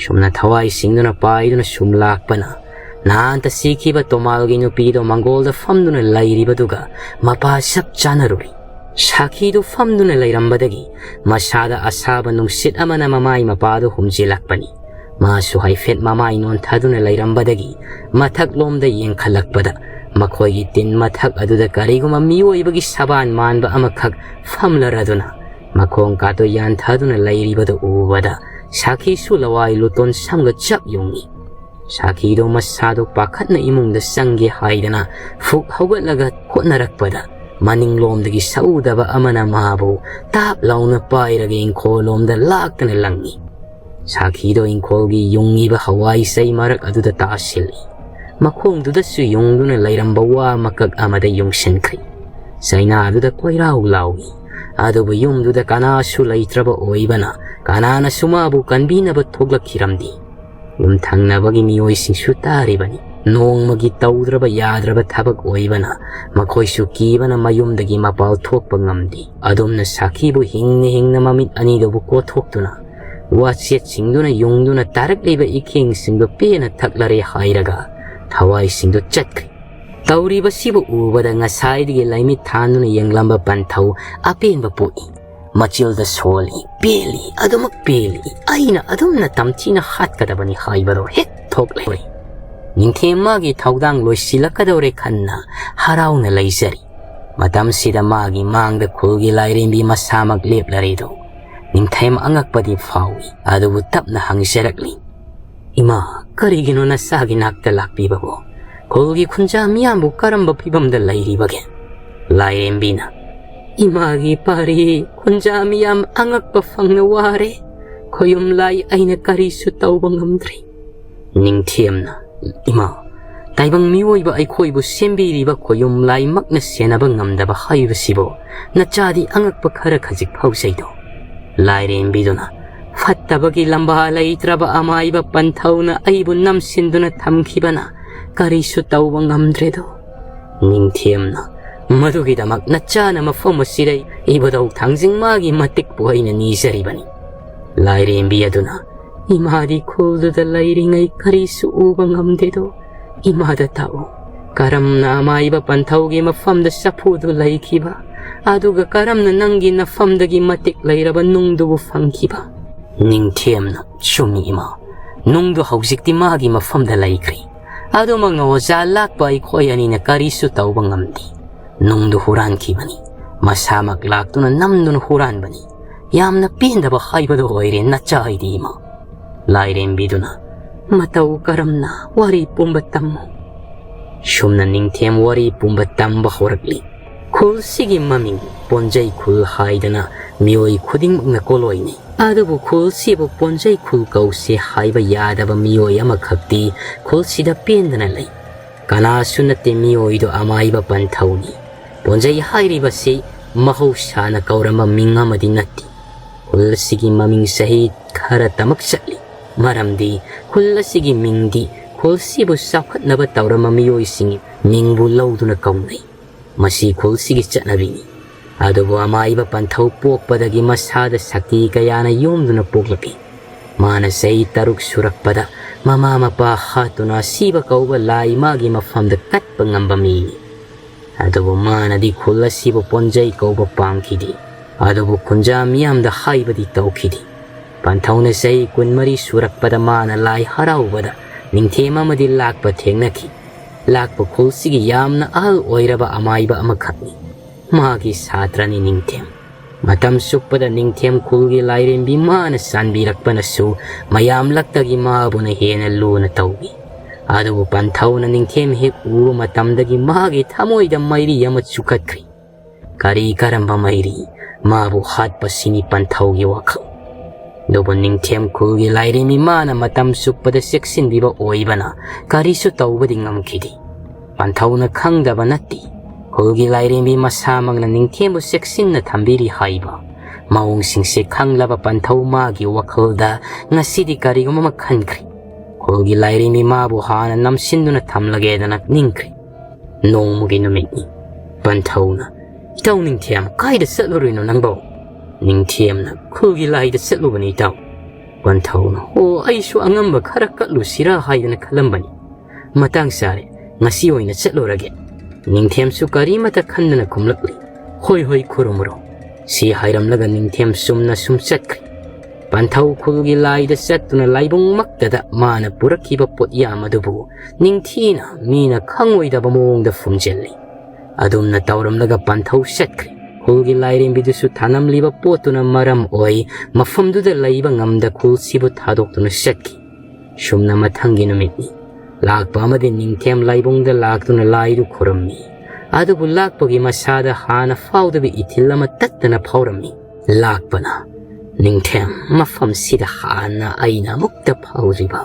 ꯁꯨꯝꯅ ꯊꯋꯥꯏ ꯁꯤꯡꯗꯨꯅ ꯄꯥꯏꯗꯨꯅ ꯁꯨꯝ ꯂꯥꯛꯄꯅ ꯅꯍꯥꯟꯇ ꯁꯤꯈꯤꯕ ꯇꯣꯃꯥꯜꯒꯤ ꯅꯨꯄꯤꯗꯣ ꯃꯪꯒꯣꯜꯗ ꯐꯝꯗꯨꯅ ꯂꯩꯔꯤꯕꯗꯨꯒ ꯃꯄꯥ ꯆꯞ ꯆꯥꯅꯔꯨꯔꯤ꯫ ꯁꯥꯈꯤꯗꯨ ꯐꯝꯗꯨꯅ ꯂꯩꯔꯝꯕꯗꯒꯤ ꯃꯁꯥꯗ ꯑꯁꯥꯕ ꯅꯨꯡꯁꯤꯠ ꯑꯃꯅ ꯃꯃꯥꯏ ꯃꯄꯥꯗꯨ ꯍꯨꯝꯖꯤꯜꯂꯛꯄꯅꯤ꯫ ꯃꯥꯁꯨ ꯍꯥꯏꯐꯦꯠ ꯃꯃꯥꯏ ꯅꯣꯟꯊꯗꯨꯅ ꯂꯩꯔꯝꯕꯗꯒꯤ ꯃꯊꯛꯂꯣꯝꯗ ꯌꯦꯡꯈꯠꯂꯛꯄꯗ ꯃꯈꯣꯏꯒꯤ ꯇꯤꯟ ꯃꯊꯛ ꯑꯗꯨꯗ ꯀꯔꯤꯒꯨꯝꯕ ꯃꯤꯑꯣꯏꯕꯒꯤ ꯁꯕꯥꯟ ꯃꯥꯟꯕ ꯑꯃꯈꯛ ꯐꯝꯂꯔꯗꯨꯅ ꯃꯈꯣꯡ ꯀꯥꯇꯨ ꯌꯥꯟꯊꯗꯨꯅ ꯂꯩꯔꯤꯕꯗꯨ ꯎꯕꯗ ꯁꯥꯈꯤꯁꯨ ꯂꯋꯥꯏ ꯂꯨꯇꯣꯟ ꯁꯝꯒ ꯆꯞ ꯌꯨꯡꯏ꯫ ꯁꯥꯈꯤꯗꯣ ꯃꯁꯥꯗꯣ ꯄꯥꯈꯠꯅ ꯏꯃꯨꯡꯗ ꯆꯪꯒꯦ ꯍꯥꯏꯗꯅ ꯐꯨꯛ ꯍꯧꯒꯠꯂꯒ ꯍꯣꯠꯅꯔꯛꯄꯗ ꯃꯅꯤꯡꯂꯣꯝꯗꯒꯤ ꯁꯎꯗꯕ ꯑꯃꯅ ꯃꯥꯕꯨ ꯇꯥꯞ ꯂꯥꯎꯅ ꯄꯥꯏꯔꯒ ꯏꯪꯈꯣꯜꯂꯣꯝꯗ ꯂꯥꯛꯇꯅ ꯂꯪꯏ꯫ ꯁꯥꯈꯤꯗꯣ ꯏꯪꯈꯣꯜꯒꯤ ꯌꯨꯡꯉꯤꯕ ꯍꯋꯥꯏ ꯆꯩ ꯃꯔꯛ ꯑꯗꯨꯗ ꯇꯥꯁꯤꯜꯂꯤ꯫ ꯃꯈꯣꯡꯗꯨꯗꯁꯨ ꯌꯨꯡꯗꯨꯅ ꯂꯩꯔꯝꯕ ꯋꯥ ꯃꯀꯛ ꯑꯃꯗ ꯌꯨꯡꯁꯤꯟꯈ꯭ꯔꯤ꯫ ꯆꯩꯅꯥꯗꯨꯗ ꯀꯣꯏꯔꯥꯎ ꯂꯥꯎꯏ꯫ ꯑꯗꯨꯕꯨ ꯌꯨꯝꯗꯨꯗ ꯀꯅꯥꯁꯨ ꯂꯩꯇ꯭ꯔꯕ ꯑꯣꯏꯕꯅ ꯀꯅꯥꯅꯁꯨ ꯃꯥꯕꯨ ꯀꯟꯕꯤꯅꯕ ꯊꯣꯛꯂꯛꯈꯤꯔꯝꯗꯦ꯫ ꯌꯨꯝꯊꯪꯅꯕꯒꯤ ꯃꯤꯑꯣꯏꯁꯤꯡꯁꯨ ꯇꯥꯔꯤꯕꯅꯤ꯫ ꯅꯣꯡꯃꯒꯤ ꯇꯧꯗ꯭ꯔꯕ ꯌꯥꯗ꯭ꯔꯕ ꯊꯕꯛ ꯑꯣꯏꯕꯅ ꯃꯈꯣꯏꯁꯨ ꯀꯤꯕꯅ ꯃꯌꯨꯝꯗꯒꯤ ꯃꯄꯥꯜ ꯊꯣꯛꯄ ꯉꯝꯗꯦ꯫ ꯑꯗꯨꯝꯅ ꯁꯥꯈꯤꯕꯨ ꯍꯤꯡꯅ ꯍꯤꯡꯅ ꯃꯃꯤꯠ ꯑꯅꯤꯗꯨꯕꯨ ꯀꯣꯠꯊꯣꯛꯇꯨꯅ ꯋꯥꯆꯦꯠꯁꯤꯡꯗꯨꯅ ꯌꯨꯡꯗꯨꯅ ꯇꯥꯔꯛꯂꯤꯕ ꯏꯈꯦꯡꯁꯤꯡꯗꯨ ꯄꯦꯟꯅ ꯊꯛꯂꯔꯦ ꯍꯥꯏꯔꯒ ꯊꯋꯥꯏꯁꯤꯡꯗꯨ ꯆꯠꯈ꯭ꯔꯦ꯫ ꯇꯧꯔꯤꯕꯁꯤꯕꯨ ꯎꯕꯗ ꯉꯁꯥꯏꯗꯒꯤ ꯂꯥꯏꯃꯤꯠ ꯊꯥꯟꯗꯨꯅ ꯌꯦꯡꯂꯝꯕ ꯄꯟꯊꯧ ꯑꯄꯦꯟꯕ ꯄꯣꯛꯏ꯫ ꯃꯆꯤꯜꯗ ꯁꯣꯜꯂꯤ, ꯄꯦꯜꯂꯤ, ꯑꯗꯨꯃꯛ ꯄꯦꯜꯂꯤ꯫ ꯑꯩꯅ ꯑꯗꯨꯝꯅ ꯇꯝꯊꯤꯅ ꯍꯥꯠꯀꯗꯕꯅꯤ ꯍꯥꯏꯕꯗꯣ ꯍꯦꯛ ꯊꯣꯛꯂꯦ꯫ ꯅꯤꯡꯊꯦꯝ ꯃꯥꯒꯤ ꯊꯧꯗꯥꯡ ꯂꯣꯏꯁꯤꯜꯂꯛꯀꯗꯧꯔꯦ ꯈꯟꯅ ꯍꯔꯥꯎꯅ ꯂꯩꯖꯔꯤ꯫ ꯃꯇꯝꯁꯤꯗ ꯃꯥꯒꯤ ꯃꯥꯡꯗ ꯈꯨꯜꯒꯤ ꯂꯥꯏꯔꯦꯝꯕꯤ ꯃꯁꯥꯃꯛ ꯂꯦꯞꯂꯔꯤꯗꯣ ꯅꯤꯡꯊꯦꯝ ꯑꯉꯛꯄꯗꯤ ꯐꯥꯎꯏ, ꯑꯗꯨꯕꯨ ꯇꯞꯅ ꯍꯪꯖꯔꯛꯂꯤ, "ꯏꯃꯥ, ꯀꯔꯤꯒꯤꯅꯣ ꯅꯆꯥꯒꯤ ꯅꯥꯛꯇ ꯂꯥꯛꯄꯤꯕꯕꯨ? ꯈꯨꯜꯒꯤ ꯈꯨꯟꯖꯥ ꯃꯤꯌꯥꯝꯕꯨ ꯀꯔꯝꯕ ꯐꯤꯕꯝꯗ ꯂꯩꯔꯤꯕꯒꯦ?" ꯂꯥꯏꯔꯦꯝꯕꯤꯅ, "ꯏꯃꯥꯒꯤ ꯄꯥꯔꯤ ꯈꯨꯟꯖꯥ ꯃꯤꯌꯥꯝ ꯑꯉꯛꯄ ꯐꯪꯅ ꯋꯥꯔꯦ꯫ ꯈꯣꯌꯨꯝ ꯂꯥꯏ ꯑꯩꯅ ꯀꯔꯤꯁꯨ ꯇꯧꯕ ꯉꯝꯗ꯭ꯔꯦ꯫" ꯅꯤꯡꯊꯦꯝꯅ, "ꯏꯃꯥ, ꯇꯥꯏꯕꯪ ꯃꯤꯑꯣꯏꯕ ꯑꯩꯈꯣꯏꯕꯨ ꯁꯦꯝꯕꯤꯔꯤꯕ ꯈꯣꯌꯨꯝ ꯂꯥꯏꯃꯛꯅ ꯁꯦꯟꯅꯕ ꯉꯝꯗꯕ ꯍꯥꯏꯕꯁꯤꯕꯨ ꯅꯆꯥꯗꯤ ꯑꯉꯛꯄ ꯈꯔ ꯈꯖꯤꯛ ꯐꯥꯎꯖꯩꯗꯣ?" ꯂꯥꯏꯔꯦꯝꯕꯤꯗꯨꯅ, "ꯐꯠꯇꯕꯒꯤ ꯂꯝꯕꯥ ꯂꯩꯇ꯭ꯔꯕ ꯑꯃꯥꯏꯕ ꯄꯟꯊꯧꯅ ꯑꯩꯕꯨ ꯅꯝꯁꯤꯟꯗꯨꯅ ꯊꯝꯈꯤꯕꯅ ꯀꯔꯤꯁꯨ ꯇꯧꯕ ꯉꯝꯗ꯭ꯔꯦꯗꯣ꯫" ꯅꯤꯡꯊꯦꯝꯅ, "ꯃꯗꯨꯒꯤꯗꯃꯛ ꯅꯆꯥꯅ ꯃꯐꯝ ꯑꯁꯤꯗ ꯏꯕꯨꯙꯧ ꯊꯥꯡꯖꯤꯡ ꯃꯥꯒꯤ ꯃꯇꯤꯛꯄꯨ ꯑꯩꯅ ꯅꯤꯖꯔꯤꯕꯅꯤ꯫" ꯂꯥꯏꯔꯦꯝꯕꯤ ꯑꯗꯨꯅ, "ꯏꯃꯥꯗꯤ ꯈꯨꯜꯗꯨꯗ ꯂꯩꯔꯤꯉꯩ ꯀꯔꯤꯁꯨ ꯎꯕ ꯉꯝꯗꯦꯗꯣ꯫ ꯏꯃꯥꯗ ꯇꯥꯛꯎ, ꯀꯔꯝꯅ ꯑꯃꯥꯏꯕ ꯄꯟꯊꯧꯒꯤ ꯃꯐꯝꯗ ꯆꯐꯨꯗꯨ ꯂꯩꯈꯤꯕ, ꯑꯗꯨꯒ ꯀꯔꯝꯅ ꯅꯪꯒꯤ ꯅꯐꯝꯗꯒꯤ ꯃꯇꯤꯛ ꯂꯩꯔꯕ ꯅꯨꯡꯗꯨꯕꯨ ꯐꯪꯈꯤꯕ?" ꯅꯤꯡꯊꯦꯝꯅ, "ꯆꯨꯝꯃꯤ ꯏꯃꯥ, ꯅꯨꯡꯗꯨ ꯍꯧꯖꯤꯛꯇꯤ ꯃꯥꯒꯤ ꯃꯐꯝꯗ ꯂꯩꯈ꯭ꯔꯦ꯫ ꯑꯗꯨꯃꯛꯅ ꯑꯣꯖꯥ ꯂꯥꯛꯄ ꯑꯩꯈꯣꯏ ꯑꯅꯤꯅ ꯀꯔꯤꯁꯨ ꯇꯧꯕ ꯉꯝꯗꯦ꯫ ꯅꯨꯡꯗꯨ ꯍꯨꯔꯥꯟꯈꯤꯕꯅꯤ꯫ ꯃꯁꯥꯃꯛ ꯂꯥꯛꯇꯨꯅ ꯅꯝꯗꯨꯅ ꯍꯨꯔꯥꯟꯕꯅꯤ꯫ ꯌꯥꯝꯅ ꯄꯦꯟꯗꯕ ꯍꯥꯏꯕꯗꯨ ꯑꯣꯏꯔꯦ ꯅꯆꯥ ꯑꯩꯗꯤ ꯏꯃꯥ꯫" ꯂꯥꯏꯔꯦꯝꯕꯤꯗꯨꯅ, "ꯃꯇꯧ ꯀꯔꯝꯅ? ꯋꯥꯔꯤ ꯄꯨꯝꯕ ꯇꯝꯃꯨ꯫" ꯁꯨꯝꯅ ꯅꯤꯡꯊꯦꯝ ꯋꯥꯔꯤ ꯄꯨꯝꯕ ꯇꯝꯕ ꯍꯧꯔꯛꯂꯤ꯫ ꯈꯨꯜꯁꯤꯒꯤ ꯃꯃꯤꯡ ꯄꯣꯟꯖꯩ ꯈꯨꯜ ꯍꯥꯏꯗꯅ ꯃꯤꯑꯣꯏ ꯈꯨꯗꯤꯡꯃꯛꯅ ꯀꯣꯂꯣꯏꯅꯩ꯫ ꯑꯗꯨꯕꯨ ꯈꯨꯜꯁꯤꯕꯨ ꯄꯣꯟꯖꯩ ꯈꯨꯜ ꯀꯧꯁꯦ ꯍꯥꯏꯕ ꯌꯥꯗꯕ ꯃꯤꯑꯣꯏ ꯑꯃꯈꯛꯇꯤ ꯈꯨꯜꯁꯤꯗ ꯄꯦꯟꯗꯅ ꯂꯩ꯫ ꯀꯅꯥꯁꯨ ꯅꯠꯇꯦ, ꯃꯤꯑꯣꯏꯗꯣ ꯑꯃꯥꯏꯕ ꯄꯟꯊꯧꯅꯤ꯫ ꯄꯣꯟꯖꯩ ꯍꯥꯏꯔꯤꯕꯁꯤ ꯃꯍꯧꯁꯥꯅ ꯀꯧꯔꯝꯕ ꯃꯤꯡ ꯑꯃꯗꯤ ꯅꯠꯇꯦ꯫ ꯈꯨꯜ ꯑꯁꯤꯒꯤ ꯃꯃꯤꯡ ꯆꯍꯤ ꯈꯔꯇꯃꯛ ꯆꯠꯂꯤ꯫ ꯃꯔꯝꯗꯤ ꯈꯨꯜ ꯑꯁꯤꯒꯤ ꯃꯤꯡꯗꯤ ꯈꯨꯜꯁꯤꯕꯨ ꯆꯥꯎꯈꯠꯅꯕ ꯇꯧꯔꯝꯕ ꯃꯤꯑꯣꯏꯁꯤꯡꯒꯤ ꯃꯤꯡꯕꯨ ꯂꯧꯗꯨꯅ ꯀꯧꯅꯩ꯫ ꯃꯁꯤ ꯈꯨꯜꯁꯤꯒꯤ ꯆꯠꯅꯕꯤꯅꯤ꯫ ꯑꯗꯨꯕꯨ ꯑꯃꯥꯏꯕ ꯄꯟꯊꯧ ꯄꯣꯛꯄꯗꯒꯤ ꯃꯁꯥꯗ ꯁꯛꯇꯤ ꯀꯌꯥꯅ ꯌꯣꯝꯗꯨꯅ ꯄꯣꯛꯂꯛꯏ꯫ ꯃꯥꯅ ꯆꯍꯤ ꯇꯔꯨꯛ ꯁꯨꯔꯛꯄꯗ ꯃꯃꯥ ꯃꯄꯥ ꯍꯥꯠꯇꯨꯅ ꯑꯁꯤꯕ ꯀꯧꯕ ꯂꯥꯏ ꯃꯥꯒꯤ ꯃꯐꯝꯗ ꯀꯠꯄ ꯉꯝꯕ ꯃꯤꯅꯤ꯫ ꯑꯗꯨꯕꯨ ꯃꯥꯅꯗꯤ ꯈꯨꯜ ꯑꯁꯤꯕꯨ ꯄꯣꯟꯖꯩ ꯀꯧꯕ ꯄꯥꯝꯈꯤꯗꯦ꯫ ꯑꯗꯨꯕꯨ ꯈꯨꯟꯖꯥ ꯃꯤꯌꯥꯝꯗ ꯍꯥꯏꯕꯗꯤ ꯇꯧꯈꯤꯗꯦ꯫ ꯄꯟꯊꯧꯅ ꯆꯍꯤ ꯀꯨꯟꯃꯔꯤ ꯁꯨꯔꯛꯄꯗ ꯃꯥꯅ ꯂꯥꯏ ꯍꯔꯥꯎꯕꯗ ꯅꯤꯡꯊꯦꯝ ꯑꯃꯗꯤ ꯂꯥꯛꯄ ꯊꯦꯡꯅꯈꯤ꯫ ꯂꯥꯛꯄ ꯈꯨꯜꯁꯤꯒꯤ ꯌꯥꯝꯅ ꯑꯍꯜ ꯑꯣꯏꯔꯕ ꯑꯃꯥꯏꯕ ꯑꯃꯈꯛꯅꯤ꯫ ꯃꯥꯒꯤ ꯁꯥꯇ꯭ꯔꯅꯤ ꯅꯤꯡꯊꯦꯝ꯫ ꯃꯇꯝ ꯆꯨꯞꯄꯗ ꯅꯤꯡꯊꯦꯝ ꯈꯨꯜꯒꯤ ꯂꯥꯏꯔꯦꯝꯕꯤ ꯃꯥꯅ ꯆꯥꯟꯕꯤꯔꯛꯄꯅꯁꯨ ꯃꯌꯥꯝꯂꯛꯇꯒꯤ ꯃꯥꯕꯨꯅ ꯍꯦꯟꯅ ꯂꯨꯅ ꯇꯧꯏ꯫ ꯑꯗꯨꯕꯨ ꯄꯟꯊꯧꯅ ꯅꯤꯡꯊꯦꯝ ꯍꯦꯛ ꯎꯕ ꯃꯇꯝꯗꯒꯤ ꯃꯥꯒꯤ ꯊꯃꯣꯏꯗ ꯃꯩꯔꯤ ꯑꯃ ꯆꯨꯈꯠꯈ꯭ꯔꯤ꯫ ꯀꯔꯤ ꯀꯔꯝꯕ ꯃꯩꯔꯤ? ꯃꯥꯕꯨ ꯍꯥꯠꯄꯁꯤꯅꯤ ꯄꯟꯊꯧꯒꯤ ꯋꯥꯈꯜ꯫ ꯑꯗꯨꯕꯨ ꯅꯤꯡꯊꯦꯝ ꯈꯨꯜꯒꯤ ꯂꯥꯏꯔꯦꯝꯕꯤ ꯃꯥꯅ ꯃꯇꯝ ꯆꯨꯞꯄꯗ ꯆꯦꯛꯁꯤꯟꯕꯤꯕ ꯑꯣꯏꯕꯅ ꯀꯔꯤꯁꯨ ꯇꯧꯕꯗꯤ ꯉꯝꯈꯤꯗꯦ꯫ ꯄꯟꯊꯧꯅ ꯈꯪꯗꯕ ꯅꯠꯇꯦ꯫ ꯈꯨꯜꯒꯤ ꯂꯥꯏꯔꯦꯝꯕꯤ ꯃꯁꯥꯃꯛꯅ ꯅꯤꯡꯊꯦꯝꯕꯨ ꯆꯦꯛꯁꯤꯟꯅ ꯊꯝꯕꯤꯔꯤ ꯍꯥꯏꯕ ꯃꯑꯣꯡꯁꯤꯡꯁꯦ ꯈꯪꯂꯕ ꯄꯟꯊꯧ ꯃꯥꯒꯤ ꯋꯥꯈꯜꯗ ꯉꯁꯤꯗꯤ ꯀꯔꯤꯒꯨꯝꯕ ꯑꯃ ꯈꯟꯈ꯭ꯔꯦ꯫ ꯈꯨꯜꯒꯤ ꯂꯥꯏꯔꯦꯝꯕꯤ ꯃꯥꯕꯨ ꯍꯥꯟꯅ ꯅꯝꯁꯤꯟꯗꯨꯅ ꯊꯝꯂꯒꯦꯗꯅ ꯅꯤꯡꯈ꯭ꯔꯦ꯫ ꯅꯣꯡꯃꯒꯤ ꯅꯨꯃꯤꯠꯅꯤ꯫ ꯄꯟꯊꯧꯅ, "ꯏꯇꯥꯎ ꯅꯤꯡꯊꯦꯝ, ꯀꯥꯏꯗ ꯆꯠꯂꯨꯔꯤꯅꯣ ꯅꯪꯕꯣ?" ꯅꯤꯡꯊꯦꯝꯅ, "ꯈꯨꯜꯒꯤ ꯂꯥꯏꯗ ꯆꯠꯂꯨꯕꯅꯤ ꯏꯇꯥꯎ꯫" ꯄꯟꯊꯧꯅ, "ꯑꯣ, ꯑꯩꯁꯨ ꯑꯉꯝꯕ ꯈꯔ ꯀꯠꯂꯨꯁꯤꯔꯥ ꯍꯥꯏꯗꯅ ꯈꯜꯂꯝꯕꯅꯤ꯫ ꯃꯇꯥꯡ ꯆꯥꯔꯦ, ꯉꯁꯤ ꯑꯣꯏꯅ ꯆꯠꯂꯨꯔꯒꯦ꯫" ꯅꯤꯡꯊꯦꯝꯁꯨ ꯀꯔꯤꯃꯇ ꯈꯟꯗꯅ ꯈꯨꯝꯂꯛꯂꯤ, "ꯍꯣꯏ ꯍꯣꯏ, ꯈꯨꯔꯨꯝꯃꯨꯔꯣ꯫" ꯁꯤ ꯍꯥꯏꯔꯝꯂꯒ ꯅꯤꯡꯊꯦꯝ ꯆꯨꯝꯅ ꯁꯨꯝ ꯆꯠꯈ꯭ꯔꯦ꯫ ꯄꯟꯊꯧ ꯈꯨꯜꯒꯤ ꯂꯥꯏꯗ ꯆꯠꯇꯨꯅ ꯂꯥꯏꯕꯨꯡꯃꯛꯇꯗ ꯃꯥꯅ ꯄꯨꯔꯛꯈꯤꯕ ꯄꯣꯠꯌꯥꯝ ꯑꯗꯨꯕꯨ ꯅꯤꯡꯊꯤꯅ ꯃꯤꯅ ꯈꯪꯉꯣꯏꯗꯕ ꯃꯑꯣꯡꯗ ꯐꯨꯝꯖꯤꯜꯂꯤ꯫ ꯑꯗꯨꯝꯅ ꯇꯧꯔꯝꯂꯒ ꯄꯟꯊꯧ ꯆꯠꯈ꯭ꯔꯦ꯫ ꯈꯨꯜꯒꯤ ꯂꯥꯏꯔꯦꯝꯕꯤꯗꯨꯁꯨ ꯊꯥꯅꯝꯂꯤꯕ ꯄꯣꯠꯇꯨꯅ ꯃꯔꯝ ꯑꯣꯏ ꯃꯐꯝꯗꯨꯗ ꯂꯩꯕ ꯉꯝꯗ ꯈꯨꯜꯁꯤꯕꯨ ꯊꯥꯗꯣꯛꯇꯨꯅ ꯆꯠꯈꯤ꯫ ꯁꯨꯝꯅ ꯃꯊꯪꯒꯤ ꯅꯨꯃꯤꯠꯅꯤ꯫ ꯂꯥꯛꯄ ꯑꯃꯗꯤ ꯅꯤꯡꯊꯦꯝ ꯂꯥꯏꯕꯨꯡꯗ ꯂꯥꯛꯇꯨꯅ ꯂꯥꯏꯗꯨ ꯈꯨꯔꯨꯝꯃꯤ꯫ ꯑꯗꯨꯕꯨ ꯂꯥꯛꯄꯒꯤ ꯃꯁꯥꯗ ꯍꯥꯟꯅ ꯐꯥꯎꯗꯕ ꯏꯊꯤꯜ ꯑꯃ ꯇꯠꯇꯅ ꯐꯥꯎꯔꯝꯃꯤ꯫ ꯂꯥꯛꯄꯅ, "ꯅꯤꯡꯊꯦꯝ, ꯃꯐꯝꯁꯤꯗ ꯍꯥꯟꯅ ꯑꯩꯅ ꯑꯃꯨꯛꯇ ꯐꯥꯎꯗ꯭ꯔꯤꯕ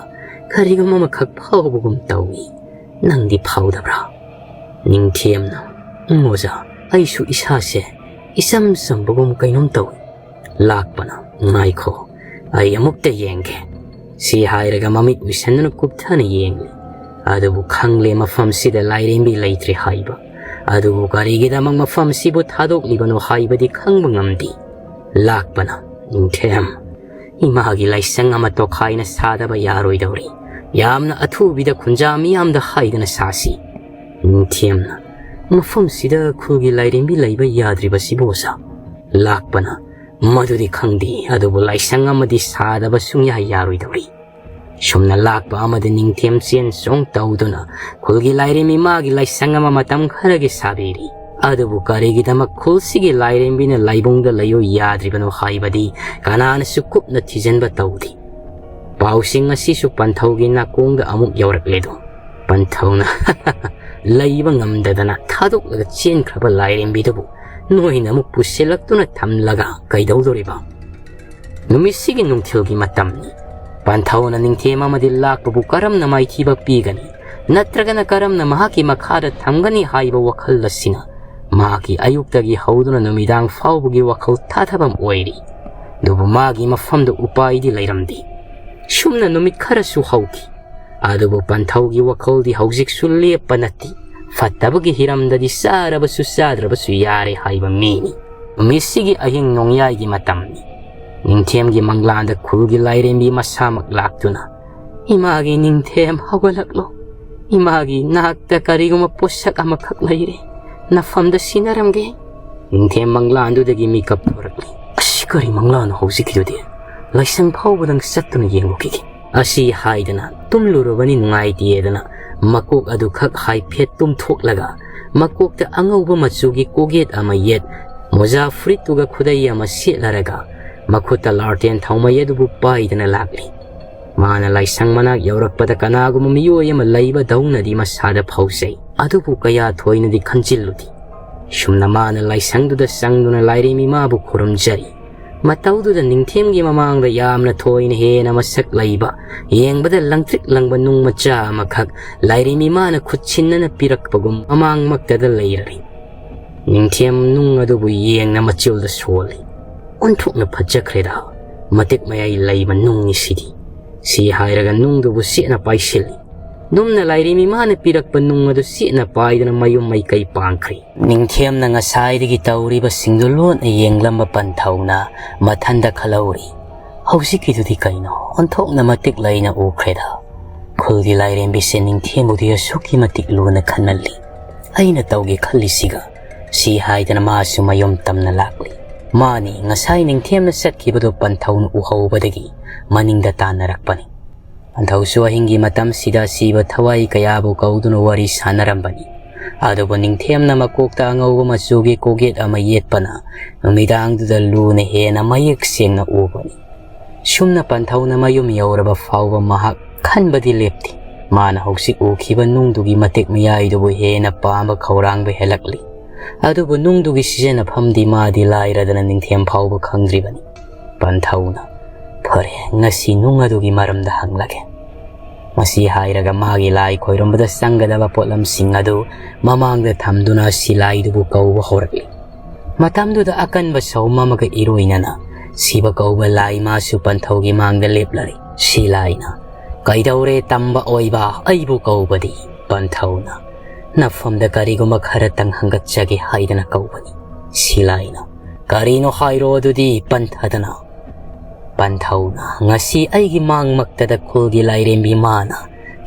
ꯀꯔꯤꯒꯨꯝꯕ ꯑꯃꯈꯛ ꯐꯥꯎꯕꯒꯨꯝ ꯇꯧꯏ꯫ ꯅꯪꯗꯤ ꯐꯥꯎꯗꯕ꯭ꯔꯥ?" ꯅꯤꯡꯊꯦꯝꯅ, "ꯎꯝ, ꯑꯣꯖꯥ, ꯑꯩꯁꯨ ꯏꯁꯥꯁꯦ ꯏꯆꯝ ꯆꯝꯕꯒꯨꯝ ꯀꯩꯅꯣꯝ ꯇꯧꯏ꯫" ꯂꯥꯛꯄꯅ, "ꯉꯥꯏꯈꯣ, ꯑꯩ ꯑꯃꯨꯛꯇ ꯌꯦꯡꯒꯦ꯫" ꯁꯤ ꯍꯥꯏꯔꯒ ꯃꯃꯤꯠ ꯎꯏꯁꯟꯗꯨꯅ ꯀꯨꯞꯊꯅ ꯌꯦꯡꯂꯤ꯫ ꯑꯗꯨꯕꯨ ꯈꯪꯂꯦ ꯃꯐꯝꯁꯤꯗ ꯂꯥꯏꯔꯦꯝꯕꯤ ꯂꯩꯇ꯭ꯔꯦ ꯍꯥꯏꯕ꯫ ꯑꯗꯨꯕꯨ ꯀꯔꯤꯒꯤꯗꯃꯛ ꯃꯐꯝꯁꯤꯕꯨ ꯊꯥꯗꯣꯛꯂꯤꯕꯅꯣ ꯍꯥꯏꯕꯗꯤ ꯈꯪꯕ ꯉꯝꯗꯦ꯫ ꯂꯥꯛꯄꯅ, "ꯅꯤꯡꯊꯦꯝ, ꯏꯃꯥꯒꯤ ꯂꯥꯏꯁꯪ ꯑꯃ ꯇꯣꯈꯥꯏꯅ ꯁꯥꯗꯕ ꯌꯥꯔꯣꯏꯗꯧꯔꯤ꯫ ꯌꯥꯝꯅ ꯑꯊꯨꯕꯤꯗ ꯈꯨꯟꯖꯥ ꯃꯤꯌꯥꯝꯗ ꯍꯥꯏꯗꯅ ꯁꯥꯁꯤ꯫" ꯅꯤꯡꯊꯦꯝꯅ, "ꯃꯐꯝꯁꯤꯗ ꯈꯨꯜꯒꯤ ꯂꯥꯏꯔꯦꯝꯕꯤ ꯂꯩꯕ ꯌꯥꯗ꯭ꯔꯤꯕꯁꯤꯕꯨ ꯑꯣꯖꯥ?" ꯂꯥꯛꯄꯅ, "ꯃꯗꯨꯗꯤ ꯈꯪꯗꯦ, ꯑꯗꯨꯕꯨ ꯂꯥꯏꯁꯪ ꯑꯃꯗꯤ ꯁꯥꯗꯕ ꯁꯨꯡꯌꯥ ꯌꯥꯔꯣꯏꯗꯧꯔꯤ꯫" ꯁꯨꯝꯅ ꯂꯥꯛꯄ ꯑꯃꯗꯤ ꯅꯤꯡꯊꯦꯝ ꯆꯦꯟ ꯆꯣꯡ ꯇꯧꯗꯨꯅ ꯈꯨꯜꯒꯤ ꯂꯥꯏꯔꯦꯝꯕꯤ ꯃꯥꯒꯤ ꯂꯥꯏꯁꯪ ꯑꯃ ꯃꯇꯝ ꯈꯔꯒꯤ ꯁꯥꯕꯤꯔꯤ꯫ ꯑꯗꯨꯕꯨ ꯀꯔꯤꯒꯤꯗꯃꯛ ꯈꯨꯜꯁꯤꯒꯤ ꯂꯥꯏꯔꯦꯝꯕꯤꯅ ꯂꯥꯏꯕꯨꯡꯗ ꯂꯩꯌꯨ ꯌꯥꯗ꯭ꯔꯤꯕꯅꯣ ꯍꯥꯏꯕꯗꯤ ꯀꯅꯥꯅꯁꯨ ꯀꯨꯞꯅ ꯊꯤꯖꯤꯟꯕ ꯇꯧꯗꯦ꯫ ꯄꯥꯎꯁꯤꯡ ꯑꯁꯤꯁꯨ ꯄꯟꯊꯧꯒꯤ ꯅꯥꯀꯣꯡꯗ ꯑꯃꯨꯛ ꯌꯧꯔꯛꯂꯦꯗꯣ꯫ ꯄꯟꯊꯧꯅ, ꯂꯩꯕ ꯉꯝꯗꯗꯅ ꯊꯥꯗꯣꯛꯂꯒ ꯆꯦꯟꯈ꯭ꯔꯕ ꯂꯥꯏꯔꯦꯝꯕꯤꯗꯨꯕꯨ ꯅꯣꯏꯅ ꯑꯃꯨꯛ ꯄꯨꯁꯤꯜꯂꯛꯇꯨꯅ ꯊꯝꯂꯒ ꯀꯩꯗꯧꯗꯣꯔꯤꯕ? ꯅꯨꯃꯤꯠꯁꯤꯒꯤ ꯅꯨꯡꯊꯤꯜꯒꯤ ꯃꯇꯝꯅꯤ꯫ ꯄꯟꯊꯧꯅ ꯅꯤꯡꯊꯦꯝ ꯑꯃꯗꯤ ꯂꯥꯛꯄꯕꯨ ꯀꯔꯝꯅ ꯃꯥꯏꯊꯤꯕ ꯄꯤꯒꯅꯤ, ꯅꯠꯇ꯭ꯔꯒꯅ ꯀꯔꯝꯅ ꯃꯍꯥꯛꯀꯤ ꯃꯈꯥꯗ ꯊꯝꯒꯅꯤ ꯍꯥꯏꯕ ꯋꯥꯈꯜ ꯑꯁꯤꯅ ꯃꯍꯥꯛꯀꯤ ꯑꯌꯨꯛꯇꯒꯤ ꯍꯧꯗꯨꯅ ꯅꯨꯃꯤꯗꯥꯡ ꯐꯥꯎꯕꯒꯤ ꯋꯥꯈꯜ ꯊꯥꯊꯐꯝ ꯑꯣꯏꯔꯤ꯫ ꯑꯗꯨꯕꯨ ꯃꯥꯒꯤ ꯃꯐꯝꯗ ꯎꯄꯥꯏꯗꯤ ꯂꯩꯔꯝꯗꯦ꯫ ꯁꯨꯝꯅ ꯅꯨꯃꯤꯠ ꯈꯔꯁꯨ ꯍꯧꯈꯤ꯫ ꯑꯗꯨꯕꯨ ꯄꯟꯊꯧꯒꯤ ꯋꯥꯈꯜꯗꯤ ꯍꯧꯖꯤꯛꯁꯨ ꯂꯦꯞꯄ ꯅꯠꯇꯦ꯫ ꯐꯠꯇꯕꯒꯤ ꯍꯤꯔꯝꯗꯗꯤ ꯆꯥꯔꯕꯁꯨ ꯆꯥꯗ꯭ꯔꯕꯁꯨ ꯌꯥꯔꯦ ꯍꯥꯏꯕ ꯃꯤꯅꯤ꯫ ꯅꯨꯃꯤꯠꯁꯤꯒꯤ ꯑꯍꯤꯡ ꯅꯣꯡꯌꯥꯏꯒꯤ ꯃꯇꯝꯅꯤ꯫ ꯅꯤꯡꯊꯦꯝꯒꯤ ꯃꯪꯂꯥꯟꯗ ꯈꯨꯜꯒꯤ ꯂꯥꯏꯔꯦꯝꯕꯤ ꯃꯁꯥꯃꯛ ꯂꯥꯛꯇꯨꯅ, "ꯏꯃꯥꯒꯤ ꯅꯤꯡꯊꯦꯝ, ꯍꯧꯒꯠꯂꯛꯂꯣ꯫ ꯏꯃꯥꯒꯤ ꯅꯥꯛꯇ ꯀꯔꯤꯒꯨꯝꯕ ꯄꯣꯠꯁꯛ ꯑꯃꯈꯛ ꯂꯩꯔꯦ꯫ ꯅꯐꯝꯗ ꯁꯤꯟꯅꯔꯝꯒꯦ꯫" ꯅꯤꯡꯊꯦꯝ ꯃꯪꯂꯥꯟꯗꯨꯗꯒꯤ ꯃꯤꯀꯞ ꯊꯣꯔꯛꯂꯤ꯫ "ꯑꯁꯤ ꯀꯔꯤ ꯃꯪꯂꯥꯟꯅꯣ ꯍꯧꯖꯤꯛꯀꯤꯗꯨꯗꯤ? ꯂꯥꯏꯁꯪ ꯐꯥꯎꯕꯗꯪ ꯆꯠꯇꯨꯅ ꯌꯦꯡꯂꯨꯈꯤꯒꯦ꯫" ꯑꯁꯤ ꯍꯥꯏꯗꯅ ꯇꯨꯝꯂꯨꯔꯕꯅꯤ ꯅꯨꯡꯉꯥꯏꯇꯦꯗꯅ ꯃꯀꯣꯛ ꯑꯗꯨꯈꯛ ꯍꯥꯏꯐꯦꯠ ꯇꯨꯝꯊꯣꯛꯂꯒ ꯃꯀꯣꯛꯇ ꯑꯉꯧꯕ ꯃꯆꯨꯒꯤ ꯀꯣꯛꯌꯦꯠ ꯑꯃ ꯌꯦꯠ, ꯃꯣꯖꯥ ꯐꯨꯔꯤꯠꯇꯨꯒ ꯈꯨꯗꯩ ꯑꯃ ꯁꯦꯠꯂꯔꯒ ꯃꯈꯨꯠꯇ ꯂꯥꯔꯇꯦꯟ ꯊꯥꯎꯃꯩ ꯑꯗꯨꯕꯨ ꯄꯥꯏꯗꯅ ꯂꯥꯛꯂꯤ꯫ ꯃꯥꯅ ꯂꯥꯏꯁꯪ ꯃꯅꯥꯛ ꯌꯧꯔꯛꯄꯗ ꯀꯅꯥꯒꯨꯝꯕ ꯃꯤꯑꯣꯏ ꯑꯃ ꯂꯩꯕꯗꯧꯅꯗꯤ ꯃꯁꯥꯗ ꯐꯥꯎꯖꯩ, ꯑꯗꯨꯕꯨ ꯀꯌꯥ ꯊꯣꯏꯅꯗꯤ ꯈꯟꯖꯤꯜꯂꯨꯗꯦ꯫ ꯁꯨꯝꯅ ꯃꯥꯅ ꯂꯥꯏꯁꯪꯗꯨꯗ ꯆꯪꯗꯨꯅ ꯂꯥꯏꯔꯦꯝꯕꯤ ꯃꯥꯕꯨ ꯈꯨꯔꯨꯝꯖꯔꯤ꯫ ꯃꯇꯧꯗꯨꯗ ꯅꯤꯡꯊꯦꯝꯒꯤ ꯃꯃꯥꯡꯗ ꯌꯥꯝꯅ ꯊꯣꯏꯅ ꯍꯦꯟꯅ ꯃꯁꯛ ꯂꯩꯕ, ꯌꯦꯡꯕꯗ ꯂꯪꯇ꯭ꯔꯤꯛ ꯂꯪꯕ ꯅꯨꯡ ꯃꯆꯥ ꯑꯃꯈꯛ ꯂꯥꯏꯔꯦꯝꯕꯤ ꯃꯥꯅ ꯈꯨꯠꯁꯤꯟꯅꯅ ꯄꯤꯔꯛꯄꯒꯨꯝ ꯃꯃꯥꯡꯃꯛꯇꯗ ꯂꯩꯔꯔꯤ꯫ ꯅꯤꯡꯊꯦꯝ ꯅꯨꯡ ꯑꯗꯨꯕꯨ ꯌꯦꯡꯅ ꯃꯆꯤꯜꯗ ꯁꯣꯜꯂꯤ꯫ "ꯑꯣꯟꯊꯣꯛꯅ ꯐꯖꯈ꯭ꯔꯦꯗ, ꯃꯇꯤꯛ ꯃꯌꯥꯏ ꯂꯩꯕ ꯅꯨꯡꯅꯤ ꯁꯤꯗꯤ꯫ ꯁꯤ ꯍꯥꯏꯔꯒ ꯅꯨꯡꯗꯨꯕꯨ ꯆꯦꯠꯅ ꯄꯥꯏꯁꯤꯜꯂꯤ꯫ ꯅꯨꯝꯅ ꯂꯥꯏꯔꯦꯝꯕꯤ ꯃꯥꯅ ꯄꯤꯔꯛꯄ ꯅꯨꯡ ꯑꯗꯨ ꯆꯦꯠꯅ ꯄꯥꯏꯗꯨꯅ ꯃꯌꯨꯝ ꯃꯥꯏꯀꯩ ꯄꯥꯡꯈ꯭ꯔꯤ꯫ ꯅꯤꯡꯊꯦꯝꯅ ꯉꯁꯥꯏꯗꯒꯤ ꯇꯧꯔꯤꯕꯁꯤꯡꯗꯨ ꯂꯣꯟꯅ ꯌꯦꯡꯂꯝꯕ ꯄꯟꯊꯧꯅ ꯃꯊꯟꯗ ꯈꯜꯍꯧꯔꯤ, "ꯍꯧꯖꯤꯛꯀꯤꯗꯨꯗꯤ ꯀꯩꯅꯣ? ꯑꯣꯟꯊꯣꯛꯅ ꯃꯇꯤꯛ ꯂꯩꯅ ꯎꯈ꯭ꯔꯦꯗ꯫ ꯈꯨꯜꯒꯤ ꯂꯥꯏꯔꯦꯝꯕꯤꯁꯦ ꯅꯤꯡꯊꯦꯝꯕꯨꯗꯤ ꯑꯁꯨꯛꯀꯤ ꯃꯇꯤꯛ ꯂꯨꯅ ꯈꯟꯃꯜꯂꯤ꯫ ꯑꯩꯅ ꯇꯧꯒꯦ ꯈꯜꯂꯤꯁꯤꯒ?" ꯁꯤ ꯍꯥꯏꯗꯅ ꯃꯥꯁꯨ ꯃꯌꯨꯝ ꯇꯝꯅ ꯂꯥꯛꯂꯤ꯫ ꯃꯥꯅꯤ ꯉꯁꯥꯏ ꯅꯤꯡꯊꯦꯝꯅ ꯆꯠꯈꯤꯕꯗꯨ ꯄꯟꯊꯧꯅ ꯎꯍꯧꯕꯗꯒꯤ ꯃꯅꯤꯡꯗ ꯇꯥꯟꯅꯔꯛꯄꯅꯤ꯫ ꯄꯟꯊꯧꯁꯨ ꯑꯍꯤꯡꯒꯤ ꯃꯇꯝꯁꯤꯗ ꯑꯁꯤꯕ ꯊꯋꯥꯏ ꯀꯌꯥꯕꯨ ꯀꯧꯗꯨꯅ ꯋꯥꯔꯤ ꯁꯥꯟꯅꯔꯝꯕꯅꯤ꯫ ꯑꯗꯨꯕꯨ ꯅꯤꯡꯊꯦꯝꯅ ꯃꯀꯣꯛꯇ ꯑꯉꯧꯕ ꯃꯆꯨꯒꯤ ꯀꯣꯛꯌꯦꯠ ꯑꯃ ꯌꯦꯠꯄꯅ ꯅꯨꯃꯤꯗꯥꯡꯗꯨꯗ ꯂꯨꯅ ꯍꯦꯟꯅ ꯃꯌꯦꯛ ꯁꯦꯡꯅ ꯎꯕꯅꯤ꯫ ꯁꯨꯝꯅ ꯄꯟꯊꯧꯅ ꯃꯌꯨꯝ ꯌꯧꯔꯕ ꯐꯥꯎꯕ ꯃꯍꯥꯛ ꯈꯟꯕꯗꯤ ꯂꯦꯞꯇꯦ꯫ ꯃꯥꯅ ꯍꯧꯖꯤꯛ ꯎꯈꯤꯕ ꯅꯨꯡꯗꯨꯒꯤ ꯃꯇꯤꯛ ꯃꯌꯥꯏꯗꯨꯕꯨ ꯍꯦꯟꯅ ꯄꯥꯝꯕ ꯈꯧꯔꯥꯡꯕ ꯍꯦꯜꯂꯛꯂꯤ꯫ ꯑꯗꯨꯕꯨ ꯅꯨꯡꯗꯨꯒꯤ ꯁꯤꯖꯤꯟꯅꯐꯝꯗꯤ ꯃꯥꯗꯤ ꯂꯥꯏꯔꯗꯅ ꯅꯤꯡꯊꯦꯝ ꯐꯥꯎꯕ ꯈꯪꯗ꯭ꯔꯤꯕꯅꯤ꯫ ꯄꯟꯊꯧꯅ, "ꯐꯔꯦ, ꯉꯁꯤ ꯅꯨꯡ ꯑꯗꯨꯒꯤ ꯃꯔꯝꯗ ꯍꯪꯂꯒꯦ"꯫ ꯃꯁꯤ ꯍꯥꯏꯔꯒ ꯃꯥꯒꯤ ꯂꯥꯏ ꯈꯣꯏꯔꯝꯕꯗ ꯆꯪꯒꯗꯕ ꯄꯣꯠꯂꯝꯁꯤꯡ ꯑꯗꯨ ꯃꯃꯥꯡꯗ ꯊꯝꯗꯨꯅ ꯁꯤꯂꯥꯏꯗꯨꯕꯨ ꯀꯧꯕ ꯍꯧꯔꯛꯂꯤ꯫ ꯃꯇꯝꯗꯨꯗ ꯑꯀꯟꯕ ꯁꯍꯨꯝ ꯑꯃꯒ ꯏꯔꯣꯏꯅꯅ ꯁꯤꯕ ꯀꯧꯕ ꯂꯥꯏ ꯃꯥꯁꯨ ꯄꯟꯊꯧꯒꯤ ꯃꯥꯡꯗ ꯂꯦꯞꯂꯔꯤ꯫ ꯁꯤꯂꯥꯏꯅ, "ꯀꯩꯗꯧꯔꯦ ꯇꯝꯕ ꯑꯣꯏꯕ, ꯑꯩꯕꯨ ꯀꯧꯕꯗꯤ?" ꯄꯟꯊꯧꯅ, "ꯅꯐꯝꯗ ꯀꯔꯤꯒꯨꯝꯕ ꯈꯔꯇꯪ ꯍꯪꯒꯠꯆꯒꯦ ꯍꯥꯏꯗꯅ ꯀꯧꯕꯅꯤ"꯫ ꯁꯤꯂꯥꯏꯅ, "ꯀꯔꯤꯅꯣ ꯍꯥꯏꯔꯣ ꯑꯗꯨꯗꯤ ꯄꯟꯊꯗꯅ"꯫ ꯄꯟꯊꯧꯅ, "ꯉꯁꯤ ꯑꯩꯒꯤ ꯃꯥꯡꯃꯛꯇꯗ ꯈꯨꯜꯒꯤ ꯂꯥꯏꯔꯦꯝꯕꯤ ꯃꯥꯅ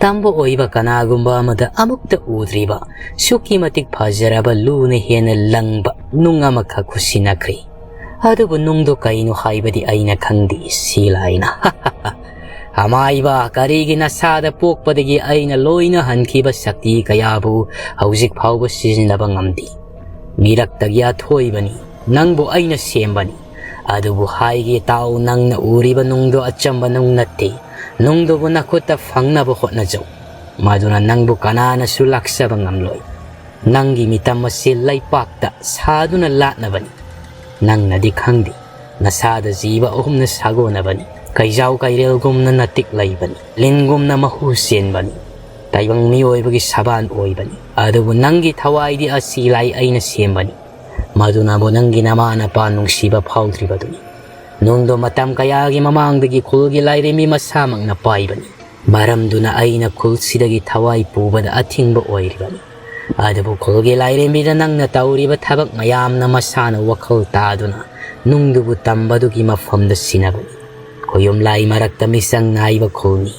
ꯇꯝꯕ ꯑꯣꯏꯕ ꯀꯅꯥꯒꯨꯝꯕ ꯑꯃꯗ ꯑꯃꯨꯛꯇ ꯎꯗ꯭ꯔꯤꯕ ꯁꯨꯛꯀꯤ ꯃꯇꯤꯛ ꯐꯖꯔꯕ ꯂꯨꯅ ꯍꯦꯟꯅ ꯂꯪꯕ ꯅꯨꯡ ꯑꯃꯈꯛ ꯈꯨꯠꯁꯤꯟꯅꯈ꯭ꯔꯤ꯫ ꯑꯗꯨꯕꯨ ꯅꯨꯡꯗꯨ ꯀꯩꯅꯣ ꯍꯥꯏꯕꯗꯤ ꯑꯩꯅ ꯈꯪꯗꯦ"꯫ ꯁꯤꯂꯥꯏꯅ, "ꯑꯃꯥꯏꯕ, ꯀꯔꯤꯒꯤ ꯅꯁꯥꯗ ꯄꯣꯛꯄꯗꯒꯤ ꯑꯩꯅ ꯂꯣꯏꯅ ꯍꯟꯈꯤꯕ ꯁꯛꯇꯤ ꯀꯌꯥꯕꯨ ꯍꯧꯖꯤꯛ ꯐꯥꯎꯕ ꯁꯤꯖꯤꯟꯅꯕ ꯉꯝꯗꯦ? ꯃꯤꯔꯛꯇꯒꯤ ꯑꯊꯣꯏꯕꯅꯤ, ꯅꯪꯕꯨ ꯑꯩꯅ ꯁꯦꯝꯕꯅꯤ꯫ ꯑꯗꯨꯕꯨ ꯍꯥꯏꯒꯦ ꯇꯥꯎ, ꯅꯪꯅ ꯎꯔꯤꯕ ꯅꯨꯡꯗꯣ ꯑꯆꯝꯕ ꯅꯨꯡ ꯅꯠꯇꯦ꯫ ꯅꯨꯡꯗꯨꯕꯨ ꯅꯈꯨꯠꯇ ꯐꯪꯅꯕ ꯍꯣꯠꯅꯖꯧ꯫ ꯃꯗꯨꯅ ꯅꯪꯕꯨ ꯀꯅꯥꯅꯁꯨ ꯂꯥꯛꯆꯕ ꯉꯝꯂꯣꯏ꯫ ꯅꯪꯒꯤ ꯃꯤꯇꯝ ꯑꯁꯤ ꯂꯩꯄꯥꯛꯇ ꯁꯥꯗꯨꯅ ꯂꯥꯠꯅꯕꯅꯤ꯫ ꯅꯪꯅꯗꯤ ꯈꯪꯗꯦ, ꯅꯁꯥꯗ ꯖꯤꯕ ꯑꯍꯨꯝꯅ ꯁꯥꯒꯣꯟꯅꯕꯅꯤ꯫ ꯀꯩꯖꯥꯎ ꯀꯩꯔꯦꯜꯒꯨꯝꯅ ꯅꯇꯤꯛ ꯂꯩꯕꯅꯤ, ꯂꯤꯟꯒꯨꯝꯅ ꯃꯍꯨ ꯆꯦꯟꯕꯅꯤ, ꯇꯥꯏꯕꯪ ꯃꯤꯑꯣꯏꯕꯒꯤ ꯁꯕꯥꯟ ꯑꯣꯏꯕꯅꯤ꯫ ꯑꯗꯨꯕꯨ ꯅꯪꯒꯤ ꯊꯋꯥꯏꯗꯤ ꯑꯁꯤ ꯂꯥꯏ ꯑꯩꯅ ꯁꯦꯝꯕꯅꯤ꯫ ꯃꯗꯨꯅꯕꯨ ꯅꯪꯒꯤ ꯅꯃꯥ ꯅꯄꯥ ꯅꯨꯡꯁꯤꯕ ꯐꯥꯎꯗ꯭ꯔꯤꯕꯗꯨꯅꯤ꯫ ꯅꯨꯡꯗꯣ ꯃꯇꯝ ꯀꯌꯥꯒꯤ ꯃꯃꯥꯡꯗꯒꯤ ꯈꯨꯜꯒꯤ ꯂꯥꯏꯔꯦꯝꯕꯤ ꯃꯁꯥꯃꯛꯅ ꯄꯥꯏꯕꯅꯤ꯫ ꯃꯔꯝꯗꯨꯅ ꯑꯩꯅ ꯈꯨꯜꯁꯤꯗꯒꯤ ꯊꯋꯥꯏ ꯄꯨꯕꯗ ꯑꯊꯤꯡꯕ ꯑꯣꯏꯔꯤꯕꯅꯤ꯫ ꯑꯗꯨꯕꯨ ꯈꯨꯜꯒꯤ ꯂꯥꯏꯔꯦꯝꯕꯤꯗ ꯅꯪꯅ ꯇꯧꯔꯤꯕ ꯊꯕꯛ ꯃꯌꯥꯝꯅ ꯃꯁꯥꯅ ꯋꯥꯈꯜ ꯇꯥꯗꯨꯅ ꯅꯨꯡꯗꯨꯕꯨ ꯇꯝꯕꯗꯨꯒꯤ ꯃꯐꯝꯗ ꯁꯤꯟꯅꯕꯅꯤ꯫ ꯈꯣꯌꯨꯝ ꯂꯥꯏ ꯃꯔꯛꯇ ꯃꯤꯆꯪ ꯅꯥꯏꯕ ꯈꯨꯜꯅꯤ꯫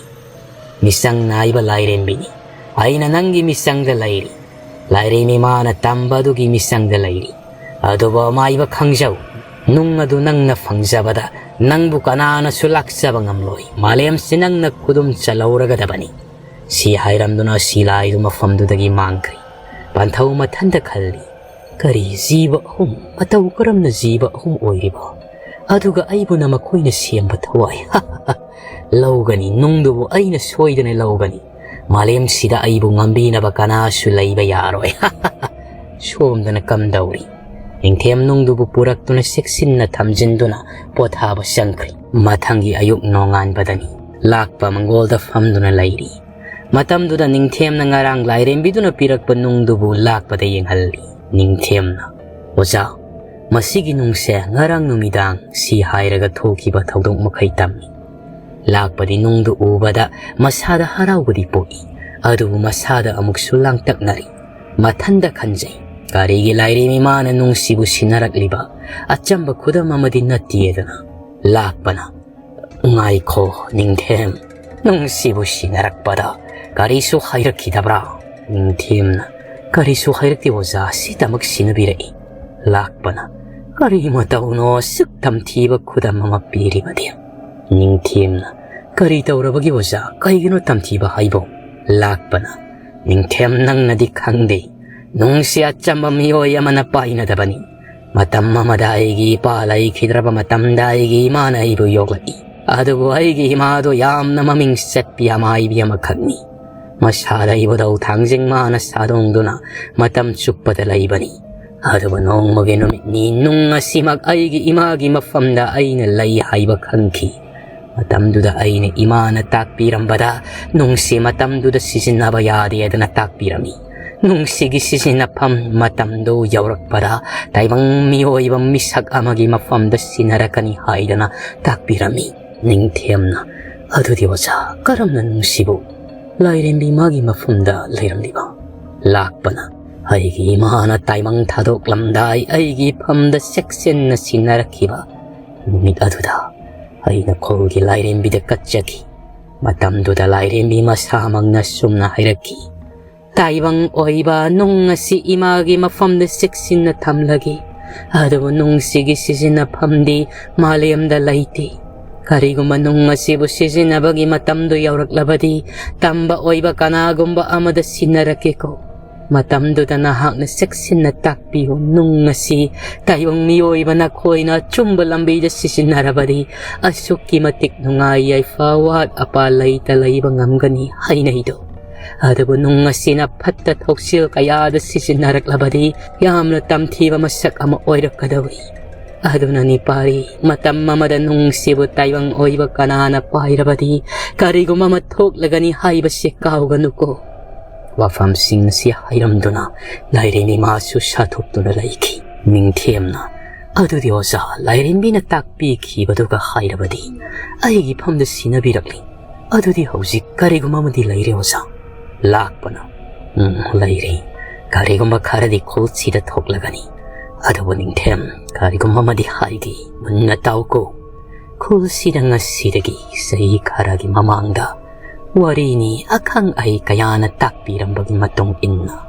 ꯃꯤꯆꯪ ꯅꯥꯏꯕ ꯂꯥꯏꯔꯦꯝꯕꯤꯅꯤ꯫ ꯑꯩꯅ ꯅꯪꯒꯤ ꯃꯤꯆꯪꯗ ꯂꯩꯔꯤ꯫ ꯂꯥꯏꯔꯦꯝꯕꯤ ꯃꯥꯅ ꯇꯝꯕ ꯑꯗꯨꯒꯤ ꯃꯤꯆꯪꯗ ꯂꯩꯔꯤ꯫ ꯑꯗꯨꯕꯨ ꯑꯃꯥꯏꯕ ꯈꯪꯖꯧ, ꯅꯨꯡ ꯑꯗꯨ ꯅꯪꯅ ꯐꯪꯖꯕꯗ ꯅꯪꯕꯨ ꯀꯅꯥꯅꯁꯨ ꯂꯥꯛꯆꯕ ꯉꯝꯂꯣꯏ꯫ ꯃꯥꯂꯦꯝꯁꯤ ꯅꯪꯅ ꯈꯨꯗꯨꯝ ꯆꯜꯍꯧꯔꯒꯗꯕꯅꯤ꯫ ꯁꯤ ꯍꯥꯏꯔꯝꯗꯨꯅ ꯁꯤꯂꯥꯏꯗꯨ ꯃꯐꯝꯗꯨꯗꯒꯤ ꯃꯥꯡꯈ꯭ꯔꯦ꯫ ꯄꯥꯟꯊꯧ ꯃꯊꯟꯇ ꯈꯜꯂꯤ, "ꯀꯔꯤ ꯖꯤꯕ ꯑꯍꯨꯝ? ꯃꯇꯧ ꯀꯔꯝꯅ ꯖꯤꯕ ꯑꯍꯨꯝ ꯑꯣꯏꯔꯤꯕ? ꯑꯗꯨꯒ ꯑꯩꯕꯨꯅ ꯃꯈꯣꯏꯅ ꯁꯦꯝꯕ ꯊꯋꯥꯏ? ꯂꯧꯒꯅꯤ, ꯅꯨꯡꯗꯨꯕꯨ ꯑꯩꯅ ꯁꯣꯏꯗꯅ ꯂꯧꯒꯅꯤ꯫ ꯃꯥꯂꯦꯝꯁꯤꯗ ꯑꯩꯕꯨ ꯉꯝꯕꯤꯅꯕ ꯀꯅꯥꯁꯨ ꯂꯩꯕ ꯌꯥꯔꯣꯏ꯫" ꯁꯣꯝꯗꯅ ꯀꯝꯗꯧꯔꯤ? ꯅꯤꯡꯊꯦꯝ ꯅꯨꯡꯗꯨꯕꯨ ꯄꯨꯔꯛꯇꯨꯅ ꯆꯦꯛꯁꯤꯟꯅ ꯊꯝꯖꯤꯟꯗꯨꯅ ꯄꯣꯊꯥꯕ ꯆꯪꯈ꯭ꯔꯤ꯫ ꯃꯊꯪꯒꯤ ꯑꯌꯨꯛ ꯅꯣꯡꯉꯥꯟꯕꯗꯅꯤ꯫ ꯂꯥꯛꯄ ꯃꯪꯒꯣꯜꯗ ꯐꯝꯗꯨꯅ ꯂꯩꯔꯤ꯫ ꯃꯇꯝꯗꯨꯗ ꯅꯤꯡꯊꯦꯝꯅ ꯉꯔꯥꯡ ꯂꯥꯏꯔꯦꯝꯕꯤꯗꯨꯅ ꯄꯤꯔꯛꯄ ꯅꯨꯡꯗꯨꯕꯨ ꯂꯥꯛꯄꯗ ꯌꯦꯡꯍꯜꯂꯤ꯫ ꯅꯤꯡꯊꯦꯝꯅ, "ꯑꯣꯖꯥ, ꯃꯁꯤꯒꯤ ꯅꯨꯡꯁꯦ ꯉꯔꯥꯡ ꯅꯨꯃꯤꯗꯥꯡ" ꯁꯤ ꯍꯥꯏꯔꯒ ꯊꯣꯛꯈꯤꯕ ꯊꯧꯗꯣꯛ ꯃꯈꯩ ꯇꯝꯃꯤ꯫ ꯂꯥꯛꯄꯗꯤ ꯅꯨꯡꯗꯨ ꯎꯕꯗ ꯃꯁꯥꯗ ꯍꯔꯥꯎꯕꯗꯤ ꯄꯣꯛꯏ, ꯑꯗꯨꯕꯨ ꯃꯁꯥꯗ ꯑꯃꯨꯛꯁꯨ ꯂꯥꯡꯇꯛꯅꯔꯤ꯫ ꯃꯊꯟꯗ ꯈꯟꯖꯩ, "ꯀꯔꯤꯒꯤ ꯂꯥꯏꯔꯦꯝꯕꯤ ꯃꯥꯅ ꯅꯨꯡꯁꯤꯕꯨ ꯁꯤꯟꯅꯔꯛꯂꯤꯕ? ꯑꯆꯝꯕ ꯈꯨꯗꯝ ꯑꯃꯗꯤ ꯅꯠꯇꯦꯗꯅ꯫" ꯂꯥꯛꯄꯅ, "ꯉꯥꯏꯈꯣ ꯅꯤꯡꯊꯦꯝ, ꯅꯨꯡꯁꯤꯕꯨ ꯁꯤꯟꯅꯔꯛꯄꯗ ꯀꯔꯤꯁꯨ ꯍꯥꯏꯔꯛꯈꯤꯗꯕ꯭ꯔꯥ?" ꯅꯤꯡꯊꯦꯝꯅ, "ꯀꯔꯤꯁꯨ ꯍꯥꯏꯔꯛꯇꯦ ꯑꯣꯖꯥ, ꯁꯤꯗꯃꯛ ꯁꯤꯟꯅꯕꯤꯔꯛꯏ꯫" ꯂꯥꯛꯄꯅ, "ꯀꯔꯤ ꯃꯇꯧꯅꯣ ꯑꯁꯨꯛ ꯇꯝꯊꯤꯕ ꯈꯨꯗꯝ ꯑꯃ ꯄꯤꯔꯤꯕꯗꯤ?" ꯅꯤꯡꯊꯦꯝꯅ, "ꯀꯔꯤ ꯇꯧꯔꯕꯒꯦ ꯑꯣꯖꯥ? ꯀꯩꯒꯤꯅꯣ ꯇꯝꯊꯤꯕ ꯍꯥꯏꯕꯣ?" ꯂꯥꯛꯄꯅ, "ꯅꯤꯡꯊꯦꯝ, ꯅꯪꯅꯗꯤ ꯈꯪꯗꯦ, ꯅꯨꯡꯁꯤ ꯑꯆꯝꯕ ꯃꯤꯑꯣꯏ ꯑꯃꯅ ꯄꯥꯏꯅꯗꯕꯅꯤ꯫ ꯃꯇꯝ ꯑꯃꯗ ꯑꯩꯒꯤ ꯏꯄꯥ ꯂꯩꯈꯤꯗ꯭ꯔꯕ ꯃꯇꯝꯗ ꯑꯩꯒꯤ ꯏꯃꯥꯅ ꯑꯩꯕꯨ ꯌꯣꯛꯂꯛꯏ꯫ ꯑꯗꯨꯕꯨ ꯑꯩꯒꯤ ꯏꯃꯥꯗꯣ ꯌꯥꯝꯅ ꯃꯃꯤꯡ ꯆꯠꯄꯤ ꯑꯃꯥꯏꯕꯤ ꯑꯃꯈꯛꯅꯤ꯫ ꯃꯁꯥꯗ ꯏꯕꯨꯙꯧ ꯊꯥꯡꯖꯤꯡ ꯃꯥꯅ ꯁꯥꯗꯣꯡꯗꯨꯅ ꯃꯇꯝ ꯆꯨꯞꯄꯗ ꯂꯩꯕꯅꯤ꯫ ꯑꯗꯨꯕꯨ ꯅꯣꯡꯃꯒꯤ ꯅꯨꯃꯤꯠꯅꯤ, ꯅꯨꯡ ꯑꯁꯤꯃꯛ ꯑꯩꯒꯤ ꯏꯃꯥꯒꯤ ꯃꯐꯝꯗ ꯑꯩꯅ ꯂꯩ ꯍꯥꯏꯕ ꯈꯪꯈꯤ꯫ ꯃꯇꯝꯗꯨꯗ ꯑꯩꯅ ꯏꯃꯥꯅ ꯇꯥꯛꯄꯤꯔꯝꯕꯗ ꯅꯨꯡꯁꯤ ꯃꯇꯝꯗꯨꯗ ꯁꯤꯖꯤꯟꯅꯕ ꯌꯥꯗꯦ ꯍꯥꯏꯗꯅ ꯇꯥꯛꯄꯤꯔꯝꯃꯤ꯫ ꯅꯨꯡꯁꯤꯒꯤ ꯁꯤꯖꯤꯟꯅꯐꯝ ꯃꯇꯝꯗꯨ ꯌꯧꯔꯛꯄꯗ ꯇꯥꯏꯕꯪ ꯃꯤꯑꯣꯏꯕ ꯃꯤꯁꯛ ꯑꯃꯒꯤ ꯃꯐꯝꯗ ꯁꯤꯟꯅꯔꯛꯀꯅꯤ ꯍꯥꯏꯗꯅ ꯇꯥꯛꯄꯤꯔꯝꯃꯤ꯫ ꯅꯤꯡꯊꯦꯝꯅ ꯑꯗꯨꯗꯤ ꯑꯣꯖꯥ, ꯀꯔꯝꯅ ꯅꯨꯡꯁꯤꯕꯨ ꯂꯥꯏꯔꯦꯝꯕꯤ ꯃꯥꯒꯤ ꯃꯐꯝꯗ ꯂꯩꯔꯝꯂꯤꯕ? ꯂꯥꯛꯄꯅ ꯑꯩꯒꯤ ꯏꯃꯥꯅ ꯇꯥꯏꯕꯪ ꯊꯥꯗꯣꯛꯂꯝꯗꯥꯏ ꯑꯩꯒꯤ ꯏꯐꯝꯗ ꯆꯦꯛꯁꯤꯟꯅ ꯁꯤꯟꯅꯔꯛꯈꯤꯕ ꯅꯨꯃꯤꯠ ꯑꯗꯨꯗ ꯑꯩꯅ ꯈꯨꯜꯒꯤ ꯂꯥꯏꯔꯦꯝꯕꯤꯗ ꯀꯠꯆꯈꯤ꯫ ꯃꯇꯝꯗꯨꯗ ꯂꯥꯏꯔꯦꯝꯕꯤ ꯃꯁꯥꯃꯛꯅ ꯁꯨꯝꯅ ꯍꯥꯏꯔꯛꯈꯤ, "ꯇꯥꯏꯕꯪ ꯑꯣꯏꯕ ꯅꯨꯡ ꯑꯁꯤ ꯏꯃꯥꯒꯤ ꯃꯐꯝꯗ ꯆꯦꯛꯁꯤꯟꯅ ꯊꯝꯂꯒꯦ, ꯑꯗꯨꯕꯨ ꯅꯨꯡꯁꯤꯒꯤ ꯁꯤꯖꯤꯟꯅꯐꯝꯗꯤ ꯃꯥꯂꯦꯝꯗ ꯂꯩꯇꯦ꯫ ꯀꯔꯤꯒꯨꯝꯕ ꯅꯨꯡ ꯑꯁꯤꯕꯨ ꯁꯤꯖꯤꯟꯅꯕꯒꯤ ꯃꯇꯝꯗꯨ ꯌꯧꯔꯛꯂꯕꯗꯤ ꯇꯝꯕ ꯑꯣꯏꯕ ꯀꯅꯥꯒꯨꯝꯕ ꯑꯃꯗ ꯁꯤꯟꯅꯔꯛꯀꯦꯀꯣ꯫ ꯃꯇꯝꯗꯨꯗ ꯅꯍꯥꯛꯅ ꯆꯦꯛꯁꯤꯟꯅ ꯇꯥꯛꯄꯤꯌꯨ, ꯅꯨꯡ ꯑꯁꯤ ꯇꯥꯏꯕꯪ ꯃꯤꯑꯣꯏꯕ ꯅꯈꯣꯏꯅ ꯑꯆꯨꯝꯕ ꯂꯝꯕꯤꯗ ꯁꯤꯖꯤꯟꯅꯔꯕꯗꯤ ꯑꯁꯨꯛꯀꯤ ꯃꯇꯤꯛ ꯅꯨꯡꯉꯥꯏ ꯌꯥꯏꯐ ꯑꯋꯥꯠ ꯑꯄꯥ ꯂꯩꯇ ꯂꯩꯕ ꯉꯝꯒꯅꯤ ꯍꯥꯏꯅꯩꯗꯣ꯫ ꯑꯗꯨꯕꯨ ꯅꯨꯡ ꯑꯁꯤꯅ ꯐꯠꯇ ꯊꯧꯁꯤꯜ ꯀꯌꯥꯗ ꯁꯤꯖꯤꯟꯅꯔꯛꯂꯕꯗꯤ ꯌꯥꯝꯅ ꯇꯝꯊꯤꯕ ꯃꯁꯛ ꯑꯃ ꯑꯣꯏꯔꯛꯀꯗꯧꯔꯤ꯫ ꯑꯗꯨꯅꯅꯤ ꯄꯥꯔꯤ, ꯃꯇꯝ ꯑꯃꯗ ꯅꯨꯡꯁꯤꯕꯨ ꯇꯥꯏꯕꯪ ꯑꯣꯏꯕ ꯀꯅꯥꯅ ꯄꯥꯏꯔꯕꯗꯤ ꯀꯔꯤꯒꯨꯝꯕ ꯑꯃ ꯊꯣꯛꯂꯒꯅꯤ ꯍꯥꯏꯕꯁꯤ ꯀꯥꯎꯒꯅꯨꯀꯣ"꯫ ꯋꯥꯐꯝꯁꯤꯡ ꯑꯁꯤ ꯍꯥꯏꯔꯝꯗꯨꯅ ꯂꯥꯏꯔꯦꯝꯕꯤ ꯃꯥꯁꯨ ꯁꯥꯊꯣꯛꯇꯨꯅ ꯂꯩꯈꯤ꯫ ꯅꯤꯡꯊꯦꯝꯅ ꯑꯗꯨꯗꯤ ꯑꯣꯖꯥ, ꯂꯥꯏꯔꯦꯝꯕꯤꯅ ꯇꯥꯛꯄꯤꯈꯤꯕꯗꯨꯒ ꯍꯥꯏꯔꯕꯗꯤ ꯑꯩꯒꯤ ꯐꯝꯗ ꯁꯤꯟꯅꯕꯤꯔꯛꯂꯤ꯫ ꯑꯗꯨꯗꯤ ꯍꯧꯖꯤꯛ ꯀꯔꯤꯒꯨꯝꯕ ꯑꯃꯗꯤ ꯂꯩꯔꯦ ꯑꯣꯖꯥ꯫ ꯂꯥꯛꯄꯅ, "ꯎꯝ, ꯂꯩꯔꯦ꯫ ꯀꯔꯤꯒꯨꯝꯕ ꯈꯔꯗꯤ ꯈꯨꯜꯁꯤꯗ ꯊꯣꯛꯂꯒꯅꯤ꯫ ꯑꯗꯨꯕꯨ ꯅꯤꯡꯊꯦꯝ, ꯀꯔꯤꯒꯨꯝꯕ ꯑꯃꯗꯤ ꯍꯥꯏꯒꯦ, ꯃꯨꯟꯅ ꯇꯥꯎꯀꯣ꯫ ꯈꯨꯜꯁꯤꯗ ꯉꯁꯤꯗꯒꯤ ꯆꯍꯤ ꯈꯔꯒꯤ ꯃꯃꯥꯡꯗ ꯋꯥꯔꯤꯅꯤ, ꯑꯈꯪ ꯑꯍꯩ ꯀꯌꯥꯅ ꯇꯥꯛꯄꯤꯔꯝꯕꯒꯤ ꯃꯇꯨꯡ ꯏꯟꯅ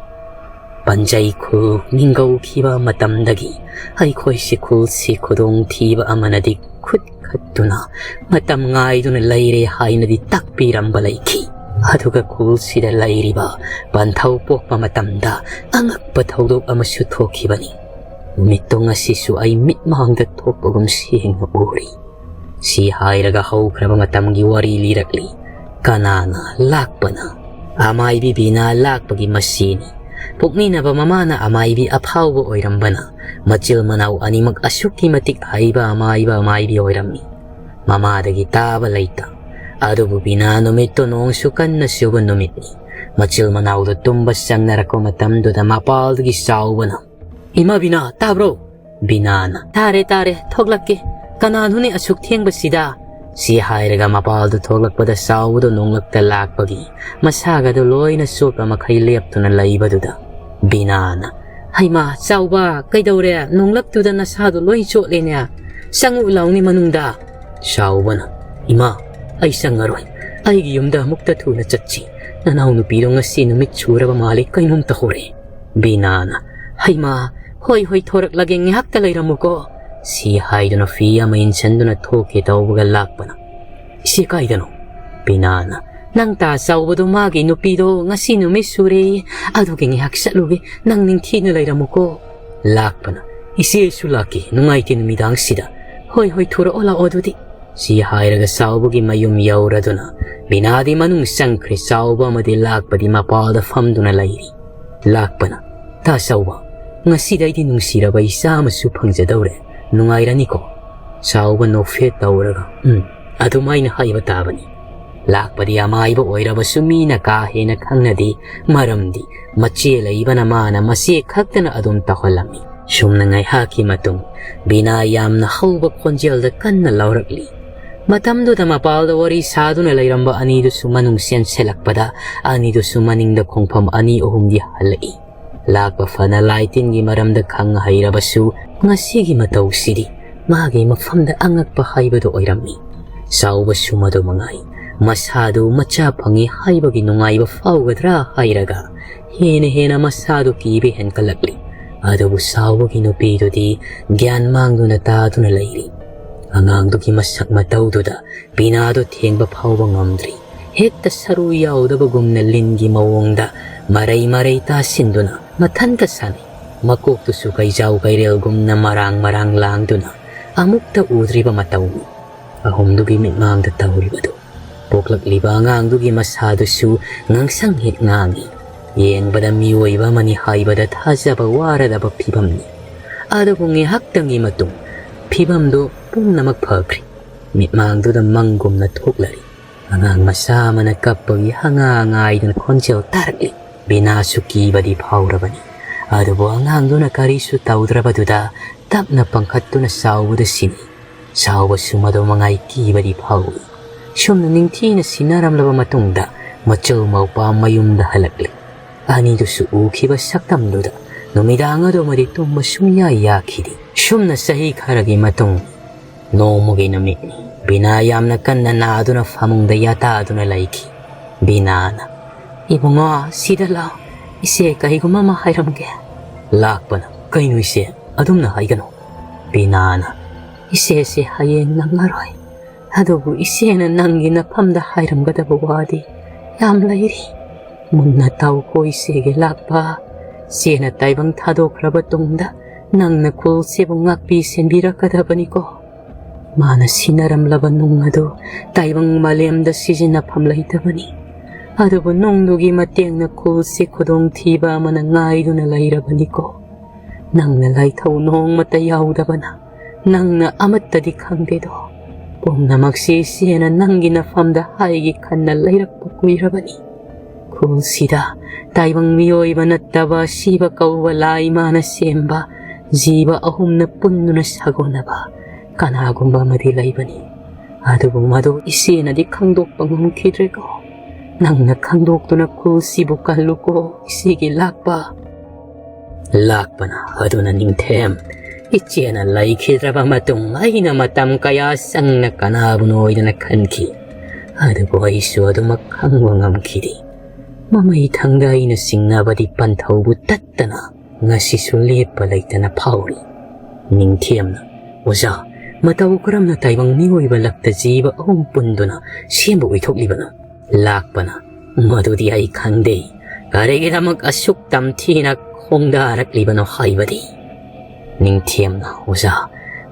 ꯄꯟꯖꯩ ꯈꯨꯜ ꯃꯤꯡꯒꯧꯈꯤꯕ ꯃꯇꯝꯗꯒꯤ ꯑꯩꯈꯣꯏꯁꯤ ꯈꯨꯜꯁꯤ ꯈꯨꯗꯣꯡꯊꯤꯕ ꯑꯃꯅꯗꯤ ꯈꯨꯠ ꯈꯠꯇꯨꯅ ꯃꯇꯝ ꯉꯥꯏꯗꯨꯅ ꯂꯩꯔꯦ" ꯍꯥꯏꯅꯗꯤ ꯇꯥꯛꯄꯤꯔꯝꯕ ꯂꯩꯈꯤ꯫ ꯑꯗꯨꯒ ꯈꯨꯜꯁꯤꯗ ꯂꯩꯔꯤꯕ ꯄꯟꯊꯧ ꯄꯣꯛꯄ ꯃꯇꯝꯗ ꯑꯉꯛꯄ ꯊꯧꯗꯣꯛ ꯑꯃꯁꯨ ꯊꯣꯛꯈꯤꯕꯅꯤ꯫ ꯅꯨꯃꯤꯠꯇꯣ ꯉꯁꯤꯁꯨ ꯑꯩ ꯃꯤꯠꯃꯥꯡꯗ ꯊꯣꯛꯄꯒꯨꯝ ꯁꯦꯡꯅ ꯎꯔꯤ꯫ ꯁꯤ ꯍꯥꯏꯔꯒ ꯍꯧꯈ꯭ꯔꯕ ꯃꯇꯝꯒꯤ ꯋꯥꯔꯤ ꯂꯤꯔꯛꯂꯤ꯫ ꯀꯅꯥꯅ? ꯂꯥꯛꯄꯅ꯫ ꯑꯃꯥꯏꯕꯤ ꯕꯤꯅꯥ ꯂꯥꯛꯄꯒꯤ ꯃꯁꯤꯅꯤ꯫ ꯄꯣꯛꯃꯤꯟꯅꯕ ꯃꯃꯥꯅ ꯑꯃꯥꯏꯕꯤ ꯑꯐꯥꯎꯕ ꯑꯣꯏꯔꯝꯕꯅ ꯃꯆꯤꯜ ꯃꯅꯥꯎ ꯑꯅꯤꯃꯛ ꯑꯁꯨꯛꯀꯤ ꯃꯇꯤꯛ ꯍꯩꯕ ꯑꯃꯥꯏꯕ ꯑꯃꯥꯏꯕꯤ ꯑꯣꯏꯔꯝꯃꯤ꯫ ꯃꯃꯥꯗꯒꯤ ꯇꯥꯕ ꯂꯩꯇ꯫ ꯑꯗꯨꯕꯨ ꯕꯤꯅꯥ ꯅꯨꯃꯤꯠꯇꯣ ꯅꯣꯡꯁꯨ ꯀꯟꯅ ꯆꯨꯕ ꯅꯨꯃꯤꯠꯅꯤ꯫ ꯃꯆꯤꯜ ꯃꯅꯥꯎꯗꯣ ꯇꯨꯝꯕ ꯆꯪꯅꯔꯛꯄ ꯃꯇꯝꯗꯨꯗ ꯃꯄꯥꯜꯗꯒꯤ ꯆꯥꯎꯕꯅ, "ꯏꯃꯥ ꯕꯤꯅꯥ, ꯇꯥꯕ꯭ꯔꯣ?" ꯕꯤꯅꯥꯅ, "ꯇꯥꯔꯦ, ꯇꯥꯔꯦ, ꯊꯣꯛꯂꯛꯀꯦ꯫ ꯀꯅꯥꯅꯣꯅꯦ ꯑꯁꯨꯛ ꯊꯦꯡꯕꯁꯤꯗ?" ꯁꯤ ꯍꯥꯏꯔꯒ ꯃꯄꯥꯜꯗꯨ ꯊꯣꯛꯂꯛꯄꯗ ꯆꯥꯎꯕꯗꯨ ꯅꯣꯡꯂꯛꯇ ꯂꯥꯛꯄꯒꯤ ꯃꯁꯥꯒꯗꯨ ꯂꯣꯏꯅ ꯆꯣꯠꯄ ꯃꯈꯩ ꯂꯦꯞꯇꯨꯅ ꯂꯩꯕꯗꯨꯗ ꯕꯤꯅꯥꯅ, "ꯍꯩꯃꯥ, ꯆꯥꯎꯕ, ꯀꯩꯗꯧꯔꯦ? ꯅꯣꯡꯂꯛꯇꯨꯗ ꯅꯁꯥꯗꯣ ꯂꯣꯏ ꯆꯣꯠꯂꯦꯅꯦ꯫ ꯆꯪꯉꯛꯎ ꯂꯥꯎꯅꯦ ꯃꯅꯨꯡꯗ꯫" ꯆꯥꯎꯕꯅ, "ꯏꯃꯥ, ꯑꯩ ꯆꯪꯉꯔꯣꯏ꯫ ꯑꯩꯒꯤ ꯌꯨꯝꯗ ꯑꯃꯨꯛꯇ ꯊꯨꯅ ꯆꯠꯁꯤ꯫ ꯅꯅꯥꯎꯅꯨꯄꯤꯗꯣ ꯉꯁꯤ ꯅꯨꯃꯤꯠ ꯁꯨꯔꯕ ꯃꯥꯜꯂꯦ, ꯀꯩꯅꯣꯝ ꯇꯧꯍꯧꯔꯦ꯫" ꯕꯤꯅꯥꯅ, "ꯍꯩꯃꯥ, ꯍꯣꯏ, ꯍꯣꯏ, ꯊꯣꯔꯛꯂꯒꯦ, ꯉꯥꯏꯍꯥꯛꯇ ꯂꯩꯔꯝꯃꯨꯀꯣ꯫" ꯁꯤ ꯍꯥꯏꯗꯨꯅ ꯐꯤ ꯑꯃ ꯏꯟꯁꯤꯟꯗꯨꯅ ꯊꯣꯛꯀꯦ ꯇꯧꯕꯒ ꯂꯥꯛꯄꯅ, "ꯏꯆꯦ ꯀꯥꯏꯗꯅꯣ?" ꯕꯤꯅꯥꯅ, "ꯅꯪ ꯇꯥ ꯆꯥꯎꯕꯗꯣ ꯃꯥꯒꯤ ꯅꯨꯄꯤꯗꯣ ꯉꯁꯤ ꯅꯨꯃꯤꯠ ꯁꯨꯔꯦ, ꯑꯗꯨꯒꯤ ꯉꯥꯏꯍꯥꯛ ꯆꯠꯂꯨꯒꯦ, ꯅꯪ ꯅꯤꯡꯊꯤꯅ ꯂꯩꯔꯝꯃꯨꯀꯣ꯫" ꯂꯥꯛꯄꯅ, "ꯏꯆꯦꯁꯨ ꯂꯥꯛꯀꯦ, ꯅꯨꯡꯉꯥꯏꯇꯦ ꯅꯨꯃꯤꯗꯥꯡꯁꯤꯗ꯫" "ꯍꯣꯏ, ꯍꯣꯏ, ꯊꯨꯔꯛꯑꯣ ꯂꯥꯛꯑꯣ ꯑꯗꯨꯗꯤ꯫" ꯁꯤ ꯍꯥꯏꯔꯒ ꯆꯥꯎꯕꯒꯤ ꯃꯌꯨꯝ ꯌꯧꯔꯗꯨꯅ ꯕꯤꯅꯥꯗꯤ ꯃꯅꯨꯡ ꯆꯪꯈ꯭ꯔꯦ꯫ ꯆꯥꯎꯕ ꯑꯃꯗꯤ ꯂꯥꯛꯄꯗꯤ ꯃꯄꯥꯜꯗ ꯐꯝꯗꯨꯅ ꯂꯩꯔꯤ꯫ ꯂꯥꯛꯄꯅ, "ꯇꯥ ꯆꯥꯎꯕ, ꯉꯁꯤꯗꯩꯗꯤ ꯅꯨꯡꯁꯤꯔꯕ ꯏꯆꯥ ꯑꯃꯁꯨ ꯐꯪꯖꯗꯧꯔꯦ꯫ ꯅꯨꯡꯉꯥꯏꯔꯅꯤꯀꯣ?" ꯆꯥꯎꯕ ꯅꯣꯛꯐꯦꯠ ꯇꯧꯔꯒ, "ꯎꯝ, ꯑꯗꯨꯃꯥꯏꯅ ꯍꯥꯏꯕ ꯇꯥꯕꯅꯤ꯫" ꯂꯥꯛꯄꯗꯤ ꯑꯃꯥꯏꯕ ꯑꯣꯏꯔꯕꯁꯨ ꯃꯤꯅ ꯀꯥ ꯍꯦꯟꯅ ꯈꯪꯅꯗꯦ, ꯃꯔꯝꯗꯤ ꯃꯆꯦ ꯂꯩꯕꯅ ꯃꯥꯅ ꯃꯆꯦ ꯈꯛꯇꯅ ꯑꯗꯨꯝ ꯇꯧꯍꯜꯂꯝꯃꯤ꯫ ꯁꯨꯝꯅ ꯉꯥꯏꯍꯥꯛꯀꯤ ꯃꯇꯨꯡ ꯕꯤꯅꯥ ꯌꯥꯝꯅ ꯍꯧꯕ ꯈꯣꯟꯖꯦꯜꯗ ꯀꯟꯅ ꯂꯥꯎꯔꯛꯂꯤ꯫ ꯃꯇꯝꯗꯨꯗ ꯃꯄꯥꯜꯗ ꯋꯥꯔꯤ ꯁꯥꯗꯨꯅ ꯂꯩꯔꯝꯕ ꯑꯅꯤꯗꯨꯁꯨ ꯃꯅꯨꯡ ꯆꯦꯟꯁꯤꯜꯂꯛꯄꯗ ꯑꯅꯤꯗꯨꯁꯨ ꯃꯅꯤꯡꯗ ꯈꯣꯡꯐꯝ ꯑꯅꯤ ꯑꯍꯨꯝꯗꯤ ꯍꯜꯂꯛꯏ꯫ ꯂꯥꯛꯄ ꯐꯅ ꯂꯥꯏ ꯇꯤꯟꯒꯤ ꯃꯔꯝꯗ ꯈꯪ ꯍꯩꯔꯕꯁꯨ ꯉꯁꯤꯒꯤ ꯃꯇꯧꯁꯤꯗꯤ ꯃꯥꯒꯤ ꯃꯐꯝꯗ ꯑꯉꯛꯄ ꯍꯥꯏꯕꯗꯨ ꯑꯣꯏꯔꯝꯃꯤ꯫ ꯆꯥꯎꯕꯁꯨ ꯃꯗꯨ ꯃꯉꯥꯏ꯫ ꯃꯁꯥꯗꯨ ꯃꯆꯥ ꯐꯪꯉꯤ ꯍꯥꯏꯕꯒꯤ ꯅꯨꯡꯉꯥꯏꯕ ꯐꯥꯎꯒꯗ꯭ꯔꯥ ꯍꯥꯏꯔꯒ ꯍꯦꯟꯅ ꯍꯦꯟꯅ ꯃꯁꯥꯗꯨ ꯀꯤꯕ ꯍꯦꯟꯀꯠꯂꯛꯂꯤ꯫ ꯑꯗꯨꯕꯨ ꯆꯥꯎꯕꯒꯤ ꯅꯨꯄꯤꯗꯨꯗꯤ ꯒ꯭ꯌꯥꯟ ꯃꯥꯡꯗꯨꯅ ꯇꯥꯗꯨꯅ ꯂꯩꯔꯤ꯫ ꯑꯉꯥꯡꯗꯨꯒꯤ ꯃꯁꯛ ꯃꯇꯧꯗꯨꯗ ꯕꯤꯅꯥꯗꯨ ꯊꯦꯡꯕ ꯐꯥꯎꯕ ꯉꯝꯗ꯭ꯔꯤ꯫ ꯍꯦꯛꯇ ꯁꯔꯨ ꯌꯥꯎꯗꯕꯒꯨꯝꯅ ꯂꯤꯟꯒꯤ ꯃꯑꯣꯡꯗ ꯃꯔꯩ ꯃꯔꯩ ꯇꯥꯁꯤꯟꯗꯨꯅ ꯃꯊꯟꯇ ꯁꯥꯟꯅꯩ꯫ ꯃꯀꯣꯛꯇꯨꯁꯨ ꯀꯩꯖꯥꯎ ꯀꯩꯔꯦꯜꯒꯨꯝꯅ ꯃꯔꯥꯡ ꯃꯔꯥꯡ ꯂꯥꯡꯗꯨꯅ ꯑꯃꯨꯛꯇ ꯎꯗ꯭ꯔꯤꯕ ꯃꯇꯧꯅꯤ꯫ ꯑꯍꯨꯝꯗꯨꯒꯤ ꯃꯤꯠꯃꯥꯡꯗ ꯇꯧꯔꯤꯕꯗꯨ꯫ ꯄꯣꯛꯂꯛꯂꯤꯕ ꯑꯉꯥꯡꯗꯨꯒꯤ ꯃꯁꯥꯗꯨꯁꯨ ꯉꯥꯡꯁꯪ ꯍꯦꯛ ꯉꯥꯡꯏ꯫ ꯌꯦꯡꯕꯗ ꯃꯤꯑꯣꯏꯕ ꯑꯃꯅꯤ ꯍꯥꯏꯕꯗ ꯊꯥꯖꯕ ꯋꯥꯔꯗꯕ ꯐꯤꯕꯝꯅꯤ꯫ ꯑꯗꯨꯕꯨ ꯉꯥꯏꯍꯥꯛꯇꯪꯒꯤ ꯃꯇꯨꯡ ꯐꯤꯕꯝꯗꯨ ꯄꯨꯝꯅꯃꯛ ꯐꯈ꯭ꯔꯦ꯫ ꯃꯤꯠꯃꯥꯡꯗꯨꯗ ꯃꯪꯒꯨꯝꯅ ꯊꯣꯛꯂꯔꯤ꯫ ꯑꯉꯥꯡ ꯃꯆꯥ ꯑꯃꯅ ꯀꯞꯄꯒꯤ ꯍꯉꯥ ꯉꯥꯏꯗꯨꯅ ꯈꯣꯟꯖꯦꯜ ꯇꯥꯔꯛꯂꯤ꯫ ꯕꯤꯅꯥꯁꯨ ꯀꯤꯕꯗꯤ ꯐꯥꯎꯔꯕꯅꯤ꯫ ꯑꯗꯨꯕꯨ ꯑꯉꯥꯡꯗꯨꯅ ꯀꯔꯤꯁꯨ ꯇꯧꯗ꯭ꯔꯕꯗꯨꯗ ꯇꯞꯅ ꯄꯪꯈꯠꯇꯨꯅ ꯆꯥꯎꯕꯗ ꯁꯤꯅꯤ꯫ ꯆꯥꯎꯕꯁꯨ ꯃꯗꯨ ꯃꯉꯥꯏ ꯀꯤꯕꯗꯤ ꯐꯥꯎꯏ꯫ ꯁꯨꯝꯅ ꯅꯤꯡꯊꯤꯅ ꯁꯤꯟꯅꯔꯝꯂꯕ ꯃꯇꯨꯡꯗ ꯃꯆꯧ ꯃꯧꯄꯥ ꯃꯌꯨꯝꯗ ꯍꯜꯂꯛꯂꯤ꯫ ꯑꯅꯤꯗꯨꯁꯨ ꯎꯈꯤꯕ ꯁꯛꯇꯝꯗꯨꯗ ꯅꯨꯃꯤꯗꯥꯡ ꯑꯗꯨꯃꯗꯤ ꯇꯨꯝꯕ ꯁꯨꯡꯌꯥ ꯌꯥꯈꯤꯗꯦ꯫ ꯁꯨꯝꯅ ꯆꯍꯤ ꯈꯔꯒꯤ ꯃꯇꯨꯡ ꯅꯣꯡꯃꯒꯤ ꯅꯨꯃꯤꯠꯅꯤ꯫ ꯕꯤꯅꯥ ꯌꯥꯝꯅ ꯀꯟꯅ ꯅꯥꯗꯨꯅ ꯐꯃꯨꯡꯗ ꯌꯥꯇꯥꯗꯨꯅ ꯂꯩꯈꯤ꯫ ꯕꯤꯅꯥꯅ, "ꯏꯕꯨꯡꯉꯣ, ꯁꯤꯗ ꯂꯥꯛꯑꯣ꯫ ꯏꯆꯦ ꯀꯩꯒꯨꯝꯕ ꯑꯃ ꯍꯥꯏꯔꯝꯒꯦ꯫" ꯂꯥꯛꯄꯅ, "ꯀꯩꯅꯣ ꯏꯆꯦ? ꯑꯗꯨꯝꯅ ꯍꯥꯏꯒꯅꯨ꯫" ꯕꯤꯅꯥꯅ, "ꯏꯆꯦꯁꯦ ꯍꯌꯦꯡ ꯅꯪꯉꯔꯣꯏ꯫ ꯑꯗꯨꯕꯨ ꯏꯆꯦꯅ ꯅꯪꯒꯤ ꯅꯐꯝꯗ ꯍꯥꯏꯔꯝꯒꯗꯕ ꯋꯥꯗꯤ ꯌꯥꯝ ꯂꯩꯔꯤ꯫ ꯃꯨꯟꯅ ꯇꯥꯎꯀꯣ ꯏꯆꯦꯒꯤ ꯂꯥꯛꯄ꯫ ꯏꯆꯦꯅ ꯇꯥꯏꯕꯪ ꯊꯥꯗꯣꯛꯈ꯭ꯔꯕ ꯇꯨꯡꯗ ꯅꯪꯅ ꯈꯨꯜꯁꯤꯕꯨ ꯉꯥꯛꯄꯤ ꯁꯦꯟꯕꯤꯔꯛꯀꯗꯕꯅꯤꯀꯣ꯫ ꯃꯥꯅ ꯁꯤꯟꯅꯔꯝꯂꯕ ꯅꯨꯡ ꯑꯗꯨ ꯇꯥꯏꯕꯪ ꯃꯥꯂꯦꯝꯗ ꯁꯤꯖꯤꯟꯅꯐꯝ ꯂꯩꯇꯕꯅꯤ꯫ ꯑꯗꯨꯕꯨ ꯅꯨꯡꯗꯨꯒꯤ ꯃꯇꯦꯡꯅ ꯈꯨꯜꯁꯤ ꯈꯨꯗꯣꯡꯊꯤꯕ ꯑꯃꯅ ꯉꯥꯏꯗꯨꯅ ꯂꯩꯔꯕꯅꯤꯀꯣ꯫ ꯅꯪꯅ ꯂꯥꯏꯊꯧ ꯅꯣꯡꯃꯇ ꯌꯥꯎꯗꯕꯅ ꯅꯪꯅ ꯑꯃꯠꯇꯗꯤ ꯈꯪꯗꯦꯗꯣ꯫ ꯄꯨꯝꯅꯃꯛꯁꯤ ꯏꯆꯦꯅ ꯅꯪꯒꯤ ꯅꯐꯝꯗ ꯍꯥꯏꯒꯤ ꯈꯟꯅ ꯂꯩꯔꯛꯄ ꯀꯨꯏꯔꯕꯅꯤ꯫ ꯈꯨꯜꯁꯤꯗ ꯇꯥꯏꯕꯪ ꯃꯤꯑꯣꯏꯕ ꯅꯠꯇꯕ ꯁꯤꯕ ꯀꯧꯕ ꯂꯥꯏ ꯃꯥꯅ ꯁꯦꯝꯕ ꯖꯤꯕ ꯑꯍꯨꯝꯅ ꯄꯨꯟꯗꯨꯅ ꯁꯥꯒꯣꯟꯅꯕ ꯀꯅꯥꯒꯨꯝꯕ ꯑꯃꯗꯤ ꯂꯩꯕꯅꯤ꯫ ꯑꯗꯨꯕꯨ ꯃꯗꯨ ꯏꯆꯦꯅꯗꯤ ꯈꯪꯗꯣꯛꯄ ꯉꯝꯈꯤꯗ꯭ꯔꯦꯀꯣ꯫ ꯅꯪꯅ ꯈꯪꯗꯣꯛꯇꯨꯅ ꯈꯨꯜꯁꯤꯕꯨ ꯀꯜꯂꯨꯀꯣ, ꯏꯆꯦꯒꯤ ꯂꯥꯛꯄ꯫" ꯂꯥꯛꯄꯅ ꯑꯗꯨꯅ, "ꯅꯤꯡꯊꯦꯝ, ꯏꯆꯦꯅ ꯂꯩꯈꯤꯗ꯭ꯔꯕ ꯃꯇꯨꯡ ꯑꯩꯅ ꯃꯇꯝ ꯀꯌꯥ ꯆꯪꯅ ꯀꯅꯥꯕꯨꯅꯣ ꯑꯣꯏꯗꯅ ꯈꯟꯈꯤ꯫ ꯑꯗꯨꯕꯨ ꯑꯩꯁꯨ ꯑꯗꯨꯃꯛ ꯈꯪꯕ ꯉꯝꯈꯤꯗꯦ꯫ ꯃꯃꯩ ꯊꯪꯗ ꯑꯩꯅ ꯆꯤꯡꯅꯕꯗꯤ ꯄꯟꯊꯧꯕꯨ ꯇꯠꯇꯅ ꯉꯁꯤꯁꯨ ꯂꯦꯞꯄ ꯂꯩꯇꯅ ꯐꯥꯎꯔꯤ꯫" ꯅꯤꯡꯊꯦꯝꯅ, "ꯑꯣꯖꯥ, ꯃꯇꯧ ꯀꯔꯝꯅ ꯇꯥꯏꯕꯪ ꯃꯤꯑꯣꯏꯕ ꯂꯛꯇ ꯖꯤꯕ ꯑꯍꯨꯝ ꯄꯨꯟꯗꯨꯅ ꯁꯦꯝꯕ ꯑꯣꯏꯊꯣꯛꯂꯤꯕꯅꯣ?" ꯂꯥꯛꯄꯅ, "ꯃꯗꯨꯗꯤ ꯑꯩ ꯈꯪꯗꯦ꯫ ꯀꯔꯤꯒꯤꯗꯃꯛ ꯑꯁꯨꯛ ꯇꯝꯊꯤꯅ ꯈꯣꯡꯗꯥꯔꯛꯂꯤꯕꯅꯣ ꯍꯥꯏꯕꯗꯤ꯫" ꯅꯤꯡꯊꯦꯝꯅ, "ꯑꯣꯖꯥ,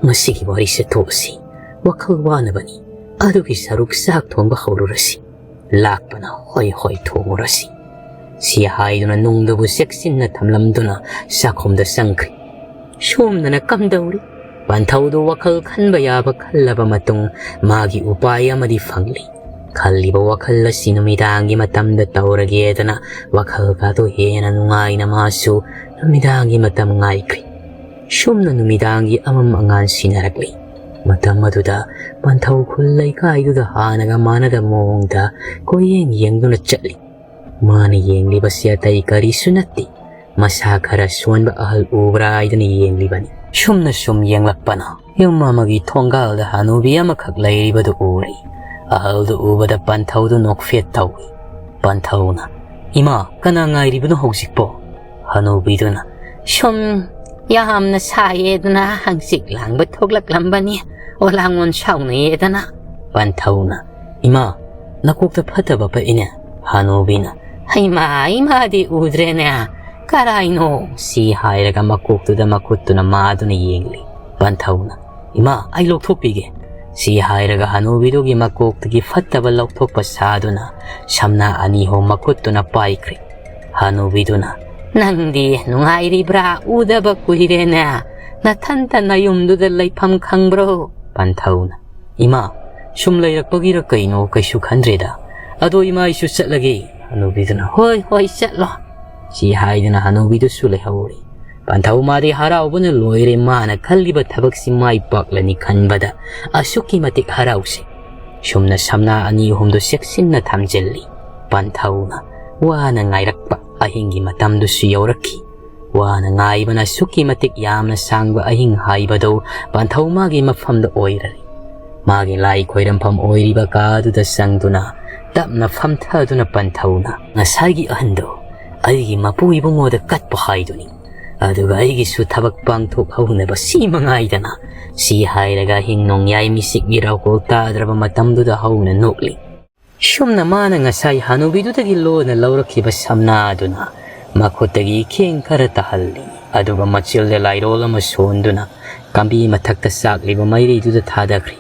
ꯃꯁꯤꯒꯤ ꯋꯥꯔꯤꯁꯦ ꯊꯣꯛꯑꯁꯤ꯫ ꯋꯥꯈꯜ ꯋꯥꯅꯕꯅꯤ꯫ ꯑꯗꯨꯒꯤ ꯁꯔꯨꯛ ꯆꯥꯛ ꯊꯣꯡꯕ ꯍꯧꯔꯨꯔꯁꯤ꯫" ꯂꯥꯛꯄꯅ, "ꯍꯣꯏ, ꯍꯣꯏ, ꯊꯣꯡꯉꯨꯔꯁꯤ꯫" ꯁꯤ ꯍꯥꯏꯗꯨꯅ ꯅꯨꯡꯗꯨꯕꯨ ꯆꯦꯛꯁꯤꯟꯅ ꯊꯝꯂꯝꯗꯨꯅ ꯆꯥꯛꯈꯨꯝꯗ ꯆꯪꯈ꯭ꯔꯤ꯫ ꯁꯣꯝꯗꯅ ꯀꯝꯗꯧꯔꯤ? ꯄꯟꯊꯧꯗꯨ ꯋꯥꯈꯜ ꯈꯟꯕ ꯌꯥꯕ ꯈꯜꯂꯕ ꯃꯇꯨꯡ ꯃꯥꯒꯤ ꯎꯄꯥꯏ ꯑꯃꯗꯤ ꯐꯪꯂꯤ꯫ ꯈꯜꯂꯤꯕ ꯋꯥꯈꯜ ꯑꯁꯤ ꯅꯨꯃꯤꯗꯥꯡꯒꯤ ꯃꯇꯝꯗ ꯇꯧꯔꯒꯦꯗꯅ ꯋꯥꯈꯜꯒꯗꯣ ꯍꯦꯟꯅ ꯅꯨꯡꯉꯥꯏꯅ ꯃꯥꯁꯨ ꯅꯨꯃꯤꯗꯥꯡꯒꯤ ꯃꯇꯝ ꯉꯥꯏꯈ꯭ꯔꯤ꯫ ꯁꯨꯝꯅ ꯅꯨꯃꯤꯗꯥꯡꯒꯤ ꯑꯃꯝ ꯑꯉꯥꯟ ꯁꯤꯟꯅꯔꯛꯂꯤ꯫ ꯃꯇꯝ ꯑꯗꯨꯗ ꯄꯟꯊꯧ ꯈꯨꯜ ꯂꯩꯀꯥꯏꯗꯨꯗ ꯍꯥꯟꯅꯒ ꯃꯥꯟꯅꯗꯕ ꯃꯑꯣꯡꯗ ꯀꯣꯏꯌꯦꯡ ꯌꯦꯡꯗꯨꯅ ꯆꯠꯂꯤ꯫ ꯃꯥꯅ ꯌꯦꯡꯂꯤꯕꯁꯤ ꯑꯇꯩ ꯀꯔꯤꯁꯨ ꯅꯠꯇꯦ, ꯃꯁꯥ ꯈꯔ ꯁꯣꯟꯕ ꯑꯍꯜ ꯎꯕ꯭ꯔꯥ ꯍꯥꯏꯗꯨꯅ ꯌꯦꯡꯂꯤꯕꯅꯤ꯫ ꯁꯨꯝꯅ ꯁꯨꯝ ꯌꯦꯡꯂꯛꯄꯅ ꯌꯨꯝ ꯑꯃꯒꯤ ꯊꯣꯡꯒꯥꯜꯗ ꯍꯅꯨꯕꯤ ꯑꯃꯈꯛ ꯂꯩꯔꯤꯕꯗꯨ ꯎꯔꯦ꯫ ꯑꯍꯜꯗꯨ ꯎꯕꯗ ꯄꯟꯊꯧꯗꯨ ꯅꯣꯛꯐꯦꯠ ꯇꯧꯏ꯫ ꯄꯟꯊꯧꯅ, "ꯏꯃꯥ, ꯀꯅꯥ ꯉꯥꯏꯔꯤꯕꯅꯣ ꯍꯧꯖꯤꯛꯄꯣ?" ꯍꯅꯨꯕꯤꯗꯨꯅ, "ꯁꯨꯝ ꯌꯥꯝꯅ ꯁꯥꯏꯌꯦꯗꯅ ꯍꯪꯆꯤꯠ ꯂꯥꯡꯕ ꯊꯣꯛꯂꯛꯂꯝꯕꯅꯤ, ꯑꯣꯂꯥꯡꯉꯣꯟ ꯁꯥꯎꯅꯩꯌꯦꯗꯅ꯫" ꯄꯟꯊꯧꯅ, "ꯏꯃꯥ, ꯅꯀꯣꯛꯇ ꯐꯠꯇꯕ ꯄꯛꯏꯅꯦ꯫" ꯍꯅꯨꯕꯤꯅ, "ꯍꯩꯃꯥ, ꯏꯃꯥꯗꯤ ꯎꯗ꯭ꯔꯦꯅꯦ, ꯀꯔꯥꯏꯅꯣ?" ꯁꯤ ꯍꯥꯏꯔꯒ ꯃꯀꯣꯛꯇꯨꯗ ꯃꯈꯨꯠꯇꯨꯅ ꯃꯥꯗꯨꯅ ꯌꯦꯡꯂꯤ꯫ ꯄꯟꯊꯧꯅ, "ꯏꯃꯥ, ꯑꯩ ꯂꯧꯊꯣꯛꯄꯤꯒꯦ꯫" ꯁꯤ ꯍꯥꯏꯔꯒ ꯍꯅꯨꯕꯤꯗꯨꯒꯤ ꯃꯀꯣꯛꯇꯒꯤ ꯐꯠꯇꯕ ꯂꯧꯊꯣꯛꯄ ꯁꯥꯗꯨꯅ ꯁꯝꯅꯥ ꯑꯅꯤ ꯑꯍꯨꯝ ꯃꯈꯨꯠꯇꯨꯅ ꯄꯥꯏꯈ꯭ꯔꯦ꯫ ꯍꯅꯨꯕꯤꯗꯨꯅ, "ꯅꯪꯗꯤ ꯅꯨꯡꯉꯥꯏꯔꯤꯕ꯭ꯔꯥ? ꯎꯗꯕ ꯀꯨꯏꯔꯦꯅꯦ꯫ ꯅꯊꯟꯇ ꯅꯌꯨꯝꯗꯨꯗ ꯂꯩꯐꯝ ꯈꯪꯕ꯭ꯔꯣ?" ꯄꯟꯊꯧꯅ, "ꯏꯃꯥ, ꯁꯨꯝ ꯂꯩꯔꯛꯄꯒꯤꯔ ꯀꯩꯅꯣ, ꯀꯩꯁꯨ ꯈꯟꯗ꯭ꯔꯦꯗ꯫ ꯑꯗꯣ ꯏꯃꯥ, ꯑꯩꯁꯨ ꯆꯠꯂꯒꯦ꯫" ꯍꯅꯨꯕꯤꯗꯨꯅ, "ꯍꯣꯏ, ꯍꯣꯏ, ꯆꯠꯂꯣ꯫" ꯁꯤ ꯍꯥꯏꯗꯨꯅ ꯍꯅꯨꯕꯤꯗꯨꯁꯨ ꯂꯩꯍꯧꯔꯦ꯫ ꯄꯟꯊꯧ ꯃꯥꯗꯤ ꯍꯔꯥꯎꯕꯅ ꯂꯣꯏꯔꯦ꯫ ꯃꯥꯅ ꯈꯜꯂꯤꯕ ꯊꯕꯛꯁꯤ ꯃꯥꯏ ꯄꯥꯛꯂꯅꯤ ꯈꯟꯕꯗ ꯑꯁꯨꯛꯀꯤ ꯃꯇꯤꯛ ꯍꯔꯥꯎꯁꯦ꯫ ꯁꯨꯝꯅ ꯁꯝꯅꯥ ꯑꯅꯤ ꯑꯍꯨꯝꯗꯨ ꯆꯦꯛꯁꯤꯟꯅ ꯊꯝꯖꯤꯜꯂꯤ꯫ ꯄꯟꯊꯧꯅ ꯋꯥꯅ ꯉꯥꯏꯔꯛꯄ ꯑꯍꯤꯡꯒꯤ ꯃꯇꯝꯗꯨꯁꯨ ꯌꯧꯔꯛꯈꯤ꯫ ꯋꯥꯅ ꯉꯥꯏꯕꯅ ꯑꯁꯨꯛꯀꯤ ꯃꯇꯤꯛ ꯌꯥꯝꯅ ꯁꯥꯡꯕ ꯑꯍꯤꯡ ꯍꯥꯏꯕꯗꯨ ꯄꯟꯊꯧ ꯃꯥꯒꯤ ꯃꯐꯝꯗ ꯑꯣꯏꯔꯔꯤ꯫ ꯃꯥꯒꯤ ꯂꯥꯏ ꯈꯣꯏꯔꯝꯐꯝ ꯑꯣꯏꯔꯤꯕ ꯀꯥꯗꯨꯗ ꯆꯪꯗꯨꯅ ꯇꯞꯅ ꯐꯝꯊꯗꯨꯅ ꯄꯟꯊꯧꯅ, "ꯉꯁꯥꯏꯒꯤ ꯑꯍꯟꯗꯣ ꯑꯩꯒꯤ ꯃꯄꯨ ꯏꯕꯨꯡꯉꯣꯗ ꯀꯠꯄ ꯍꯥꯏꯗꯨꯅꯤ꯫ ꯑꯗꯨꯒ ꯑꯩꯒꯤꯁꯨ ꯊꯕꯛ ꯄꯥꯡꯊꯣꯛꯍꯧꯅꯕ ꯁꯤ ꯃꯉꯥꯏꯗꯅ꯫" ꯁꯤ ꯍꯥꯏꯔꯒ ꯑꯍꯤꯡ ꯅꯣꯡꯌꯥꯏ ꯃꯤꯁꯤꯛ ꯃꯤꯔꯥꯎꯀꯣꯜ ꯇꯥꯗ꯭ꯔꯕ ꯃꯇꯝꯗꯨꯗ ꯍꯧꯅ ꯅꯣꯛꯂꯤ꯫ ꯁꯨꯝꯅ ꯃꯥꯅ ꯉꯁꯥꯏ ꯍꯅꯨꯕꯤꯗꯨꯗꯒꯤ ꯂꯣꯟꯅ ꯂꯧꯔꯛꯈꯤꯕ ꯁꯝꯅꯥꯗꯨꯅ ꯃꯈꯨꯠꯇꯒꯤ ꯈꯦꯡ ꯈꯔ ꯇꯥꯍꯜꯂꯤ꯫ ꯑꯗꯨꯒ ꯃꯆꯤꯜꯗ ꯂꯥꯏꯔꯣꯜ ꯑꯃ ꯁꯣꯟꯗꯨꯅ ꯀꯥꯝꯕꯤ ꯃꯊꯛꯇ ꯆꯥꯛꯂꯤꯕ ꯃꯩꯔꯤꯗꯨꯗ ꯊꯥꯗꯈ꯭ꯔꯤ꯫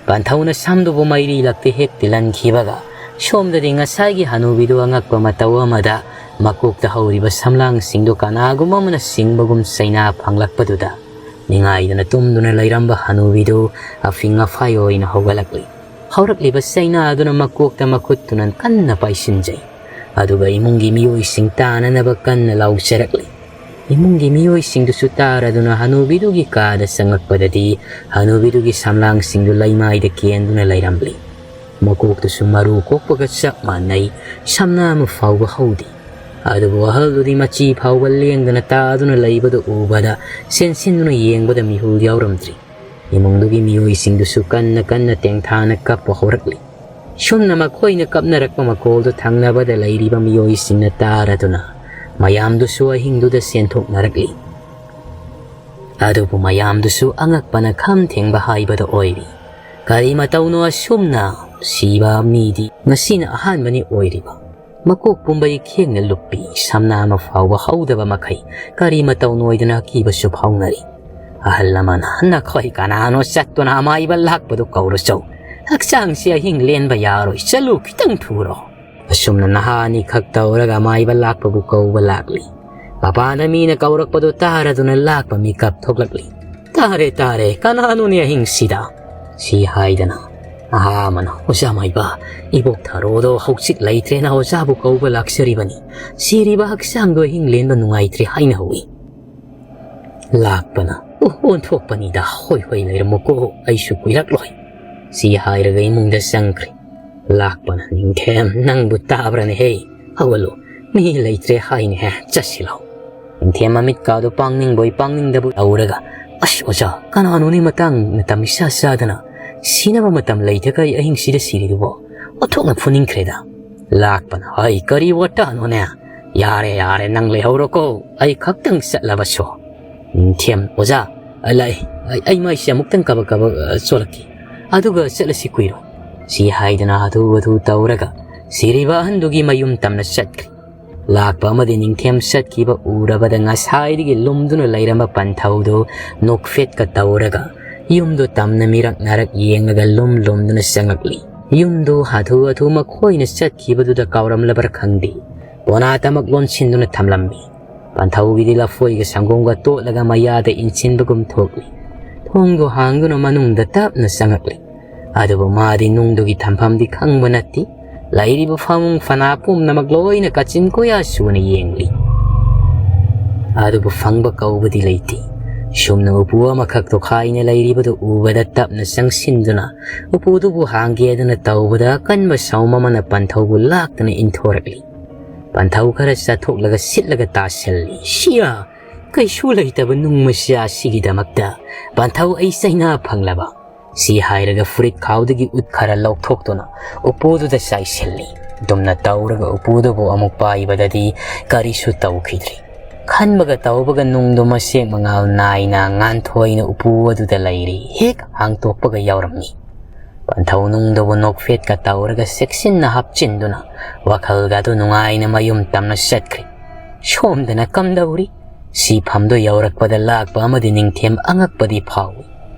ꯄꯟꯊꯧꯅ ꯁꯝꯗꯨꯕꯨ ꯃꯩꯔꯤ ꯂꯛꯇ ꯍꯦꯛ ꯇꯤꯜꯍꯟꯈꯤꯕꯒ, ꯁꯣꯝꯗꯗꯤ ꯉꯁꯥꯏꯒꯤ ꯍꯅꯨꯕꯤꯗꯨ ꯑꯉꯛꯄ ꯃꯇꯧ ꯑꯃꯗ ꯃꯀꯣꯛꯇ ꯍꯧꯔꯤꯕ ꯁꯝꯂꯥꯡꯁꯤꯡꯗꯨ ꯀꯅꯥꯒꯨꯝꯕ ꯑꯃꯅ ꯆꯤꯡꯕꯒꯨꯝ ꯆꯩꯅꯥ ꯐꯪꯂꯛꯄꯗꯨꯗ, ꯅꯤꯡꯉꯥꯏꯗꯅ ꯇꯨꯝꯗꯨꯅ ꯂꯩꯔꯝꯕ ꯍꯅꯨꯕꯤꯗꯨ ꯑꯐꯤꯡ ꯑꯐꯥꯏ ꯑꯣꯏꯅ ꯍꯧꯒꯠꯂꯛꯂꯤ꯫ ꯍꯧꯔꯛꯂꯤꯕ ꯆꯩꯅꯥꯗꯨꯅ ꯃꯀꯣꯛꯇ ꯃꯈꯨꯠꯇꯨꯅ ꯀꯟꯅ ꯄꯥꯏꯁꯤꯟꯖꯩ꯫ ꯑꯗꯨꯒ ꯏꯃꯨꯡꯒꯤ ꯃꯤꯑꯣꯏꯁꯤꯡ ꯇꯥꯅꯅꯕ ꯀꯟꯅ ꯂꯥꯎꯖꯔꯛꯂꯤ꯫ ꯏꯃꯨꯡꯒꯤ ꯃꯤꯑꯣꯏꯁꯤꯡꯗꯨꯁꯨ ꯇꯥꯔꯗꯨꯅ ꯍꯅꯨꯕꯤꯗꯨꯒꯤ ꯀꯥꯗ ꯆꯪꯂꯛꯄꯗꯗꯤ ꯍꯅꯨꯕꯤꯗꯨꯒꯤ ꯁꯝꯂꯥꯡꯁꯤꯡꯗꯨ ꯂꯩꯃꯥꯏꯗ ꯀꯦꯟꯗꯨꯅ ꯂꯩꯔꯝꯂꯤ꯫ ꯃꯀꯣꯛꯇꯨꯁꯨ ꯃꯔꯨ ꯀꯣꯛꯄꯒ ꯆꯞ ꯃꯥꯟꯅꯩ, ꯁꯝꯅꯥ ꯑꯃ ꯐꯥꯎꯕ ꯍꯧꯗꯦ꯫ ꯑꯗꯨꯕꯨ ꯑꯍꯜꯗꯨꯗꯤ ꯃꯆꯤ ꯐꯥꯎꯕ ꯂꯦꯡꯗꯅ ꯇꯥꯗꯨꯅ ꯂꯩꯕꯗꯨ ꯎꯕꯗ ꯆꯦꯟꯁꯤꯟꯗꯨꯅ ꯌꯦꯡꯕꯗ ꯃꯤꯍꯨꯜ ꯌꯥꯎꯔꯝꯗ꯭ꯔꯤ꯫ ꯏꯃꯨꯡꯗꯨꯒꯤ ꯃꯤꯑꯣꯏꯁꯤꯡꯗꯨꯁꯨ ꯀꯟꯅ ꯀꯟꯅ ꯇꯦꯡꯊꯥꯅ ꯀꯞꯄ ꯍꯧꯔꯛꯂꯤ꯫ ꯁꯨꯝꯅ ꯃꯈꯣꯏꯅ ꯀꯞꯅꯔꯛꯄ ꯃꯈꯣꯜꯗꯨ ꯊꯪꯅꯕꯗ ꯂꯩꯔꯤꯕ ꯃꯤꯑꯣꯏꯁꯤꯡꯅ ꯇꯥꯔꯗꯨꯅ ꯃꯌꯥꯝꯗꯨꯁꯨ ꯑꯍꯤꯡꯗꯨꯗ ꯆꯦꯟꯊꯣꯛꯅꯔꯛꯂꯤ꯫ ꯑꯗꯨꯕꯨ ꯃꯌꯥꯝꯗꯨꯁꯨ ꯑꯉꯛꯄꯅ ꯈꯝ ꯊꯦꯡꯕ ꯍꯥꯏꯕꯗꯨ ꯑꯣꯏꯔꯤ꯫ ꯀꯔꯤ ꯃꯇꯧꯅꯣ ꯑꯁꯨꯝꯅ ꯁꯤꯕ ꯃꯤꯗꯤ ꯉꯁꯤꯅ ꯑꯍꯥꯟꯕꯅꯤ ꯑꯣꯏꯔꯤꯕ꯫ ꯃꯀꯣꯛ ꯄꯨꯝꯕꯩ ꯈꯦꯡꯅ ꯂꯨꯞꯄꯤ, ꯁꯝꯅꯥ ꯑꯃ ꯐꯥꯎꯕ ꯍꯧꯗꯕ ꯃꯈꯩ ꯀꯔꯤ ꯃꯇꯧꯅꯣꯏꯗꯅ ꯑꯀꯤꯕꯁꯨ ꯐꯥꯎꯅꯔꯤ꯫ ꯑꯍꯜ ꯑꯃꯅ, "ꯅꯈꯣꯏ ꯀꯅꯥꯅꯣ ꯆꯠꯇꯨꯅ ꯑꯃꯥꯏꯕ ꯂꯥꯛꯄꯗꯨ ꯀꯧꯔꯨꯆꯧ꯫ ꯍꯛꯆꯥꯡꯁꯤ ꯑꯍꯤꯡ ꯂꯦꯟꯕ ꯌꯥꯔꯣꯏ, ꯆꯠꯂꯨ, ꯈꯤꯇꯪ ꯊꯨꯔꯣ"꯫ ꯑꯁꯨꯝꯅ ꯅꯍꯥ ꯑꯅꯤꯈꯛ ꯇꯧꯔꯒ ꯑꯃꯥꯏꯕ ꯂꯥꯛꯄꯕꯨ ꯀꯧꯕ ꯂꯥꯛꯂꯤ꯫ ꯃꯄꯥꯟꯗ ꯃꯤꯅ ꯀꯧꯔꯛꯄꯗꯨ ꯇꯥꯔꯗꯨꯅ ꯂꯥꯛꯄ ꯃꯤꯀꯞ ꯊꯣꯛꯂꯛꯂꯤ꯫ "ꯇꯥꯔꯦ, ꯇꯥꯔꯦ, ꯀꯅꯥꯅꯣꯅꯦ ꯑꯍꯤꯡꯁꯤꯗ?" ꯁꯤ ꯍꯥꯏꯗꯅ ꯅꯍꯥ ꯑꯃꯅ, "ꯑꯣꯖꯥ ꯃꯥꯏꯕ, ꯏꯕꯣꯛ ꯊꯔꯣꯗꯣ ꯍꯧꯖꯤꯛ ꯂꯩꯇ꯭ꯔꯦꯅ ꯑꯣꯖꯥꯕꯨ ꯀꯧꯕ ꯂꯥꯛꯆꯔꯤꯕꯅꯤ꯫ ꯁꯤꯔꯤꯕ ꯍꯛꯆꯥꯡꯗꯣ ꯑꯍꯤꯡ ꯂꯦꯟꯕ ꯅꯨꯡꯉꯥꯏꯇ꯭ꯔꯦ ꯍꯥꯏꯅ ꯍꯧꯏ"꯫ ꯂꯥꯛꯄꯅ, "ꯑꯣ, ꯑꯣꯟꯊꯣꯛꯄꯅꯤꯗ, ꯍꯣꯏ ꯍꯣꯏ ꯂꯩꯔꯝꯃꯨꯀꯣ, ꯑꯩꯁꯨ ꯀꯨꯏꯔꯛꯂꯣꯏ"꯫ ꯁꯤ ꯍꯥꯏꯔꯒ ꯏꯃꯨꯡꯗ ꯆꯪꯈ꯭ꯔꯦ꯫ ꯂꯥꯛꯄꯅ, "ꯅꯤꯡꯊꯦꯝ, ꯅꯪꯕꯨ ꯇꯥꯕ꯭ꯔꯅꯦꯍꯦ? ꯍꯧꯒꯠꯂꯨ, ꯃꯤ ꯂꯩꯇ꯭ꯔꯦ ꯍꯥꯏꯅꯦꯍꯦ, ꯆꯠꯁꯤꯜꯂꯣ"꯫ ꯅꯤꯡꯊꯦꯝ ꯃꯃꯤꯠꯀꯥꯗꯨ ꯄꯥꯡꯅꯤꯡꯕꯣꯏ ꯄꯥꯡꯅꯤꯡꯗꯕꯣꯏ ꯇꯧꯔꯒ, "ꯑꯁ ꯑꯣꯖꯥ, ꯀꯅꯥꯅꯣꯅꯦ ꯃꯇꯥꯡ ꯃꯇꯝ ꯏꯆꯥ ꯆꯥꯗꯅ ꯁꯤꯅꯕ ꯃꯇꯝ ꯂꯩꯇꯈꯩ ꯑꯍꯤꯡꯁꯤꯗ ꯁꯤꯔꯤꯗꯨꯕꯣ? ꯑꯣꯟꯊꯣꯛꯅ ꯐꯨꯅꯤꯡꯈ꯭ꯔꯦꯗ"꯫ ꯂꯥꯛꯄꯅ, "ꯍꯩ, ꯀꯔꯤ ꯋꯥꯇꯥꯅꯣꯅꯦ? ꯌꯥꯔꯦ, ꯌꯥꯔꯦ, ꯅꯪ ꯂꯩꯍꯧꯔꯣꯀꯣ, ꯑꯩ ꯈꯛꯇꯪ ꯆꯠꯂꯕꯁꯨ"꯫ ꯅꯤꯡꯊꯦꯝ, "ꯑꯣꯖꯥ, ꯑ, ꯂꯥꯛꯑꯦ, ꯑꯩ, ꯑꯩ ꯃꯥꯏꯁꯦ ꯑꯃꯨꯛꯇꯪ ꯀꯕꯛ ꯀꯕꯛ, ꯑ, ꯆꯣꯠꯂꯛꯈꯤ, ꯑꯗꯨꯒ ꯆꯠꯂꯁꯤ ꯀꯨꯏꯔꯣꯏ"꯫ ꯁꯤ ꯍꯥꯏꯗꯨꯅ ꯍꯥꯊꯨ ꯍꯥꯊꯨ ꯇꯧꯔꯒ ꯁꯤꯔꯤꯕ ꯑꯍꯟꯗꯨꯒꯤ ꯃꯌꯨꯝ ꯇꯝꯅ ꯆꯠꯈ꯭ꯔꯦ꯫ ꯂꯥꯛꯄ ꯑꯃꯗꯤ ꯅꯤꯡꯊꯦꯝ ꯆꯠꯈꯤꯕ ꯎꯔꯕꯗ ꯉꯁꯥꯏꯗꯒꯤ ꯂꯨꯝꯗꯨꯅ ꯂꯩꯔꯝꯕ ꯄꯟꯊꯧꯗꯨ ꯅꯣꯛꯐꯦꯠꯀ ꯇꯧꯔꯒ ꯌꯨꯝꯗꯨ ꯇꯝꯅ ꯃꯤꯔꯛ ꯅꯥꯔꯛ ꯌꯦꯡꯂꯒ ꯂꯨꯝ ꯂꯨꯝꯗꯨꯅ ꯆꯪꯂꯛꯂꯤ꯫ ꯌꯨꯝꯗꯨ ꯍꯥꯊꯨ ꯍꯥꯊꯨ ꯃꯈꯣꯏꯅ ꯆꯠꯈꯤꯕꯗꯨꯗ ꯀꯥꯎꯔꯝꯂꯕ꯭ꯔꯥ ꯈꯪꯗꯦ, ꯄꯣꯅꯥ ꯇꯃꯛ ꯂꯣꯟꯁꯤꯟꯗꯨꯅ ꯊꯝꯂꯝꯃꯤ꯫ ꯄꯟꯊꯧꯒꯤꯗꯤ ꯂꯐꯣꯏꯒ ꯁꯪꯒꯣꯝꯒ ꯇꯣꯠꯂꯒ ꯃꯌꯥꯗ ꯏꯟꯁꯤꯟꯕꯒꯨꯝ ꯊꯣꯛꯂꯤ꯫ ꯊꯣꯡꯗꯨ ꯍꯥꯡꯗꯨꯅ ꯃꯅꯨꯡꯗ ꯇꯞꯅ ꯆꯪꯂꯛꯂꯤ꯫ ꯑꯗꯨꯕꯨ ꯃꯥꯗꯤ ꯅꯨꯡꯗꯨꯒꯤ ꯊꯝꯐꯝꯗꯤ ꯈꯪꯕ ꯅꯠꯇꯦ꯫ ꯂꯩꯔꯤꯕ ꯐꯃꯨꯡ ꯐꯅꯥ ꯄꯨꯝꯅꯃꯛ ꯂꯣꯏꯅ ꯀꯥꯆꯤꯟ ꯀꯣꯌꯥ ꯁꯨꯅ ꯌꯦꯡꯂꯤ꯫ ꯑꯗꯨꯕꯨ ꯐꯪꯕ ꯀꯧꯕꯗꯤ ꯂꯩꯇꯦ꯫ ꯁꯨꯝꯅ ꯎꯄꯨ ꯑꯃꯈꯛ ꯇꯣꯈꯥꯏꯅ ꯂꯩꯔꯤꯕꯗꯨ ꯎꯕꯗ ꯇꯞꯅ ꯆꯪꯁꯤꯟꯗꯨꯅ ꯎꯄꯨꯗꯨꯕꯨ ꯍꯥꯡꯒꯦꯗꯅ ꯇꯧꯕꯗ ꯑꯀꯟꯕ ꯁꯎꯝ ꯑꯃꯅ ꯄꯟꯊꯧꯕꯨ ꯂꯥꯛꯇꯅ ꯏꯟꯊꯣꯔꯛꯂꯤ꯫ ꯄꯟꯊꯧ ꯈꯔ ꯆꯠꯊꯣꯛꯂꯒ ꯁꯤꯠꯂꯒ ꯇꯥꯁꯤꯜꯂꯤ꯫ "ꯁꯤꯌꯥ! ꯀꯩꯁꯨ ꯂꯩꯇꯕ ꯅꯨꯡ ꯃꯆꯥ ꯑꯁꯤꯒꯤꯗꯃꯛꯇ ꯄꯟꯊꯧ ꯑꯩ ꯆꯩꯅꯥ ꯐꯪꯂꯕ?" ꯁꯤ ꯍꯥꯏꯔꯒ ꯐꯨꯔꯤꯠ ꯈꯥꯎꯗꯒꯤ ꯎꯠ ꯈꯔ ꯂꯧꯊꯣꯛꯇꯨꯅ ꯎꯄꯨꯗꯨꯗ ꯆꯥꯏꯁꯤꯜꯂꯤ꯫ ꯑꯗꯨꯝꯅ ꯇꯧꯔꯒ ꯎꯄꯨꯗꯨꯕꯨ ꯑꯃꯨꯛ ꯄꯥꯏꯕꯗꯗꯤ ꯀꯔꯤꯁꯨ ꯇꯧꯈꯤꯗ꯭ꯔꯤ꯫ ꯈꯟꯕꯒ ꯇꯧꯕꯒ ꯅꯨꯡꯗꯨ ꯃꯁꯦꯛ ꯃꯉꯥꯜ ꯅꯥꯏꯅ ꯉꯥꯟꯊꯣꯏꯅ ꯎꯄꯨ ꯑꯗꯨꯗ ꯂꯩꯔꯤ꯫ ꯍꯦꯛ ꯍꯥꯡꯇꯣꯛꯄꯒ ꯌꯥꯎꯔꯝꯃꯤ꯫ ꯄꯟꯊꯧ ꯅꯨꯡꯗꯨꯕꯨ ꯅꯣꯛꯐꯦꯠꯀ ꯇꯧꯔꯒ ꯆꯦꯛꯁꯤꯟꯅ ꯍꯥꯞꯆꯤꯟꯗꯨꯅ ꯋꯥꯈꯜꯒꯗꯨ ꯅꯨꯡꯉꯥꯏꯅ ꯃꯌꯨꯝ ꯇꯝꯅ ꯆꯠꯈ꯭ꯔꯦ꯫ ꯁꯣꯝꯗꯅ ꯀꯝꯗꯧꯔꯤ? ꯁꯤꯐꯝꯗꯨ ꯌꯧꯔꯛꯄꯗ ꯂꯥꯛꯄ ꯑꯃꯗꯤ ꯅꯤꯡꯊꯦꯝ ꯑꯉꯛꯄꯗꯤ ꯐꯥꯎꯏ꯫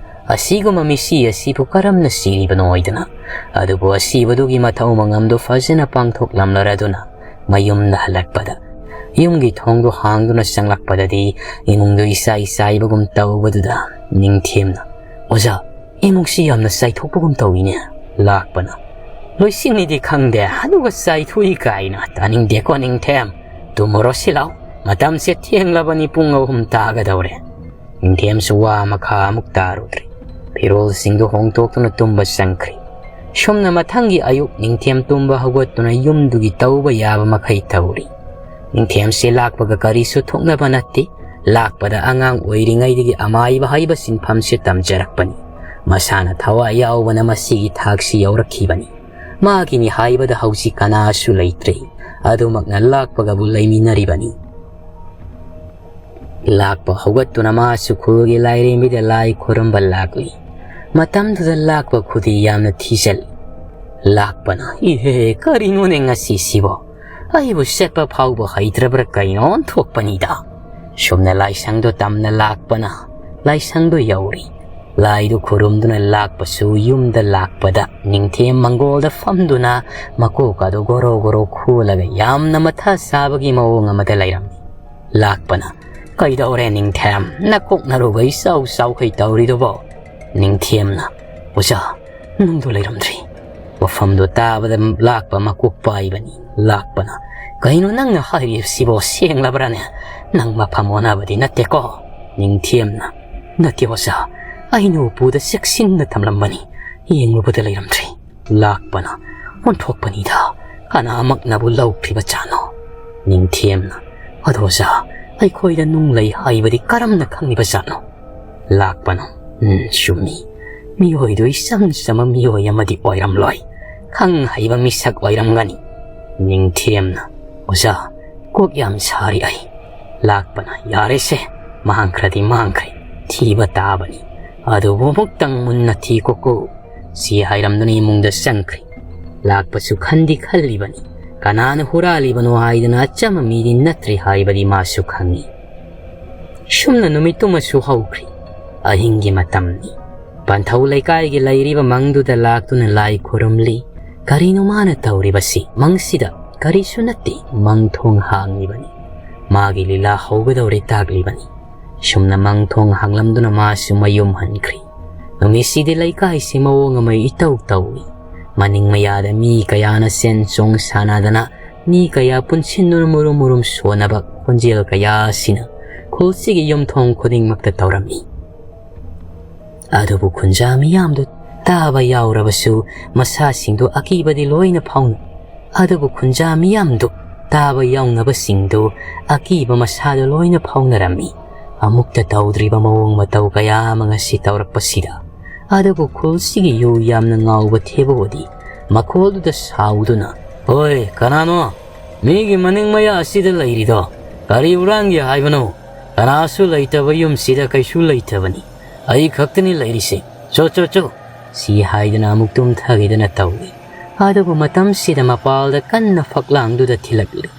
ꯑꯁꯤꯒꯨꯝꯕ ꯃꯤꯁꯤ ꯑꯁꯤꯕꯨ ꯀꯔꯝꯅ ꯁꯤꯔꯤꯕꯅꯣ ꯑꯣꯏꯗꯅ? ꯑꯗꯨꯕꯨ ꯑꯁꯤꯕꯗꯨꯒꯤ ꯃꯊꯧ ꯃꯉꯝꯗꯨ ꯐꯖꯅ ꯄꯥꯡꯊꯣꯛꯂꯝꯂꯔꯗꯨꯅ ꯃꯌꯨꯝꯗ ꯍꯜꯂꯛꯄꯗ, ꯌꯨꯝꯒꯤ ꯊꯣꯡꯗꯨ ꯍꯥꯡꯗꯨꯅ ꯆꯪꯂꯛꯄꯗꯗꯤ ꯏꯃꯨꯡꯗꯨ ꯏꯆꯥꯏ ꯆꯥꯏꯕꯒꯨꯝ ꯇꯧꯕꯗꯨꯗ ꯅꯤꯡꯊꯦꯝꯅ, "ꯑꯣꯖꯥ, ꯏꯃꯨꯡꯁꯤ ꯌꯥꯝꯅ ꯆꯥꯏꯊꯣꯛꯄꯒꯨꯝ ꯇꯧꯏꯅꯦ"꯫ ꯂꯥꯛꯄꯅ, "ꯂꯣꯏꯁꯤꯡꯅꯤꯗꯤ ꯈꯪꯗꯦ, ꯑꯗꯨꯒ ꯆꯥꯏꯊꯣꯛꯏ ꯀꯥꯏꯅ ꯇꯥꯅꯤꯡꯗꯦꯀꯣ ꯅꯤꯡꯊꯦꯝ꯫ ꯇꯨꯝꯃꯨꯔꯣ ꯁꯤ ꯂꯥꯎ, ꯃꯇꯝꯁꯦ ꯊꯦꯡꯂꯕꯅꯤ, ꯄꯨꯡ ꯑꯍꯨꯝ ꯇꯥꯒꯗꯧꯔꯦ"꯫ ꯅꯤꯡꯊꯦꯝꯁꯨ ꯋꯥ ꯃꯈꯥ ꯑꯃꯨꯛ ꯇꯥꯔꯨꯗ꯭ꯔꯦ꯫ ꯐꯤꯔꯣꯜꯁꯤꯡꯗꯨ ꯍꯣꯡꯗꯣꯛꯇꯨꯅ ꯇꯨꯝꯕ ꯆꯪꯈ꯭ꯔꯦ꯫ ꯁꯨꯝꯅ ꯃꯊꯪꯒꯤ ꯑꯌꯨꯛ ꯅꯤꯡꯊꯦꯝ ꯇꯨꯝꯕ ꯍꯧꯒꯠꯇꯨꯅ ꯌꯨꯝꯗꯨꯒꯤ ꯇꯧꯕ ꯌꯥꯕ ꯃꯈꯩ ꯇꯧꯔꯤ꯫ ꯅꯤꯡꯊꯦꯝꯁꯤ ꯂꯥꯛꯄꯒ ꯀꯔꯤꯁꯨ ꯊꯣꯛꯅꯕ ꯅꯠꯇꯦ꯫ ꯂꯥꯛꯄꯗ ꯑꯉꯥꯡ ꯑꯣꯏꯔꯤꯉꯩꯗꯒꯤ ꯑꯃꯥꯏꯕ ꯍꯥꯏꯕ ꯁꯤꯟꯐꯝꯁꯤ ꯇꯝꯖꯔꯛꯄꯅꯤ꯫ ꯃꯁꯥꯅ ꯊꯋꯥꯏ ꯌꯥꯎꯕꯅ ꯃꯁꯤꯒꯤ ꯊꯥꯛꯁꯤ ꯌꯧꯔꯛꯈꯤꯕꯅꯤ꯫ ꯃꯥꯒꯤꯅꯤ ꯍꯥꯏꯕꯗ ꯍꯧꯖꯤꯛ ꯀꯅꯥꯁꯨ ꯂꯩꯇ꯭ꯔꯦ꯫ ꯑꯗꯨꯃꯛꯅ ꯂꯥꯛꯄꯒꯕꯨ ꯂꯩꯃꯤꯟꯅꯔꯤꯕꯅꯤ꯫ ꯂꯥꯛꯄ ꯍꯧꯒꯠꯇꯨꯅ ꯃꯥꯁꯨ ꯈꯨꯜꯒꯤ ꯂꯥꯏꯔꯦꯝꯕꯤꯗ ꯂꯥꯏ ꯈꯨꯔꯨꯝꯕ ꯂꯥꯛꯂꯤ꯫ ꯃꯇꯝꯗꯨꯗ ꯂꯥꯛꯄ ꯈꯨꯗꯤ ꯌꯥꯝꯅ ꯊꯤꯖꯜꯂꯤ꯫ ꯂꯥꯛꯄꯅ, "ꯏꯍꯦ, ꯀꯔꯤꯅꯣꯅꯦ ꯉꯁꯤꯁꯤꯕꯣ? ꯑꯩꯕꯨ ꯆꯠꯄ ꯐꯥꯎꯕ ꯍꯩꯇ꯭ꯔꯕ꯭ꯔꯥ ꯀꯩꯅꯣ? ꯑꯣꯟꯊꯣꯛꯄꯅꯤꯗ"꯫ ꯁꯨꯝꯅ ꯂꯥꯏꯁꯪꯗꯣ ꯇꯝꯅ ꯂꯥꯛꯄꯅ ꯂꯥꯏꯁꯪꯗꯣ ꯌꯧꯔꯤ꯫ ꯂꯥꯏꯗꯨ ꯈꯨꯔꯨꯝꯗꯨꯅ ꯂꯥꯛꯄꯁꯨ ꯌꯨꯝꯗ ꯂꯥꯛꯄꯗ ꯅꯤꯡꯊꯦꯝ ꯃꯪꯒꯣꯜꯗ ꯐꯝꯗꯨꯅ ꯃꯀꯣꯛ ꯑꯗꯨ ꯒꯣꯔꯣ ꯒꯣꯔꯣ ꯈꯨꯂꯒ ꯌꯥꯝꯅ ꯃꯊꯥ ꯁꯥꯕꯒꯤ ꯃꯑꯣꯡ ꯑꯃꯗ ꯂꯩꯔꯝꯃꯤ꯫ ꯂꯥꯛꯄꯅ, "ꯀꯩꯗꯧꯔꯦ ꯅꯤꯡꯊꯦꯝ? ꯅꯀꯣꯛ ꯅꯔꯨꯒ ꯏꯆꯥꯎ ꯆꯥꯎꯈꯩ ꯇꯧꯔꯤꯗꯨꯕꯣ?" ꯅꯤꯡꯊꯦꯝꯅ, "ꯑꯣꯖꯥ, ꯅꯨꯡꯗꯨ ꯂꯩꯔꯝꯗ꯭ꯔꯤ꯫ ꯋꯥꯐꯝꯗꯨ ꯇꯥꯕꯗ ꯂꯥꯛꯄ ꯃꯀꯣꯛ ꯄꯥꯏꯕꯅꯤ꯫ ꯂꯥꯛꯄꯅ, "ꯀꯩꯅꯣ ꯅꯪꯅ ꯍꯥꯏꯔꯤꯕꯁꯤꯕꯣ? ꯁꯦꯡꯂꯕ꯭ꯔꯥꯅꯦ? ꯅꯪ ꯃꯐꯝ ꯑꯣꯟꯅꯕꯗꯤ ꯅꯠꯇꯦꯀꯣ?" ꯅꯤꯡꯊꯦꯝꯅ, "ꯅꯠꯇꯦ ꯑꯣꯖꯥ, ꯑꯩꯅ ꯎꯄꯨꯗ ꯆꯦꯛꯁꯤꯟꯅ ꯊꯝꯂꯝꯕꯅꯤ, ꯌꯦꯡꯂꯨꯕꯗ ꯂꯩꯔꯝꯗ꯭ꯔꯤ꯫" ꯂꯥꯛꯄꯅ, "ꯑꯣꯟꯊꯣꯛꯄꯅꯤꯗ, ꯀꯅꯥꯃꯛꯅꯕꯨ ꯂꯧꯈ꯭ꯔꯤꯕ ꯖꯥꯠꯅꯣ?" ꯅꯤꯡꯊꯦꯝꯅ, "ꯑꯗꯣ ꯑꯣꯖꯥ, ꯑꯩꯈꯣꯏꯗ ꯅꯨꯡ ꯂꯩ ꯍꯥꯏꯕꯗꯤ ꯀꯔꯝꯅ ꯈꯪꯂꯤꯕ ꯖꯥꯠꯅꯣ?" ꯂꯥꯛꯄꯅ, "ꯎꯝ, ꯆꯨꯝꯃꯤ꯫ ꯃꯤꯑꯣꯏꯗꯨ ꯏꯆꯝ ꯆꯝꯕ ꯃꯤꯑꯣꯏ ꯑꯃꯗꯤ ꯑꯣꯏꯔꯝꯂꯣꯏ꯫ ꯈꯪ ꯍꯩꯕ ꯃꯤꯁꯛ ꯑꯣꯏꯔꯝꯒꯅꯤ꯫" ꯅꯤꯡꯊꯦꯝꯅ, "ꯑꯣꯖꯥ, ꯀꯣꯛ ꯌꯥꯝ ꯁꯥꯔꯤ ꯑꯩ꯫" ꯂꯥꯛꯄꯅ, "ꯌꯥꯔꯦꯁꯦ, ꯃꯥꯡꯈ꯭ꯔꯗꯤ ꯃꯥꯡꯈ꯭ꯔꯦ, ꯊꯤꯕ ꯇꯥꯕꯅꯤ꯫ ꯑꯗꯨꯕꯨ ꯑꯃꯨꯛꯇꯪ ꯃꯨꯟꯅ ꯊꯤꯈꯣꯀꯣ꯫" ꯁꯤ ꯍꯥꯏꯔꯝꯗꯨꯅ ꯏꯃꯨꯡꯗ ꯆꯪꯈ꯭ꯔꯦ꯫ ꯂꯥꯛꯄꯁꯨ ꯈꯟꯗꯤ ꯈꯜꯂꯤꯕꯅꯤ, ꯀꯅꯥꯅ ꯍꯨꯔꯥꯜꯂꯤꯕꯅꯣ ꯍꯥꯏꯗꯨꯅ ꯑꯆꯝꯕ ꯃꯤꯗꯤ ꯅꯠꯇ꯭ꯔꯤ ꯍꯥꯏꯕꯗꯤ ꯃꯥꯁꯨ ꯈꯪꯏ꯫ ꯁꯨꯝꯅ ꯅꯨꯃꯤꯠꯇꯨꯃꯁꯨ ꯍꯧꯈ꯭ꯔꯤ꯫ ꯑꯍꯤꯡꯒꯤ ꯃꯇꯝꯅꯤ꯫ ꯄꯟꯊꯧ ꯂꯩꯀꯥꯏꯒꯤ ꯂꯩꯔꯤꯕ ꯃꯪꯗꯨꯗ ꯂꯥꯛꯇꯨꯅ ꯂꯥꯏ ꯈꯨꯔꯨꯝꯂꯤ꯫ ꯀꯔꯤꯅꯣ ꯃꯥꯅ ꯇꯧꯔꯤꯕꯁꯤ? ꯃꯪꯁꯤꯗ ꯀꯔꯤꯁꯨ ꯅꯠꯇꯦ, ꯃꯪ ꯊꯣꯡ ꯍꯥꯡꯂꯤꯕꯅꯤ꯫ ꯃꯥꯒꯤ ꯂꯤꯂꯥ ꯍꯧꯒꯗꯧꯔꯦ ꯇꯥꯛꯂꯤꯕꯅꯤ꯫ ꯁꯨꯝꯅ ꯃꯪ ꯊꯣꯡ ꯍꯥꯡꯂꯝꯗꯨꯅ ꯃꯥꯁꯨ ꯃꯌꯨꯝ ꯍꯟꯈ꯭ꯔꯤ꯫ ꯅꯨꯃꯤꯠꯁꯤꯗꯤ ꯂꯩꯀꯥꯏꯁꯤ ꯃꯑꯣꯡ ꯑꯃ ꯏꯇꯧ ꯇꯧꯏ꯫ ꯃꯅꯤꯡ ꯃꯌꯥꯗ ꯃꯤ ꯀꯌꯥꯅ ꯆꯦꯟ ꯆꯣꯡ ꯁꯥꯟꯅꯗꯅ, ꯃꯤ ꯀꯌꯥ ꯄꯨꯟꯁꯤꯟꯗꯨꯅ ꯃꯨꯔꯨꯝ ꯃꯨꯔꯨꯝ ꯁꯣꯟꯅꯕ ꯈꯣꯟꯖꯦꯜ ꯀꯌꯥ ꯑꯁꯤꯅ ꯈꯨꯜꯁꯤꯒꯤ ꯌꯨꯝꯊꯣꯡ ꯈꯨꯗꯤꯡꯃꯛꯇ ꯇꯧꯔꯝꯃꯤ꯫ ꯑꯗꯨꯕꯨ ꯈꯨꯟꯖꯥ ꯃꯤꯌꯥꯝꯗꯨ ꯇꯥꯕ ꯌꯥꯎꯔꯕꯁꯨ, ꯃꯁꯥꯁꯤꯡꯗꯨ ꯑꯀꯤꯕꯗꯤ ꯂꯣꯏꯅ ꯐꯥꯎꯅ-, ꯑꯗꯨꯕꯨ ꯈꯨꯟꯖꯥ ꯃꯤꯌꯥꯝꯗꯨ ꯇꯥꯕ ꯌꯥꯎꯅꯕꯁꯤꯡꯗꯨ ꯑꯀꯤꯕ ꯃꯁꯥꯗ ꯂꯣꯏꯅ ꯐꯥꯎꯅꯔꯝꯃꯤ꯫ ꯑꯃꯨꯛꯇ ꯇꯧꯗ꯭ꯔꯤꯕ ꯃꯑꯣꯡ ꯃꯇꯧ ꯀꯌꯥ ꯑꯃ ꯉꯁꯤ ꯇꯧꯔꯛꯄꯁꯤꯗ, ꯑꯗꯨꯕꯨ ꯈꯨꯜꯁꯤꯒꯤ ꯌꯨ ꯌꯥꯝꯅ ꯉꯥꯎꯕ ꯊꯦꯕꯣꯗꯤ ꯃꯈꯣꯜꯗꯨꯗ ꯁꯥꯎꯗꯨꯅ, "ꯍꯣꯏ, ꯀꯅꯥꯅꯣ? ꯃꯤꯒꯤ ꯃꯅꯤꯡ ꯃꯌꯥ ꯑꯁꯤꯗ ꯂꯩꯔꯤꯗꯣ ꯀꯔꯤ ꯍꯨꯔꯥꯟꯒꯦ ꯍꯥꯏꯕꯅꯣ? ꯀꯅꯥꯁꯨ ꯂꯩꯇꯕ ꯌꯨꯝꯁꯤꯗ ꯀꯩꯁꯨ ꯂꯩꯇꯕꯅꯤ꯫ ꯑꯩ ꯈꯛꯇꯅꯤ ꯂꯩꯔꯤꯁꯦ꯫ ꯆꯣ, ꯆꯣ, ꯆꯣ!" ꯁꯤ ꯍꯥꯏꯗꯨꯅ ꯑꯃꯨꯛ ꯇꯨꯝꯊꯈꯤꯗꯅ ꯇꯧꯏ꯫ ꯑꯗꯨꯕꯨ ꯃꯇꯝꯁꯤꯗ ꯃꯄꯥꯜꯗ ꯀꯟꯅ ꯐꯛꯂꯥꯡꯗꯨꯗ ꯊꯤꯜꯂꯛꯂꯤ꯫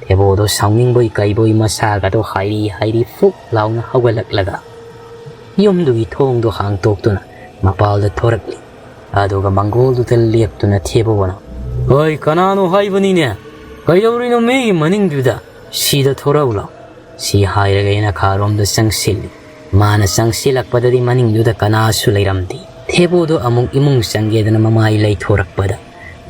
ꯊꯦꯕꯣꯗꯣ ꯁꯥꯎꯅꯤꯡꯕꯣꯏ ꯀꯩꯕꯣꯏ ꯃꯁꯥꯒꯗꯣ ꯍꯥꯏꯔꯤ ꯍꯥꯏꯔꯤ ꯐꯨꯛ ꯂꯥꯎꯅ ꯍꯧꯒꯠꯂꯛꯂꯒ ꯌꯨꯝꯗꯨꯒꯤ ꯊꯣꯡꯗꯣ ꯍꯥꯡꯇꯣꯛꯇꯨꯅ ꯃꯄꯥꯜꯗ ꯊꯣꯔꯛꯂꯤ꯫ ꯑꯗꯨꯒ ꯃꯪꯒꯣꯜꯗꯨꯗ ꯂꯦꯞꯇꯨꯅ ꯊꯦꯕꯣꯅ, "ꯍꯣꯏ, ꯀꯅꯥꯅꯣ ꯍꯥꯏꯕꯅꯤꯅꯦ? ꯀꯩꯗꯧꯔꯤꯅꯣ ꯃꯤꯒꯤ ꯃꯅꯤꯡꯗꯨꯗ? ꯁꯤꯗ ꯊꯣꯔꯛꯎ ꯂꯥꯎ꯫" ꯁꯤ ꯍꯥꯏꯔꯒ ꯌꯦꯅꯈꯥꯔꯣꯝꯗ ꯆꯪꯁꯤꯜꯂꯤ꯫ ꯃꯥꯅ ꯆꯪꯁꯤꯜꯂꯛꯄꯗꯗꯤ ꯃꯅꯤꯡꯗꯨꯗ ꯀꯅꯥꯁꯨ ꯂꯩꯔꯝꯗꯦ꯫ ꯊꯦꯕꯣꯗꯣ ꯑꯃꯨꯛ ꯏꯃꯨꯡ ꯆꯪꯒꯦꯗꯅ ꯃꯃꯥꯏ ꯂꯩꯊꯣꯔꯛꯄꯗ,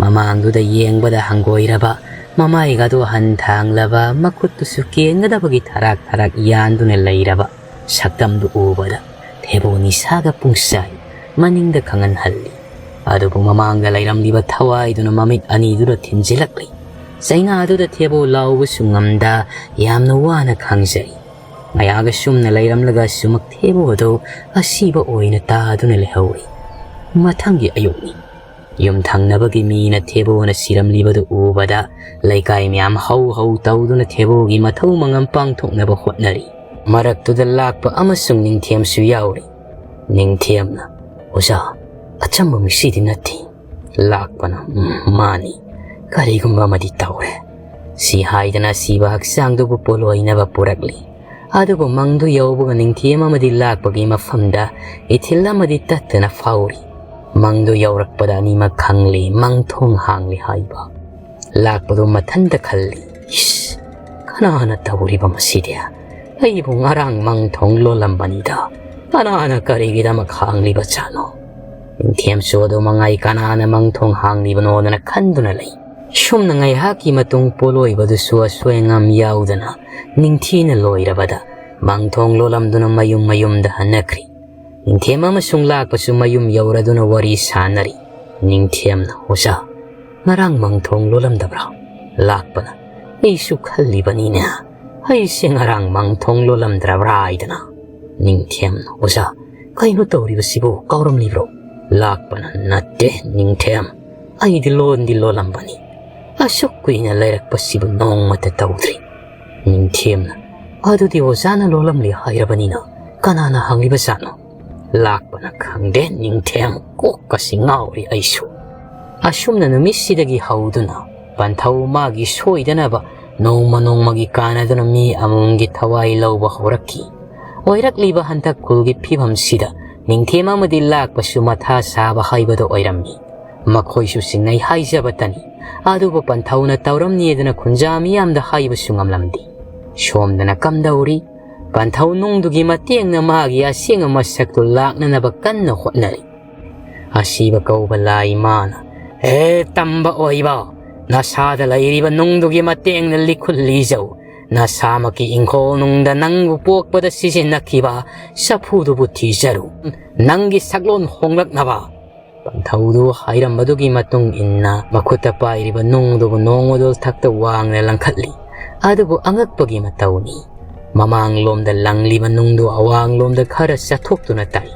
ꯃꯃꯥꯡꯗꯨꯗ ꯌꯦꯡꯕꯗ ꯍꯪꯒꯣꯏꯔꯕ, ꯃꯃꯥꯏꯒꯗꯣ ꯍꯟꯊꯥꯡꯂꯕ, ꯃꯈꯨꯠꯇꯨꯁꯨ ꯀꯦꯟꯒꯗꯕꯒꯤ ꯊꯔꯥꯛ ꯊꯔꯥꯛ ꯌꯥꯟꯗꯨꯅ ꯂꯩꯔꯕ ꯁꯛꯇꯝꯗꯨ ꯎꯕꯗ ꯊꯦꯕꯣ ꯅꯤꯁꯥꯒ ꯄꯨꯡꯁꯥꯏ ꯃꯅꯤꯡꯗ ꯈꯪꯍꯟꯍꯜꯂꯤ꯫ ꯑꯗꯨꯕꯨ ꯃꯃꯥꯡꯗ ꯂꯩꯔꯝꯂꯤꯕ ꯊꯋꯥꯏꯗꯨꯅ ꯃꯃꯤꯠ ꯑꯅꯤꯗꯨꯗ ꯊꯤꯟꯖꯤꯜꯂꯛꯂꯤ꯫ ꯆꯩꯅꯥꯗꯨꯗ ꯊꯦꯕꯣ ꯂꯥꯎꯕꯁꯨ ꯉꯝꯗ ꯌꯥꯝꯅ ꯋꯥꯅ ꯈꯥꯡꯖꯩ꯫ ꯃꯌꯥꯒ ꯁꯨꯝꯅ ꯂꯩꯔꯝꯂꯒ ꯁꯨꯃꯛ ꯊꯦꯕꯣ ꯑꯗꯨ ꯑꯁꯤꯕ ꯑꯣꯏꯅ ꯇꯥꯗꯨꯅ ꯂꯩꯍꯧꯏ꯫ ꯃꯊꯪꯒꯤ ꯑꯌꯨꯛꯅꯤ꯫ ꯌꯨꯝ ꯊꯪꯅꯕꯒꯤ ꯃꯤꯅ ꯊꯦꯕꯣꯅ ꯁꯤꯔꯝꯂꯤꯕꯗꯨ ꯎꯕꯗ ꯂꯩꯀꯥꯏ ꯃꯌꯥꯝ ꯍꯧ ꯍꯧ ꯇꯧꯗꯨꯅ ꯊꯦꯕꯣꯒꯤ ꯃꯊꯧ ꯃꯉꯝ ꯄꯥꯡꯊꯣꯛꯅꯕ ꯍꯣꯠꯅꯔꯤ꯫ ꯃꯔꯛꯇꯨꯗ ꯂꯥꯛꯄ ꯑꯃꯁꯨꯡ ꯅꯤꯡꯊꯦꯝꯁꯨ ꯌꯥꯎꯔꯤ꯫ ꯅꯤꯡꯊꯦꯝꯅ, "ꯑꯣꯖꯥ, ꯑꯆꯝꯕ ꯃꯤꯁꯤꯗꯤ ꯅꯠꯇꯦ꯫" ꯂꯥꯛꯄꯅ, "ꯎꯝ, ꯃꯥꯅꯤ꯫ ꯀꯔꯤꯒꯨꯝꯕ ꯑꯃꯗꯤ ꯇꯧꯔꯦ꯫" ꯁꯤ ꯍꯥꯏꯗꯅ ꯑꯁꯤꯕ ꯍꯛꯆꯥꯡꯗꯨꯕꯨ ꯄꯣꯂꯣꯏꯅꯕ ꯄꯨꯔꯛꯂꯤ꯫ ꯑꯗꯨꯕꯨ ꯃꯪꯗꯨ ꯌꯧꯕꯒ ꯅꯤꯡꯊꯦꯝ ꯑꯃꯗꯤ ꯂꯥꯛꯄꯒꯤ ꯃꯐꯝꯗ ꯏꯊꯤꯜ ꯑꯃꯗꯤ ꯇꯠꯇꯅ ꯐꯥꯎꯔꯤ꯫ ꯃꯪꯗꯨ ꯌꯧꯔꯛꯄꯗ ꯑꯅꯤꯃꯛ ꯈꯪꯂꯤ, ꯃꯪ ꯊꯣꯡ ꯍꯥꯡꯂꯤ ꯍꯥꯏꯕ꯫ ꯂꯥꯛꯄꯗꯨ ꯃꯊꯟꯇ ꯈꯜꯂꯤ, "ꯏꯁ, ꯀꯅꯥꯅ ꯇꯧꯔꯤꯕ ꯃꯁꯤꯗꯤ? ꯑꯩꯕꯨ ꯉꯔꯥꯡ ꯃꯪ ꯊꯣꯡ ꯂꯣꯜꯂꯝꯕꯅꯤꯗ꯫ ꯀꯅꯥꯅ ꯀꯔꯤꯒꯤꯗꯃꯛ ꯍꯥꯡꯂꯤꯕ ꯖꯥꯠꯅꯣ?" ꯅꯤꯡꯊꯦꯝꯁꯨ ꯑꯗꯨ ꯃꯉꯥꯏ ꯀꯅꯥꯅ ꯃꯪ ꯊꯣꯡ ꯍꯥꯡꯂꯤꯕꯅꯣꯗꯅ ꯈꯟꯗꯨꯅ ꯂꯩ꯫ ꯁꯨꯝꯅ ꯉꯥꯏꯍꯥꯛꯀꯤ ꯃꯇꯨꯡ ꯄꯣꯠꯂꯣꯏꯕꯗꯨꯁꯨ ꯑꯁꯣꯏ ꯑꯉꯥꯝ ꯌꯥꯎꯗꯅ ꯅꯤꯡꯊꯤꯅ ꯂꯣꯏꯔꯕꯗ ꯃꯪ ꯊꯣꯡ ꯂꯣꯜꯂꯝꯗꯨꯅ ꯃꯌꯨꯝ ꯃꯌꯨꯝꯗ ꯍꯟꯅꯈ꯭ꯔꯤ꯫ ꯅꯤꯡꯊꯦꯝ ꯑꯃꯁꯨꯡ ꯂꯥꯛꯄꯁꯨ ꯃꯌꯨꯝ ꯌꯧꯔꯗꯨꯅ ꯋꯥꯔꯤ ꯁꯥꯟꯅꯔꯤ꯫ ꯅꯤꯡꯊꯦꯝꯅ, "ꯑꯣꯖꯥ, ꯉꯔꯥꯡ ꯃꯪ ꯊꯣꯡ ꯂꯣꯜꯂꯝꯗꯕ꯭ꯔꯥ?" ꯂꯥꯛꯄꯅ, "ꯑꯩꯁꯨ ꯈꯜꯂꯤꯕꯅꯤꯅꯦ, ꯑꯩꯁꯦ ꯉꯔꯥꯡ ꯃꯪ ꯊꯣꯡ ꯂꯣꯜꯂꯝꯗ꯭ꯔꯕ꯭ꯔꯥ ꯍꯥꯏꯗꯅ꯫" ꯅꯤꯡꯊꯦꯝꯅ, "ꯑꯣꯖꯥ, ꯀꯩꯅꯣ ꯇꯧꯔꯤꯕꯁꯤꯕꯨ, ꯀꯥꯎꯔꯝꯂꯤꯕ꯭ꯔꯣ?" ꯂꯥꯛꯄꯅ, "ꯅꯠꯇꯦ ꯅꯤꯡꯊꯦꯝ, ꯑꯩꯗꯤ ꯂꯣꯟꯗꯤ ꯂꯣꯜꯂꯝꯕꯅꯤ꯫ ꯑꯁꯨꯛ ꯀꯨꯏꯅ ꯂꯩꯔꯛꯄꯁꯤꯕꯨ ꯅꯣꯡꯃꯇ ꯇꯧꯗ꯭ꯔꯤ꯫" ꯅꯤꯡꯊꯦꯝꯅ, "ꯑꯗꯨꯗꯤ ꯑꯣꯖꯥꯅ ꯂꯣꯜꯂꯝꯂꯦ ꯍꯥꯏꯔꯕꯅꯤꯅ ꯀꯅꯥꯅ ꯍꯪꯂꯤꯕꯖꯥꯠꯅꯣ?" ꯂꯥꯛꯄꯅ, "ꯈꯪꯗꯦ ꯅꯤꯡꯊꯦꯝ, ꯀꯣꯛꯀꯁꯤ ꯉꯥꯎꯔꯤ ꯑꯩꯁꯨ꯫" ꯑꯁꯨꯝꯅ ꯅꯨꯃꯤꯠꯁꯤꯗꯒꯤ ꯍꯧꯗꯨꯅ ꯄꯟꯊꯧ ꯃꯥꯒꯤ ꯁꯣꯏꯗꯅꯕ ꯅꯣꯡꯃ ꯅꯣꯡꯃꯒꯤ ꯀꯥꯟꯅꯗꯨꯅ ꯃꯤ ꯑꯃꯃꯝꯒꯤ ꯊꯋꯥꯏ ꯂꯧꯕ ꯍꯧꯔꯛꯈꯤ꯫ ꯑꯣꯏꯔꯛꯂꯤꯕ ꯍꯟꯗꯛ ꯈꯨꯜꯒꯤ ꯐꯤꯕꯝꯁꯤꯗ ꯅꯤꯡꯊꯦꯝ ꯑꯃꯗꯤ ꯂꯥꯛꯄꯁꯨ ꯃꯊꯥ ꯁꯥꯕ ꯍꯥꯏꯕꯗꯨ ꯑꯣꯏꯔꯝꯃꯤ꯫ ꯃꯈꯣꯏꯁꯨ ꯆꯤꯡꯅꯩ ꯍꯥꯏꯖꯕꯇꯅꯤ, ꯑꯗꯨꯕꯨ ꯄꯟꯊꯧꯅ ꯇꯧꯔꯝꯅꯤꯗꯅ ꯈꯨꯟꯖꯥ ꯃꯤꯌꯥꯝꯗ ꯍꯥꯏꯕꯁꯨ ꯉꯝꯂꯝꯗꯦ꯫ ꯁꯣꯝꯗꯅ ꯀꯝꯗꯧꯔꯤ? ꯄꯟꯊꯧ ꯅꯨꯡꯗꯨꯒꯤ ꯃꯇꯦꯡꯅ ꯃꯥꯒꯤ ꯑꯁꯦꯡꯕ ꯃꯁꯛꯇꯨ ꯂꯥꯛꯅꯅꯕ ꯀꯟꯅ ꯍꯣꯠꯅꯔꯤ꯫ ꯑꯁꯤꯕ ꯀꯧꯕ ꯂꯥꯏ ꯃꯥꯅ, "ꯑꯦ ꯇꯝꯕ ꯑꯣꯏꯕ, ꯅꯁꯥꯗ ꯂꯩꯔꯤꯕ ꯅꯨꯡꯗꯨꯒꯤ ꯃꯇꯦꯡꯅ ꯂꯤꯈꯨꯜ ꯂꯤꯖꯧ꯫ ꯅꯁꯥꯃꯛꯀꯤ ꯏꯪꯈꯣꯜ ꯅꯨꯡꯗ ꯅꯪꯕꯨ ꯄꯣꯛꯄꯗ ꯁꯤꯖꯤꯟꯅꯈꯤꯕ ꯆꯐꯨꯗꯨꯕꯨ ꯊꯤꯖꯔꯨ꯫ ꯅꯪꯒꯤ ꯁꯛꯂꯣꯟ ꯍꯣꯡꯂꯛꯅꯕ"꯫ ꯄꯟꯊꯧꯗꯨ ꯍꯥꯏꯔꯝꯕꯗꯨꯒꯤ ꯃꯇꯨꯡ ꯏꯟꯅ ꯃꯈꯨꯠꯇ ꯄꯥꯏꯔꯤꯕ ꯅꯨꯡꯗꯨꯕꯨ ꯅꯣꯡꯃꯗꯣꯜ ꯊꯛꯇ ꯋꯥꯡꯅ ꯂꯪꯈꯠꯂꯤ꯫ ꯑꯗꯨꯕꯨ ꯑꯉꯛꯄꯒꯤ ꯃꯇꯧꯅꯤ, ꯃꯃꯥꯡꯂꯣꯝꯗ ꯂꯪꯂꯤꯕ ꯅꯨꯡꯗꯨ ꯑꯋꯥꯡꯂꯣꯝꯗ ꯈꯔ ꯆꯠꯊꯣꯛꯇꯨꯅ ꯇꯥꯏ꯫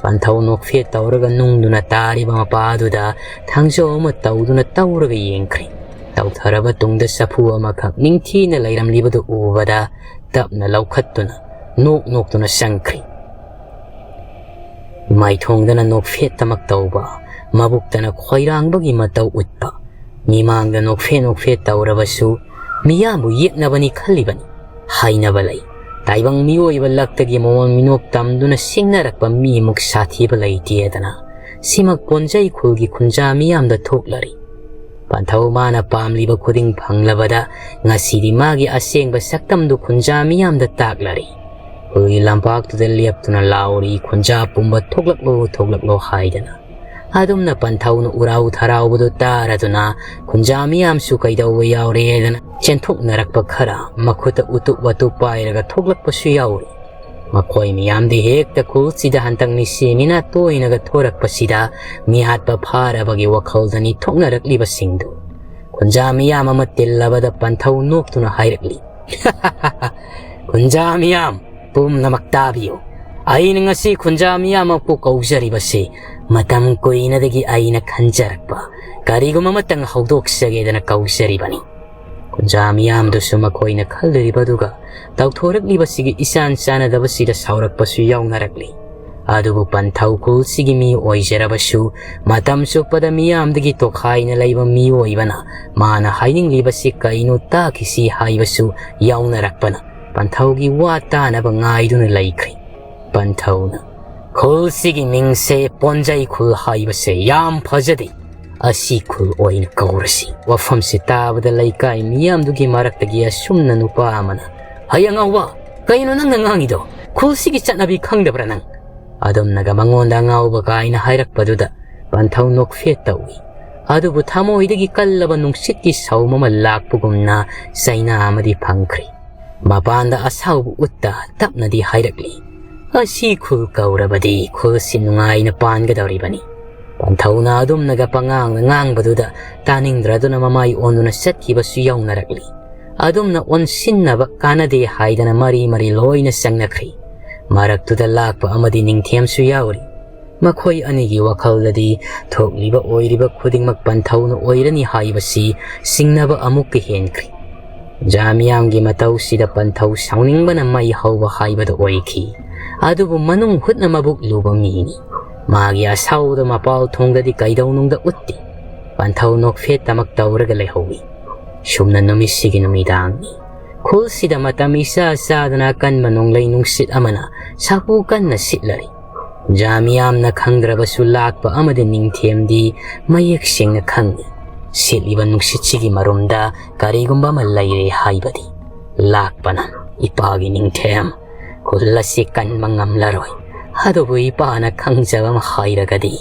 ꯄꯟꯊꯧ ꯅꯣꯛꯐꯦꯠ ꯇꯧꯔꯒ ꯅꯨꯡꯗꯨꯅ ꯇꯥꯔꯤꯕ ꯃꯄꯥꯗꯨꯗ ꯊꯥꯡꯖꯧ ꯑꯃ ꯇꯧꯗꯨꯅ ꯇꯧꯔꯒ ꯌꯦꯡꯈ꯭ꯔꯦ꯫ ꯇꯧꯊꯔꯕ ꯇꯨꯡꯗ ꯆꯐꯨ ꯑꯃꯈꯛ ꯅꯤꯡꯊꯤꯅ ꯂꯩꯔꯝꯂꯤꯕꯗꯨ ꯎꯕꯗ ꯇꯞꯅ ꯂꯧꯈꯠꯇꯨꯅ ꯅꯣꯛ ꯅꯣꯛꯇꯨꯅ ꯆꯪꯈ꯭ꯔꯦ꯫ ꯃꯥꯏꯊꯣꯡꯗꯅ ꯅꯣꯛꯐꯦꯠꯇꯃꯛ ꯇꯧꯕ, ꯃꯕꯨꯛꯇꯅ ꯈꯣꯏꯔꯥꯡꯕꯒꯤ ꯃꯇꯧ ꯎꯠꯄ, ꯃꯤꯃꯥꯡꯗ ꯅꯣꯛꯐꯦꯠ ꯅꯣꯛꯐꯦꯠ ꯇꯧꯔꯕꯁꯨ ꯃꯤꯌꯥꯝꯕꯨ ꯌꯦꯛꯅꯕꯅꯤ ꯈꯜꯂꯤꯕꯅꯤ꯫ ꯍꯥꯏꯅꯕ ꯂꯩ, ꯇꯥꯏꯕꯪ ꯃꯤꯑꯣꯏꯕ ꯂꯛꯇꯒꯤ ꯃꯑꯣꯡ ꯃꯤꯅꯣꯛ ꯇꯝꯗꯨꯅ ꯁꯤꯡꯅꯔꯛꯄ ꯃꯤꯃꯨꯛ ꯁꯥꯊꯤꯕ ꯂꯩꯇꯦꯗꯅ꯫ ꯁꯤꯃꯛ ꯄꯣꯟꯖꯩ ꯈꯨꯜꯒꯤ ꯈꯨꯟꯖꯥ ꯃꯤꯌꯥꯝꯗ ꯊꯣꯛꯂꯔꯤ꯫ ꯄꯟꯊꯧ ꯃꯥꯅ ꯄꯥꯝꯂꯤꯕ ꯈꯨꯗꯤꯡ ꯐꯪꯂꯕꯗ ꯉꯁꯤꯗꯤ ꯃꯥꯒꯤ ꯑꯁꯦꯡꯕ ꯁꯛꯇꯝꯗꯨ ꯈꯨꯟꯖꯥ ꯃꯤꯌꯥꯝꯗ ꯇꯥꯛꯂꯔꯤ꯫ ꯈꯨꯜꯒꯤ ꯂꯝꯄꯥꯛꯇꯨꯗ ꯂꯦꯞꯇꯨꯅ ꯂꯥꯎꯔꯤ, "ꯈꯨꯟꯖꯥ ꯄꯨꯝꯕ ꯊꯣꯛꯂꯛꯂꯣ, ꯊꯣꯛꯂꯛꯂꯣ" ꯍꯥꯏꯗꯅ꯫ ꯑꯗꯨꯝꯅ ꯄꯟꯊꯧꯅ ꯎꯔꯥꯎ ꯊꯔꯥꯎꯕꯗꯨ ꯇꯥꯔꯗꯨꯅ ꯈꯨꯟꯖꯥ ꯃꯤꯌꯥꯝꯁꯨ ꯀꯩꯗꯧꯕ ꯌꯥꯎꯔꯦꯗꯅ ꯆꯦꯟꯊꯣꯛꯅꯔꯛꯄ ꯈꯔ, ꯃꯈꯨꯠꯇ ꯎꯇꯨꯞ ꯋꯥꯇꯨꯞ ꯄꯥꯏꯔꯒ ꯊꯣꯛꯂꯛꯄꯁꯨ ꯌꯥꯎꯔꯤ꯫ ꯃꯈꯣꯏ ꯃꯤꯌꯥꯝꯗꯤ ꯍꯦꯛꯇ ꯈꯨꯜꯁꯤꯗ ꯍꯟꯗꯛ ꯃꯤꯁꯤ ꯃꯤꯅꯥ ꯇꯣꯏꯅꯒ ꯊꯣꯔꯛꯄꯁꯤꯗ ꯃꯤꯍꯥꯠꯄ ꯐꯥꯔꯕꯒꯤ ꯋꯥꯈꯜꯗꯅꯤ ꯊꯣꯛꯅꯔꯛꯂꯤꯕꯁꯤꯡꯗꯨ꯫ ꯈꯨꯟꯖꯥ ꯃꯤꯌꯥꯝ ꯑꯃ ꯇꯤꯜꯂꯕꯗ ꯄꯟꯊꯧ ꯅꯣꯛꯇꯨꯅ ꯍꯥꯏꯔꯛꯂꯤ, "ꯈꯨꯟꯖꯥ ꯃꯤꯌꯥꯝ ꯄꯨꯝꯅꯃꯛ ꯇꯥꯕꯤꯌꯨ꯫ ꯑꯩꯅ ꯉꯁꯤ ꯈꯨꯟꯖꯥ ꯃꯤꯌꯥꯝꯃꯛꯄꯨ ꯀꯧꯖꯔꯤꯕꯁꯤ ꯃꯇꯝ ꯀꯨꯏꯅꯗꯒꯤ ꯑꯩꯅ ꯈꯟꯖꯔꯛꯄ ꯀꯔꯤꯒꯨꯝꯕ ꯑꯃꯇꯪ ꯍꯧꯗꯣꯛꯆꯒꯦꯗꯅ ꯀꯧꯖꯔꯤꯕꯅꯤ"꯫ ꯈꯨꯟꯖꯥ ꯃꯤꯌꯥꯝꯗꯨꯁꯨ ꯃꯈꯣꯏꯅ ꯈꯜꯂꯤꯕꯗꯨꯒ ꯇꯧꯊꯣꯔꯛꯂꯤꯕꯁꯤꯒꯤ ꯏꯆꯥꯟ ꯆꯥꯟꯅꯗꯕꯁꯤꯗ ꯁꯥꯎꯔꯛꯄꯁꯨ ꯌꯥꯎꯅꯔꯛꯂꯤ꯫ ꯑꯗꯨꯕꯨ ꯄꯟꯊꯧ ꯈꯨꯜꯁꯤꯒꯤ ꯃꯤ ꯑꯣꯏꯖꯔꯕꯁꯨ ꯃꯇꯝ ꯆꯨꯞꯄꯗ ꯃꯤꯌꯥꯝꯗꯒꯤ ꯇꯣꯈꯥꯏꯅ ꯂꯩꯕ ꯃꯤꯑꯣꯏꯕꯅ ꯃꯥꯅ ꯍꯥꯏꯅꯤꯡꯂꯤꯕꯁꯤ ꯀꯩꯅꯣ ꯇꯥꯈꯤꯁꯤ ꯍꯥꯏꯕꯁꯨ ꯌꯥꯎꯅꯔꯛꯄꯅ ꯄꯟꯊꯧꯒꯤ ꯋꯥ ꯇꯥꯅꯕ ꯉꯥꯏꯗꯨꯅ ꯂꯩꯈ꯭ꯔꯦ꯫ ꯄꯟꯊꯧꯅ, "ꯈꯨꯜꯁꯤꯒꯤ ꯃꯤꯡꯁꯦ ꯄꯣꯟꯖꯩ ꯈꯨꯜ ꯍꯥꯏꯕꯁꯦ ꯌꯥꯝ ꯐꯖꯗꯦ꯫ ꯑꯁꯤ ꯈꯨꯜ ꯑꯣꯏꯅ ꯀꯧꯔꯁꯤ"꯫ ꯋꯥꯐꯝꯁꯤ ꯇꯥꯕꯗ ꯂꯩꯀꯥꯏ ꯃꯤꯌꯥꯝꯗꯨꯒꯤ ꯃꯔꯛꯇꯒꯤ ꯑꯁꯨꯝꯅ ꯅꯨꯄꯥ ꯑꯃꯅ, "ꯍꯩ ꯑꯉꯧꯕ, ꯀꯩꯅꯣ ꯅꯪꯅ ꯉꯥꯡꯉꯤꯗꯣ? ꯈꯨꯜꯁꯤꯒꯤ ꯆꯠꯅꯕꯤ ꯈꯪꯗꯕ꯭ꯔꯥ ꯅꯪ? ꯑꯗꯨꯝꯅꯒ ꯃꯉꯣꯟꯗ ꯑꯉꯥꯎꯕ ꯀꯥꯏꯅ ꯍꯥꯏꯔꯛꯄꯗꯨꯗ ꯄꯟꯊꯧ ꯅꯣꯛꯐꯦꯠ ꯇꯧꯏ꯫ ꯑꯗꯨꯕꯨ ꯊꯃꯣꯏꯗꯒꯤ ꯀꯜꯂꯕ ꯅꯨꯡꯁꯤꯠꯀꯤ ꯁꯧꯝ ꯑꯃ ꯂꯥꯛꯄꯒꯨꯝꯅ ꯆꯩꯅꯥ ꯑꯃꯗꯤ ꯐꯪꯈ꯭ꯔꯦ꯫ ꯃꯄꯥꯟꯗ ꯑꯁꯥꯎꯕ ꯎꯠꯇ ꯇꯞꯅꯗꯤ ꯍꯥꯏꯔꯛꯂꯤ, "ꯑꯁꯤ ꯈꯨꯜ ꯀꯧꯔꯕꯗꯤ ꯈꯨꯜꯁꯤ ꯅꯨꯡꯉꯥꯏꯅ ꯄꯥꯟꯒꯗꯧꯔꯤꯕꯅꯤ꯫" ꯄꯟꯊꯧꯅ ꯑꯗꯨꯝꯅꯒ ꯄꯉꯥꯡꯗ ꯉꯥꯡꯕꯗꯨꯗ ꯇꯥꯅꯤꯡꯗ꯭ꯔꯗꯨꯅ ꯃꯃꯥꯏ ꯑꯣꯟꯗꯨꯅ ꯆꯠꯈꯤꯕꯁꯨ ꯌꯥꯎꯅꯔꯛꯂꯤ꯫ ꯑꯗꯨꯝꯅ ꯑꯣꯟꯁꯤꯟꯅꯕ ꯀꯥꯟꯅꯗꯦ ꯍꯥꯏꯗꯅ ꯃꯔꯤ ꯃꯔꯤ ꯂꯣꯏꯅ ꯆꯪꯅꯈ꯭ꯔꯤ꯫ ꯃꯔꯛꯇꯨꯗ ꯂꯥꯛꯄ ꯑꯃꯗꯤ ꯅꯤꯡꯊꯦꯝꯁꯨ ꯌꯥꯎꯔꯤ꯫ ꯃꯈꯣꯏ ꯑꯅꯤꯒꯤ ꯋꯥꯈꯜꯗꯗꯤ ꯊꯣꯛꯂꯤꯕ ꯑꯣꯏꯔꯤꯕ ꯈꯨꯗꯤꯡꯃꯛ ꯄꯟꯊꯧꯅ ꯑꯣꯏꯔꯅꯤ ꯍꯥꯏꯕꯁꯤ ꯆꯤꯡꯅꯕ ꯑꯃꯨꯛꯀ ꯍꯦꯟꯈ꯭ꯔꯤ꯫ ꯖꯥ ꯃꯤꯌꯥꯝꯒꯤ ꯃꯇꯧꯁꯤꯗ ꯄꯟꯊꯧ ꯁꯥꯎꯅꯤꯡꯕꯅ ꯃꯩ ꯍꯧꯕ ꯍꯥꯏꯕꯗꯨ ꯑꯣꯏꯈꯤ꯫ ꯑꯗꯨꯕꯨ ꯃꯅꯨꯡ ꯍꯨꯠꯅ ꯃꯕꯨꯛ ꯂꯨꯕ ꯃꯤꯅꯤ꯫ ꯃꯥꯒꯤ ꯑꯁꯥꯎꯕꯗ ꯃꯄꯥꯜ ꯊꯣꯡꯗꯗꯤ ꯀꯩꯗꯧꯅꯨꯡꯗ ꯎꯠꯇꯦ꯫ ꯄꯟꯊꯧ ꯅꯣꯛꯐꯦꯠꯇꯃꯛ ꯇꯧꯔꯒ ꯂꯩꯍꯧꯏ꯫ ꯁꯨꯝꯅ ꯅꯨꯃꯤꯠꯁꯤꯒꯤ ꯅꯨꯃꯤꯗꯥꯡꯅꯤ꯫ ꯈꯨꯜꯁꯤꯗ ꯃꯇꯝ ꯏꯆꯥ ꯆꯥꯗꯅ ꯑꯀꯟꯕ ꯅꯣꯡꯂꯩ ꯅꯨꯡꯁꯤꯠ ꯑꯃꯅ ꯁꯥꯐꯨ ꯀꯟꯅ ꯁꯤꯠꯂꯔꯤ꯫ ꯖꯥ ꯃꯤꯌꯥꯝꯅ ꯈꯪꯗ꯭ꯔꯕꯁꯨ ꯂꯥꯛꯄ ꯑꯃꯗꯤ ꯅꯤꯡꯊꯦꯝꯗꯤ ꯃꯌꯦꯛ ꯁꯦꯡꯅ ꯈꯪꯏ꯫ ꯁꯤꯠꯂꯤꯕ ꯅꯨꯡꯁꯤꯠꯁꯤꯒꯤ ꯃꯔꯨꯝꯗ ꯀꯔꯤꯒꯨꯝꯕ ꯑꯃ ꯂꯩꯔꯦ ꯍꯥꯏꯕꯗꯤ꯫ ꯂꯥꯛꯄꯅ, "ꯏꯄꯥꯒꯤ ꯅꯤꯡꯊꯦꯝ, ꯈꯨꯜ ꯑꯁꯤ ꯀꯟꯕ ꯉꯝꯂꯔꯣꯏ꯫ ꯑꯗꯨꯕꯨ ꯏꯄꯥꯅ ꯈꯪꯖꯕ ꯑꯃ ꯍꯥꯏꯔꯒꯗꯤ,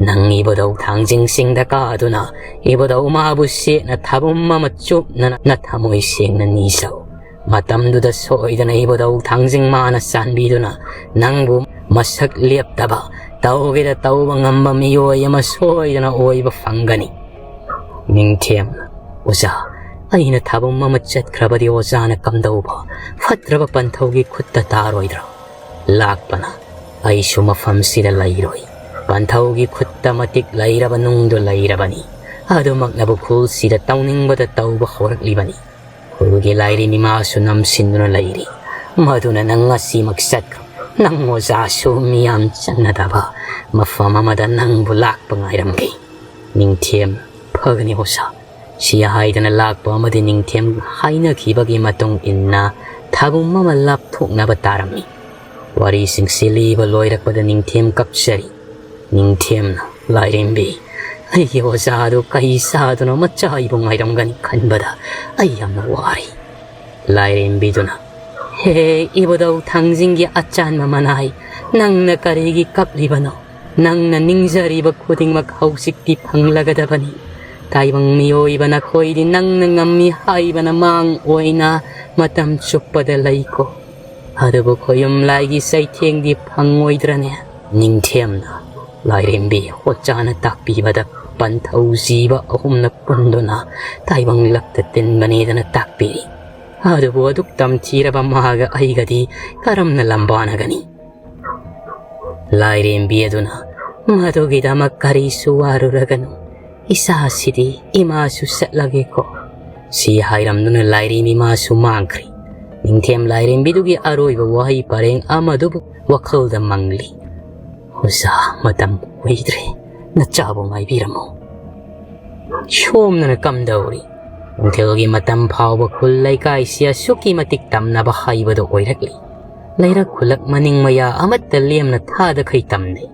ꯅꯪ ꯏꯕꯨꯙꯧ ꯊꯥꯡꯖꯤꯡ ꯆꯤꯡꯗ ꯀꯥꯗꯨꯅ ꯏꯕꯨꯙꯧ ꯃꯥꯕꯨ ꯁꯦꯠꯅ ꯊꯥꯕꯨꯝ ꯑꯃ ꯆꯨꯞꯅ ꯅꯊꯃꯣꯏ ꯁꯦꯡꯅ ꯅꯤꯖꯧ꯫ ꯃꯇꯝꯗꯨꯗ ꯁꯣꯏꯗꯅ ꯏꯕꯨꯙꯧ ꯊꯥꯡꯖꯤꯡ ꯃꯥꯅ ꯆꯥꯟꯕꯤꯗꯨꯅ ꯅꯪꯕꯨ ꯃꯁꯛ ꯂꯦꯞꯇꯕ, ꯇꯧꯒꯦꯗ ꯇꯧꯕ ꯉꯝꯕ ꯃꯤꯑꯣꯏ ꯑꯃ ꯁꯣꯏꯗꯅ ꯑꯣꯏꯕ ꯐꯪꯒꯅꯤ꯫" ꯅꯤꯡꯊꯦꯝ, "ꯑꯣꯖꯥ, ꯑꯩꯅ ꯊꯥꯕꯨꯝ ꯑꯃ ꯆꯠꯈ꯭ꯔꯕꯗꯤ ꯑꯣꯖꯥꯅ ꯀꯝꯗꯧꯕ? ꯐꯠꯇ꯭ꯔꯕ ꯄꯟꯊꯧꯒꯤ ꯈꯨꯠꯇ ꯇꯥꯔꯣꯏꯗ꯭ꯔꯣ?" ꯂꯥꯛꯄꯅ, "ꯑꯩꯁꯨ ꯃꯐꯝꯁꯤꯗ ꯂꯩꯔꯣꯏ꯫ ꯄꯟꯊꯧꯒꯤ ꯈꯨꯠꯇ ꯃꯇꯤꯛ ꯂꯩꯔꯕ ꯅꯨꯡꯗꯨ ꯂꯩꯔꯕꯅꯤ꯫ ꯑꯗꯨꯃꯛꯅꯕꯨ ꯈꯨꯜꯁꯤꯗ ꯇꯧꯅꯤꯡꯕꯗ ꯇꯧꯕ ꯍꯧꯔꯛꯂꯤꯕꯅꯤ꯫ ꯈꯨꯜꯒꯤ ꯂꯥꯏꯔꯦꯝꯕꯤ ꯃꯥꯁꯨ ꯅꯝꯁꯤꯟꯗꯨꯅ ꯂꯩꯔꯤ꯫ ꯃꯗꯨꯅ ꯅꯪ ꯉꯁꯤꯃꯛ ꯆꯠꯈ꯭ꯔꯣ꯫ ꯅꯪ ꯑꯣꯖꯥꯁꯨ ꯃꯤꯌꯥꯝ ꯆꯪꯅꯗꯕ ꯃꯐꯝ ꯑꯃꯗ ꯅꯪꯕꯨ ꯂꯥꯛꯄ ꯉꯥꯏꯔꯝꯒꯦ꯫" ꯅꯤꯡꯊꯦꯝ, "ꯐꯒꯅꯤ ꯑꯣꯖꯥ꯫" ꯁꯤ ꯍꯥꯏꯗꯅ ꯂꯥꯛꯄ ꯑꯃꯗꯤ ꯅꯤꯡꯊꯦꯝ ꯍꯥꯏꯅꯈꯤꯕꯒꯤ ꯃꯇꯨꯡ ꯏꯟꯅ ꯊꯥꯕꯨꯝ ꯑꯃ ꯂꯥꯞꯊꯣꯛꯅꯕ ꯇꯥꯔꯝꯃꯤ꯫ ꯋꯥꯔꯤꯁꯤꯡꯁꯤ ꯂꯤꯕ ꯂꯣꯏꯔꯛꯄꯗ ꯅꯤꯡꯊꯦꯝ ꯀꯞꯆꯔꯤ꯫ ꯅꯤꯡꯊꯦꯝꯅ, "ꯂꯥꯏꯔꯦꯝꯕꯤ, ꯑꯩꯒꯤ ꯑꯣꯖꯥꯗꯨ ꯀꯩ ꯆꯥꯗꯨꯅ ꯃꯆꯥ ꯑꯩꯕꯨ ꯉꯥꯏꯔꯝꯒꯅꯤ ꯈꯟꯕꯗ ꯑꯩ ꯌꯥꯝꯅ ꯋꯥꯔꯤ꯫" ꯂꯥꯏꯔꯦꯝꯕꯤꯗꯨꯅ, "ꯍꯦ, ꯏꯕꯨꯙꯧ ꯊꯥꯡꯖꯤꯡꯒꯤ ꯑꯆꯥꯟꯕ ꯃꯅꯥꯏ, ꯅꯪꯅ ꯀꯔꯤꯒꯤ ꯀꯞꯂꯤꯕꯅꯣ? ꯅꯪꯅ ꯅꯤꯡꯖꯔꯤꯕ ꯈꯨꯗꯤꯡꯃꯛ ꯍꯧꯖꯤꯛꯇꯤ ꯐꯪꯂꯒꯗꯕꯅꯤ꯫ ꯇꯥꯏꯕꯪ ꯃꯤꯑꯣꯏꯕ ꯅꯈꯣꯏꯗꯤ ꯅꯪꯅ ꯉꯝꯃꯤ ꯍꯥꯏꯕꯅ ꯃꯥꯡ ꯑꯣꯏꯅ ꯃꯇꯝ ꯆꯨꯞꯄꯗ ꯂꯩꯀꯣ꯫ ꯑꯗꯨꯕꯨ ꯈꯣꯌꯨꯝ ꯂꯥꯏꯒꯤ ꯆꯩꯊꯦꯡꯗꯤ ꯐꯪꯉꯣꯏꯗ꯭ꯔꯅꯦ?" ꯅꯤꯡꯊꯦꯝꯅ ꯂꯥꯏꯔꯦꯝꯕꯤ ꯍꯣꯠꯆꯥꯅ ꯇꯥꯛꯄꯤꯕꯗ ꯄꯟꯊꯧ ꯖꯤꯕ ꯑꯍꯨꯝꯅ ꯄꯨꯟꯗꯨꯅ ꯇꯥꯏꯕꯪ ꯂꯛꯇ ꯇꯤꯟꯕꯅꯦꯗꯅ ꯇꯥꯛꯄꯤꯔꯤ꯫ ꯑꯗꯨꯕꯨ ꯑꯗꯨꯛ ꯇꯝꯊꯤꯔꯕ ꯃꯥꯒ ꯑꯩꯒꯗꯤ ꯀꯔꯝꯅ ꯂꯝꯕꯥꯅꯒꯅꯤ? ꯂꯥꯏꯔꯦꯝꯕꯤ ꯑꯗꯨꯅ, "ꯃꯗꯨꯒꯤꯗꯃꯛ ꯀꯔꯤꯁꯨ ꯋꯥꯔꯨꯔꯒꯅꯨ, ꯏꯆꯥꯁꯤꯗꯤ ꯏꯃꯥꯁꯨ ꯆꯠꯂꯒꯦꯀꯣ" ꯁꯤ ꯍꯥꯏꯔꯝꯗꯨꯅ ꯂꯥꯏꯔꯦꯝꯕꯤ ꯃꯥꯁꯨ ꯃꯥꯡꯈ꯭ꯔꯤ꯫ ꯅꯤꯡꯊꯦꯝ ꯂꯥꯏꯔꯦꯝꯕꯤꯗꯨꯒꯤ ꯑꯔꯣꯏꯕ ꯋꯥꯍꯩ ꯄꯔꯦꯡ ꯑꯃꯗꯨꯕꯨ ꯋꯥꯈꯜꯗ ꯃꯪꯂꯤ꯫ "ꯑꯣꯖꯥ, ꯃꯇꯝ ꯀꯨꯏꯗ꯭ꯔꯦ, ꯅꯆꯥꯕꯨ ꯉꯥꯏꯕꯤꯔꯝꯃꯨ꯫ ꯁꯣꯝꯗꯅ ꯀꯝꯗꯧꯔꯤ? ꯅꯨꯡꯊꯤꯜꯒꯤ ꯃꯇꯝ ꯐꯥꯎꯕ ꯈꯨꯜ ꯂꯩꯀꯥꯏꯁꯤ ꯑꯁꯨꯛꯀꯤ ꯃꯇꯤꯛ ꯇꯝꯅꯕ ꯍꯩꯕꯗꯨ ꯑꯣꯏꯔꯛꯂꯤ꯫ ꯂꯩꯔꯛ ꯈꯨꯜꯂꯛ ꯃꯅꯤꯡ ꯃꯌꯥ ꯑꯃꯠꯇ ꯂꯦꯝꯅ ꯊꯥꯗꯈꯩ ꯇꯝꯅꯩ꯫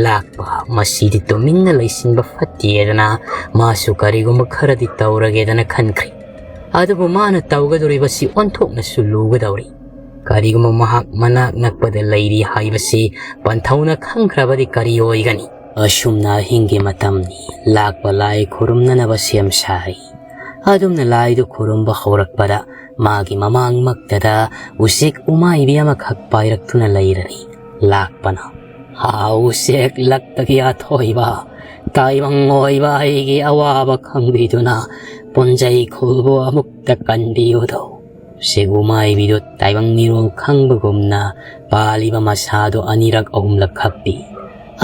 ꯂꯥꯛꯄ ꯃꯁꯤꯗꯤ ꯇꯨꯃꯤꯟꯅ ꯂꯩꯁꯤꯟꯕ ꯐꯠꯇꯦꯗꯅ ꯃꯥꯁꯨ ꯀꯔꯤꯒꯨꯝꯕ ꯈꯔꯗꯤ ꯇꯧꯔꯒꯦꯗꯅ ꯈꯟꯈ꯭ꯔꯤ꯫ ꯑꯗꯨꯕꯨ ꯃꯥꯅ ꯇꯧꯒꯗꯧꯔꯤꯕꯁꯤ ꯑꯣꯟꯊꯣꯛꯅꯁꯨ ꯂꯨꯒꯗꯧꯔꯤ꯫ ꯀꯔꯤꯒꯨꯝꯕ ꯃꯍꯥꯛ ꯃꯅꯥꯛ ꯅꯛꯄꯗ ꯂꯩꯔꯤ ꯍꯥꯏꯕꯁꯤ ꯄꯟꯊꯧꯅ ꯈꯪꯈ꯭ꯔꯕꯗꯤ ꯀꯔꯤ ꯑꯣꯏꯒꯅꯤ?" ꯑꯁꯨꯝꯅ ꯑꯍꯤꯡꯒꯤ ꯃꯇꯝꯅꯤ꯫ ꯂꯥꯛꯄ ꯂꯥꯏ ꯈꯨꯔꯨꯝꯅꯅꯕ ꯁꯦꯝ ꯁꯥꯔꯤ꯫ ꯑꯗꯨꯝꯅ ꯂꯥꯏꯗꯨ ꯈꯨꯔꯨꯝꯕ ꯍꯧꯔꯛꯄꯗ ꯃꯥꯒꯤ ꯃꯃꯥꯡꯃꯛꯇꯗ ꯎꯆꯦꯛ ꯎꯃꯥꯏꯕꯤ ꯑꯃꯈꯛ ꯄꯥꯏꯔꯛꯇꯨꯅ ꯂꯩꯔꯔꯤ꯫ ꯂꯥꯛꯄꯅ, "ꯍꯥ, ꯎꯆꯦꯛ ꯂꯛꯇꯒꯤ ꯑꯊꯣꯏꯕ, ꯇꯥꯏꯕꯪ ꯑꯣꯏꯕ ꯑꯩꯒꯤ ꯑꯋꯥꯕ ꯈꯪꯕꯤꯗꯨꯅ ꯄꯨꯟꯖꯩ ꯈꯨꯜꯕꯨ ꯑꯃꯨꯛꯇ ꯀꯟꯕꯤꯌꯨꯗꯧ"꯫ ꯎꯆꯦꯛ ꯎꯃꯥꯏꯕꯤꯗꯨ ꯇꯥꯏꯕꯪ ꯃꯤꯔꯣꯜ ꯈꯪꯕꯒꯨꯝꯅ ꯄꯥꯜꯂꯤꯕ ꯃꯁꯥꯗꯨ ꯑꯅꯤꯔꯛ ꯑꯍꯨꯝꯂꯛ ꯈꯞꯄꯤ꯫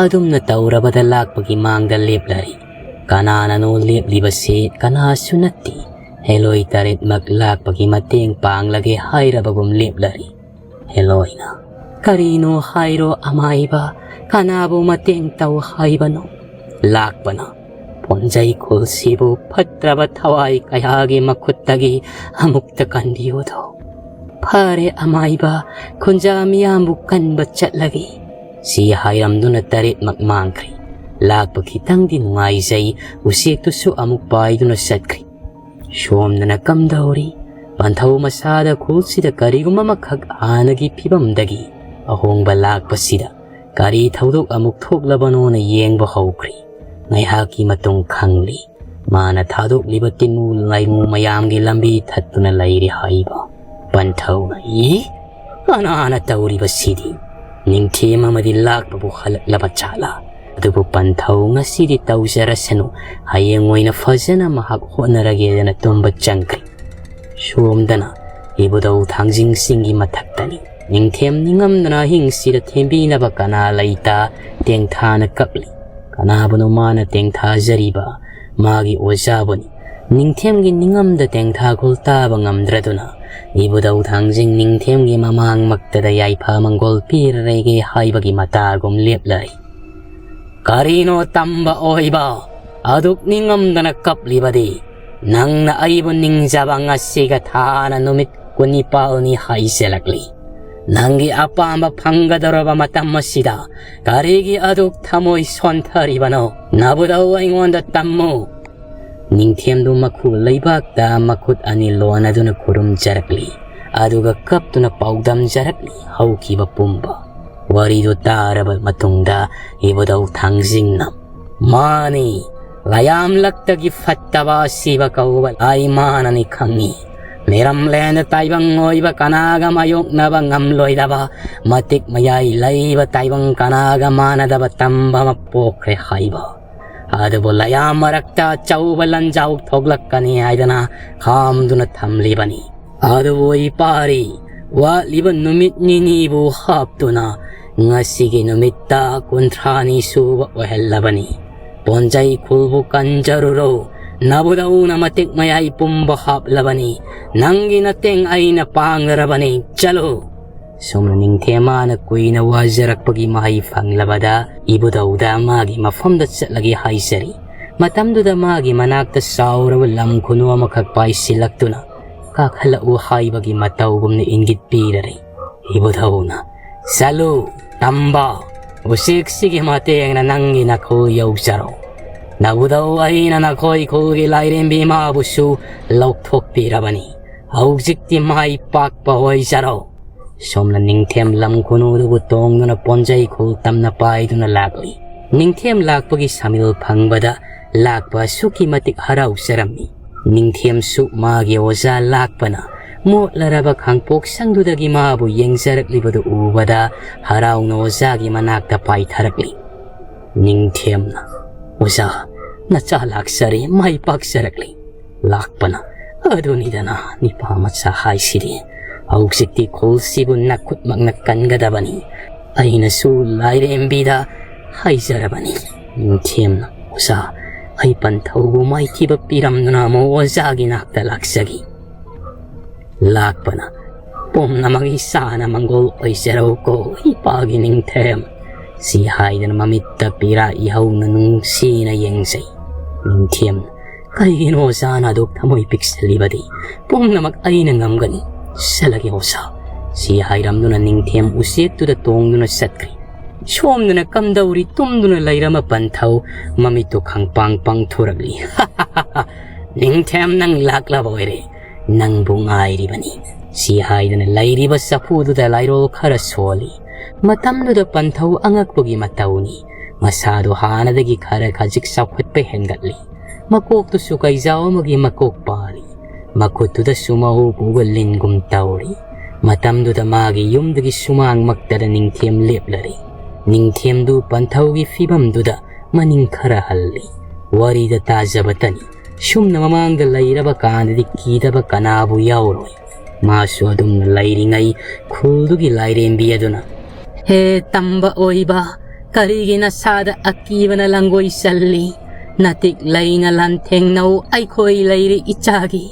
ꯑꯗꯨꯝꯅ ꯇꯧꯔꯕꯗ ꯂꯥꯛꯄꯒꯤ ꯃꯥꯡꯗ ꯂꯦꯞꯂꯔꯤ꯫ ꯀꯅꯥꯅꯅꯣ ꯂꯦꯞꯂꯤꯕꯁꯤ? ꯀꯅꯥꯁꯨ ꯅꯠꯇꯦ꯫ ꯍꯦꯂꯣꯏ ꯇꯔꯦꯠꯃꯛ ꯂꯥꯛꯄꯒꯤ ꯃꯇꯦꯡ ꯄꯥꯡꯂꯒꯦ ꯍꯥꯏꯔꯕꯒꯨꯝ ꯂꯦꯞꯂꯔꯤ꯫ ꯍꯦꯂꯣꯏꯅ, "ꯀꯔꯤꯅꯣ ꯍꯥꯏꯔꯣ ꯑꯃꯥꯏꯕ, ꯀꯅꯥꯕꯨ ꯃꯇꯦꯡ ꯇꯧ ꯍꯥꯏꯕꯅꯣ?" ꯂꯥꯛꯄꯅ, "ꯄꯣꯟꯖꯩ ꯈꯨꯜꯁꯤꯕꯨ ꯐꯠꯇ꯭ꯔꯕ ꯊꯋꯥꯏ ꯀꯌꯥꯒꯤ ꯃꯈꯨꯠꯇꯒꯤ ꯑꯃꯨꯛꯇ ꯀꯟꯕꯤꯌꯨꯗꯣ"꯫ "ꯐꯔꯦ ꯑꯃꯥꯏꯕ, ꯈꯨꯟꯖꯥ ꯃꯤꯌꯥꯝꯕꯨ ꯀꯟꯕ ꯆꯠꯂꯒꯦ"꯫ ꯁꯤ ꯍꯥꯏꯔꯝꯗꯨꯅ ꯇꯔꯦꯠꯃꯛ ꯃꯥꯡꯈ꯭ꯔꯦ꯫ ꯂꯥꯛꯄ ꯈꯤꯇꯪꯗꯤ ꯅꯨꯡꯉꯥꯏꯖꯩ, ꯎꯆꯦꯛꯇꯨꯁꯨ ꯑꯃꯨꯛ ꯄꯥꯏꯗꯨꯅ ꯆꯠꯈ꯭ꯔꯦ꯫ ꯁꯣꯝꯗꯅ ꯀꯝꯗꯧꯔꯤ? ꯄꯟꯊꯧ ꯃꯁꯥꯗ ꯈꯨꯜꯁꯤꯗ ꯀꯔꯤꯒꯨꯝꯕ ꯑꯃꯈꯛ ꯍꯥꯟꯅꯒꯤ ꯐꯤꯕꯝꯗꯒꯤ ꯑꯍꯣꯡꯕ ꯂꯥꯛꯄꯁꯤꯗ ꯀꯔꯤ ꯊꯧꯗꯣꯛ ꯑꯃꯨꯛ ꯊꯣꯛꯂꯕꯅꯣꯅ ꯌꯦꯡꯕ ꯍꯧꯈ꯭ꯔꯤ꯫ ꯉꯥꯏꯍꯥꯛꯀꯤ ꯃꯇꯨꯡ ꯈꯪꯂꯤ, ꯃꯥꯅ ꯊꯥꯗꯣꯛꯂꯤꯕ ꯇꯤꯟꯃꯨ ꯂꯥꯏꯃꯨ ꯃꯌꯥꯝꯒꯤ ꯂꯝꯕꯤ ꯊꯠꯇꯨꯅ ꯂꯩꯔꯤ ꯍꯥꯏꯕ꯫ ꯄꯟꯊꯧꯅ, "ꯏ, ꯀꯅꯥꯅ ꯇꯧꯔꯤꯕꯁꯤꯗꯤ? ꯅꯤꯡꯊꯦꯝ ꯑꯃꯗꯤ ꯂꯥꯛꯄꯕꯨ ꯍꯜꯂꯛꯂꯕ ꯖꯥꯠꯂꯥ?" ꯑꯗꯨꯕꯨ ꯄꯟꯊꯧ ꯉꯁꯤꯗꯤ ꯇꯧꯖꯔꯁꯅꯨ, ꯍꯌꯦꯡ ꯑꯣꯏꯅ ꯐꯖꯅ ꯃꯍꯥꯛ ꯍꯣꯠꯅꯔꯒꯦꯗꯅ ꯇꯨꯝꯕ ꯆꯪꯈ꯭ꯔꯦ꯫ ꯁꯣꯝꯗꯅ ꯏꯕꯨꯙꯧ ꯊꯥꯡꯖꯤꯡ ꯆꯤꯡꯒꯤ ꯃꯊꯛꯇꯅꯤ꯫ ꯅꯤꯡꯊꯦꯝ ꯅꯤꯡꯉꯝꯗꯅ ꯑꯍꯤꯡꯁꯤꯗ ꯊꯦꯝꯕꯤꯅꯕ ꯀꯅꯥ ꯂꯩꯇ ꯇꯦꯡꯊꯥꯅ ꯀꯞꯂꯤ꯫ ꯀꯅꯥꯕꯨꯅꯣ ꯃꯥꯅ ꯇꯦꯡꯊꯥꯖꯔꯤꯕ? ꯃꯥꯒꯤ ꯑꯣꯖꯥꯕꯨꯅꯤ꯫ ꯅꯤꯡꯊꯦꯝꯒꯤ ꯅꯤꯡꯉꯝꯗ ꯇꯦꯡꯊꯥꯈꯣꯜ ꯇꯥꯕ ꯉꯝꯗ꯭ꯔꯗꯨꯅ ꯏꯕꯨꯙꯧ ꯊꯥꯡꯖꯤꯡ ꯅꯤꯡꯊꯦꯝꯒꯤ ꯃꯃꯥꯡꯃꯛꯇꯗ ꯌꯥꯏꯐ ꯃꯪꯒꯣꯜ ꯄꯤꯔꯔꯦꯒꯦ ꯍꯥꯏꯕꯒꯤ ꯃꯇꯥꯒꯨꯝ ꯂꯦꯞꯂꯔꯦ꯫ "ꯀꯔꯤꯅꯣ ꯇꯝꯕ ꯑꯣꯏꯕ? ꯑꯗꯨꯛ ꯅꯤꯡꯉꯝꯗꯅ ꯀꯞꯂꯤꯕꯗꯤ? ꯅꯪꯅ ꯑꯩꯕꯨ ꯅꯤꯡꯖꯕ ꯉꯁꯤꯒ ꯊꯥꯅ ꯅꯨꯃꯤꯠ ꯀꯨꯟꯅꯤꯄꯥꯜꯅꯤ ꯍꯥꯏꯖꯤꯜꯂꯛꯂꯤ꯫ ꯅꯪꯒꯤ ꯑꯄꯥꯝꯕ ꯐꯪꯒꯗꯧꯔꯕ ꯃꯇꯝ ꯑꯁꯤꯗ ꯀꯔꯤꯒꯤ ꯑꯗꯨꯛ ꯊꯃꯣꯏ ꯁꯣꯟꯊꯔꯤꯕꯅꯣ? ꯅꯕꯨꯙꯧ ꯑꯩꯉꯣꯟꯗ ꯇꯝꯃꯨ꯫" ꯅꯤꯡꯊꯦꯝꯗꯨ ꯃꯈꯨ ꯂꯩꯕꯥꯛꯇ ꯃꯈꯨꯠ ꯑꯅꯤ ꯂꯣꯟꯅꯗꯨꯅ ꯈꯨꯔꯨꯝꯖꯔꯛꯂꯤ꯫ ꯑꯗꯨꯒ ꯀꯞꯇꯨꯅ ꯄꯥꯎꯗꯝꯖꯔꯛꯂꯤ ꯍꯧꯈꯤꯕ ꯄꯨꯝꯕ꯫ ꯋꯥꯔꯤꯗꯨ ꯇꯥꯔꯕ ꯃꯇꯨꯡꯗ ꯏꯕꯨꯙꯧ ꯊꯥꯡꯖꯤꯡꯅ, "ꯃꯥꯅꯤ, ꯂꯥꯏꯌꯥꯝꯂꯛꯇꯒꯤ ꯐꯠꯇꯕ ꯑꯁꯤꯕ ꯀꯧꯕ ꯂꯥꯏ ꯃꯥꯅꯅꯤ ꯈꯪꯉꯤ꯫ ꯃꯤꯔꯝꯂꯦꯟꯗ ꯇꯥꯏꯕꯪ ꯑꯣꯏꯕ ꯀꯅꯥꯒ ꯃꯥꯌꯣꯛꯅꯕ ꯉꯝꯂꯣꯏꯗꯕ, ꯃꯇꯤꯛ ꯃꯌꯥꯏ ꯂꯩꯕ ꯇꯥꯏꯕꯪ ꯀꯅꯥꯒ ꯃꯥꯟꯅꯗꯕ ꯇꯝꯕ ꯑꯃ ꯄꯣꯛꯈ꯭ꯔꯦ ꯍꯥꯏꯕ꯫ ꯑꯗꯨꯕꯨ ꯂꯥꯏꯌꯥꯝ ꯃꯔꯛꯇ ꯑꯆꯧꯕ ꯂꯥꯟꯖꯥꯎ ꯊꯣꯛꯂꯛꯀꯅꯤ ꯍꯥꯏꯗꯅ ꯈꯥꯝꯗꯨꯅ ꯊꯝꯂꯤꯕꯅꯤ꯫ ꯑꯗꯨꯕꯨ ꯏꯄꯥꯔꯤ, ꯋꯥꯠꯂꯤꯕ ꯅꯨꯃꯤꯠ ꯅꯤꯅꯤꯕꯨ ꯍꯥꯞꯇꯨꯅ ꯉꯁꯤꯒꯤ ꯅꯨꯃꯤꯠꯇ ꯀꯨꯟꯊ꯭ꯔꯥꯅꯤ ꯁꯨꯕ ꯑꯣꯏꯍꯜꯂꯕꯅꯤ꯫ ꯄꯣꯟꯖꯩ ꯈꯨꯜꯕꯨ ꯀꯟꯖꯔꯨꯔꯣ, ꯅꯕꯨꯙꯧꯅ ꯃꯇꯤꯛ ꯃꯌꯥꯏ ꯄꯨꯝꯕ ꯍꯥꯞꯂꯕꯅꯤ꯫ ꯅꯪꯒꯤ ꯅꯇꯦꯡ ꯑꯩꯅ ꯄꯥꯡꯂꯔꯕꯅꯤ, ꯆꯠꯂꯨ꯫" ꯁꯨꯝꯅ ꯅꯤꯡꯊꯦꯝ ꯃꯥꯅ ꯀꯨꯏꯅ ꯋꯥꯖꯔꯛꯄꯒꯤ ꯃꯍꯩ ꯐꯪꯂꯕꯗ ꯏꯕꯨꯙꯧꯗ ꯃꯥꯒꯤ ꯃꯐꯝꯗ ꯆꯠꯂꯒꯦ ꯍꯥꯏꯖꯔꯤ꯫ ꯃꯇꯝꯗꯨꯗ ꯃꯥꯒꯤ ꯃꯅꯥꯛꯇ ꯆꯥꯎꯔꯕ ꯂꯝ ꯈꯨꯅꯨ ꯑꯃꯈꯛ ꯄꯥꯏꯁꯤꯜꯂꯛꯇꯨꯅ ꯀꯥꯈꯠꯂꯛꯎ ꯍꯥꯏꯕꯒꯤ ꯃꯇꯧꯒꯨꯝꯅ ꯏꯪꯒꯤꯠ ꯄꯤꯔꯔꯦ꯫ ꯏꯕꯨꯙꯧꯅ, "ꯆꯠꯂꯨ, ꯇꯝꯕ, ꯎꯆꯦꯛꯁꯤꯒꯤ ꯃꯇꯦꯡꯅ ꯅꯪꯒꯤ ꯅꯈꯣꯜ ꯌꯧꯖꯔꯣ꯫ ꯅꯕꯨꯙꯧ ꯑꯩꯅ ꯅꯈꯣꯏ ꯈꯨꯜꯒꯤ ꯂꯥꯏꯔꯦꯝꯕꯤ ꯃꯥꯕꯨꯁꯨ ꯂꯧꯊꯣꯛꯄꯤꯔꯕꯅꯤ꯫ ꯍꯧꯖꯤꯛꯇꯤ ꯃꯥꯏ ꯄꯥꯛꯄ ꯑꯣꯏꯖꯔꯣ꯫ ꯁꯣꯝꯅ ꯅꯤꯡꯊꯦꯝ ꯂꯝ ꯈꯨꯅꯨꯗꯨꯕꯨ ꯇꯣꯡꯗꯨꯅ ꯄꯣꯟꯖꯩ ꯈꯨꯜ ꯇꯝꯅ ꯄꯥꯏꯗꯨꯅ ꯂꯥꯛꯂꯤ꯫ ꯅꯤꯡꯊꯦꯝ ꯂꯥꯛꯄꯒꯤ ꯁꯃꯤꯜ ꯐꯪꯕꯗ ꯂꯥꯛꯄ ꯑꯁꯨꯛꯀꯤ ꯃꯇꯤꯛ ꯍꯔꯥꯎꯖꯔꯝꯃꯤ꯫ ꯅꯤꯡꯊꯦꯝꯁꯨ ꯃꯥꯒꯤ ꯑꯣꯖꯥ ꯂꯥꯛꯄꯅ ꯃꯣꯠꯂꯔꯕ ꯈꯥꯡꯄꯣꯛ ꯁꯪꯗꯨꯗꯒꯤ ꯃꯥꯕꯨ ꯌꯦꯡꯖꯔꯛꯂꯤꯕꯗꯨ ꯎꯕꯗ ꯍꯔꯥꯎꯅ ꯑꯣꯖꯥꯒꯤ ꯃꯅꯥꯛꯇ ꯄꯥꯏꯊꯔꯛꯂꯤ꯫ ꯅꯤꯡꯊꯦꯝꯅ, "ꯑꯣꯖꯥ, ꯅꯆꯥ ꯂꯥꯛꯆꯔꯦ, ꯃꯥꯏ ꯄꯥꯛꯆꯔꯛꯂꯤ꯫" ꯂꯥꯛꯄꯅ, "ꯑꯗꯨꯅꯤꯗꯅ ꯅꯤꯄꯥ ꯃꯆꯥ ꯍꯥꯏꯁꯤꯗꯤ꯫ ꯍꯧꯖꯤꯛꯇꯤ ꯈꯨꯜꯁꯤꯕꯨ ꯅꯈꯨꯠꯃꯛꯅ ꯀꯟꯒꯗꯕꯅꯤ꯫ ꯑꯩꯅꯁꯨ ꯂꯥꯏꯔꯦꯝꯕꯤꯗ ꯍꯥꯏꯖꯔꯕꯅꯤ꯫" ꯅꯤꯡꯊꯦꯝꯅ, "ꯑꯣꯖꯥ, ꯑꯩ ꯄꯟꯊꯧꯕꯨ ꯃꯥꯏꯊꯤꯕ ꯄꯤꯔꯝꯗꯨꯅ ꯑꯃꯨꯛ ꯑꯣꯖꯥꯒꯤ ꯅꯥꯛꯇ ꯂꯥꯛꯆꯒꯦ꯫" ꯂꯥꯛꯄꯅ, "ꯄꯨꯝꯅꯃꯛ ꯏꯁꯥꯅ ꯃꯪꯒꯣꯜ ꯑꯣꯏꯖꯔꯧꯀꯣ, ꯏꯄꯥꯒꯤ ꯅꯤꯡꯊꯦꯝ꯫" ꯁꯤ ꯍꯥꯏꯗꯨꯅ ꯃꯃꯤꯠꯇ ꯄꯤꯔꯥ ꯏꯍꯧꯅ ꯅꯨꯡꯁꯤꯅ ꯌꯦꯡꯖꯩ꯫ ꯅꯤꯡꯊꯦꯝꯅ, "ꯀꯩꯒꯤꯅꯣ ꯑꯣꯖꯥꯅ ꯑꯗꯨꯛ ꯊꯃꯣꯏ ꯄꯤꯛꯁꯜꯂꯤꯕꯗꯤ? ꯄꯨꯝꯅꯃꯛ ꯑꯩꯅ ꯉꯝꯒꯅꯤ꯫ ꯆꯠꯂꯒꯦ ꯑꯣꯖꯥ꯫" ꯁꯤ ꯍꯥꯏꯔꯝꯗꯨꯅ ꯅꯤꯡꯊꯦꯝ ꯎꯆꯦꯛꯇꯨꯗ ꯇꯣꯡꯗꯨꯅ ꯆꯠꯈ꯭ꯔꯤ꯫ ꯁꯣꯝꯗꯅ ꯀꯝꯗꯧꯔꯤ ꯇꯨꯝꯗꯨꯅ ꯂꯩꯔꯝꯕ ꯄꯟꯊꯧ ꯃꯃꯤꯠꯇꯨ ꯈꯪꯄꯥꯡ ꯄꯥꯡꯊꯣꯔꯛꯂꯤ꯫ "ꯅꯤꯡꯊꯦꯝ, ꯅꯪ ꯂꯥꯛꯂꯕ ꯑꯣꯏꯔꯦ꯫ ꯅꯪꯕꯨ ꯉꯥꯏꯔꯤꯕꯅꯤ꯫" ꯁꯤ ꯍꯥꯏꯗꯨꯅ ꯂꯩꯔꯤꯕ ꯆꯐꯨꯗꯨꯗ ꯂꯥꯏꯔꯣꯜ ꯈꯔ ꯁꯣꯜꯂꯤ꯫ ꯃꯇꯝꯗꯨꯗ ꯄꯟꯊꯧ ꯑꯉꯛꯄꯒꯤ ꯃꯇꯧꯅꯤ꯫ ꯃꯁꯥꯗꯨ ꯍꯥꯟꯅꯗꯒꯤ ꯈꯔ ꯈꯖꯤꯛ ꯆꯥꯎꯈꯠꯄ ꯍꯦꯟꯒꯠꯂꯤ꯫ ꯃꯀꯣꯛꯇꯨꯁꯨ ꯀꯩꯖꯥꯎ ꯑꯃꯒꯤ ꯃꯀꯣꯛ ꯄꯥꯜꯂꯤ꯫ ꯃꯈꯨꯠꯇꯨꯗꯁꯨ ꯃꯍꯨ ꯄꯨꯕ ꯂꯤꯟꯒꯨꯝ ꯇꯧꯔꯤ꯫ ꯃꯇꯝꯗꯨꯗ ꯃꯥꯒꯤ ꯌꯨꯝꯗꯨꯒꯤ ꯁꯨꯃꯥꯡꯃꯛꯇꯗ ꯅꯤꯡꯊꯦꯝ ꯂꯦꯞꯂꯔꯤ꯫ ꯅꯤꯡꯊꯦꯝꯗꯨ ꯄꯟꯊꯧꯒꯤ ꯐꯤꯕꯝꯗꯨꯗ ꯃꯅꯤꯡ ꯈꯔ ꯍꯜꯂꯤ꯫ ꯋꯥꯔꯤꯗ ꯇꯥꯖꯕꯇꯅꯤ꯫ ꯁꯨꯝꯅ ꯃꯃꯥꯡꯗ ꯂꯩꯔꯕ ꯀꯥꯟꯗꯗꯤ ꯀꯤꯗꯕ ꯀꯅꯥꯕꯨ ꯌꯥꯎꯔꯣꯏ꯫ ꯃꯥꯁꯨ ꯑꯗꯨꯝꯅ ꯂꯩꯔꯤꯉꯩ ꯈꯨꯜꯗꯨꯒꯤ ꯂꯥꯏꯔꯦꯝꯕꯤ ꯑꯗꯨꯅ, "ꯍꯦ ꯇꯝꯕ ꯑꯣꯏꯕ, ꯀꯔꯤꯒꯤ ꯅꯁꯥꯗ ꯑꯀꯤꯕꯅ ꯂꯪꯒꯣꯏ ꯆꯜꯂꯤ? ꯅꯇꯤꯛ ꯂꯩꯅ ꯂꯥꯟꯊꯦꯡꯅꯧ, ꯑꯩꯈꯣꯏ ꯂꯩꯔꯤ ꯏꯆꯥꯒꯤ꯫"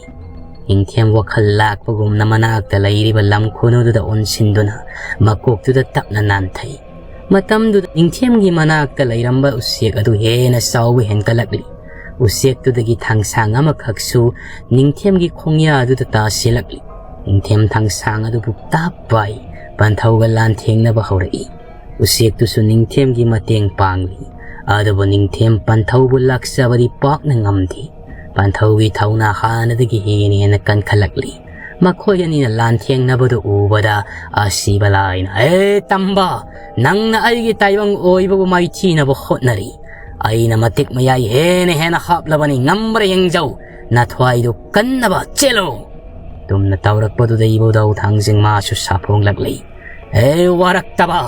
ꯅꯤꯡꯊꯦꯝ ꯋꯥꯈꯜ ꯂꯥꯛꯄꯒꯨꯝꯅ ꯃꯅꯥꯛꯇ ꯂꯩꯔꯤꯕ ꯂꯝ ꯈꯨꯅꯨꯗꯨꯗ ꯑꯣꯟꯁꯤꯟꯗꯨꯅ ꯃꯀꯣꯛꯇꯨꯗ ꯇꯞꯅ ꯅꯥꯟꯊꯩ꯫ ꯃꯇꯝꯗꯨꯗ ꯅꯤꯡꯊꯦꯝꯒꯤ ꯃꯅꯥꯛꯇ ꯂꯩꯔꯝꯕ ꯎꯆꯦꯛ ꯑꯗꯨ ꯍꯦꯟꯅ ꯆꯥꯎꯕ ꯍꯦꯟꯒꯠꯂꯛꯂꯤ꯫ ꯎꯆꯦꯛꯇꯨꯗꯒꯤ ꯊꯥꯡꯁꯥꯡ ꯑꯃꯈꯛꯁꯨ ꯅꯤꯡꯊꯦꯝꯒꯤ ꯈꯣꯡꯌꯥ ꯑꯗꯨꯗ ꯇꯥꯁꯤꯜꯂꯛꯂꯤ꯫ ꯅꯤꯡꯊꯦꯝ ꯊꯥꯡꯁꯥꯡ ꯑꯗꯨꯕꯨ ꯇꯥꯞ ꯄꯥꯏ ꯄꯟꯊꯧꯒ ꯂꯥꯟꯊꯦꯡꯅꯕ ꯍꯧꯔꯛꯏ꯫ ꯎꯆꯦꯛꯇꯨꯁꯨ ꯅꯤꯡꯊꯦꯝꯒꯤ ꯃꯇꯦꯡ ꯄꯥꯡꯂꯤ꯫ ꯑꯗꯨꯕꯨ ꯅꯤꯡꯊꯦꯝ ꯄꯟꯊꯧꯕꯨ ꯂꯥꯛꯆꯕꯗꯤ ꯄꯥꯛꯅ ꯉꯝꯗꯦ꯫ ꯄꯟꯊꯧꯒꯤ ꯊꯧꯅꯥ ꯍꯥꯟꯅꯗꯒꯤ ꯍꯦꯟꯅ ꯍꯦꯟꯅ ꯀꯟꯈꯠꯂꯛꯂꯤ꯫ ꯃꯈꯣꯏ ꯑꯅꯤꯅ ꯂꯥꯟꯊꯦꯡꯅꯕꯗꯨ ꯎꯕꯗ ꯑꯁꯤꯕ ꯂꯥꯏꯅ, "ꯑꯦ ꯇꯝꯕ, ꯅꯪꯅ ꯑꯩꯒꯤ ꯇꯥꯏꯕꯪ ꯑꯣꯏꯕꯕꯨ ꯃꯥꯏꯊꯤꯅꯕ ꯍꯣꯠꯅꯔꯤ꯫ ꯑꯩꯅ ꯃꯇꯤꯛ ꯃꯌꯥꯏ ꯍꯦꯟꯅ ꯍꯦꯟꯅ ꯍꯥꯞꯂꯕꯅꯤ, ꯉꯝꯕ꯭ꯔꯥ ꯌꯦꯡꯖꯧ, ꯅꯊ꯭ꯋꯥꯏꯗꯨ ꯀꯟꯅꯕ ꯆꯦꯜꯂꯨ!" ꯇꯨꯝꯅ ꯇꯧꯔꯛꯄꯗꯨꯗ ꯏꯕꯨꯙꯧ ꯊꯥꯡꯖꯤꯡꯃꯥꯁꯨ ꯁꯥꯐꯣꯡꯂꯛꯂꯤ꯫ "ꯑꯦ ꯋꯥꯔꯛꯇꯕ,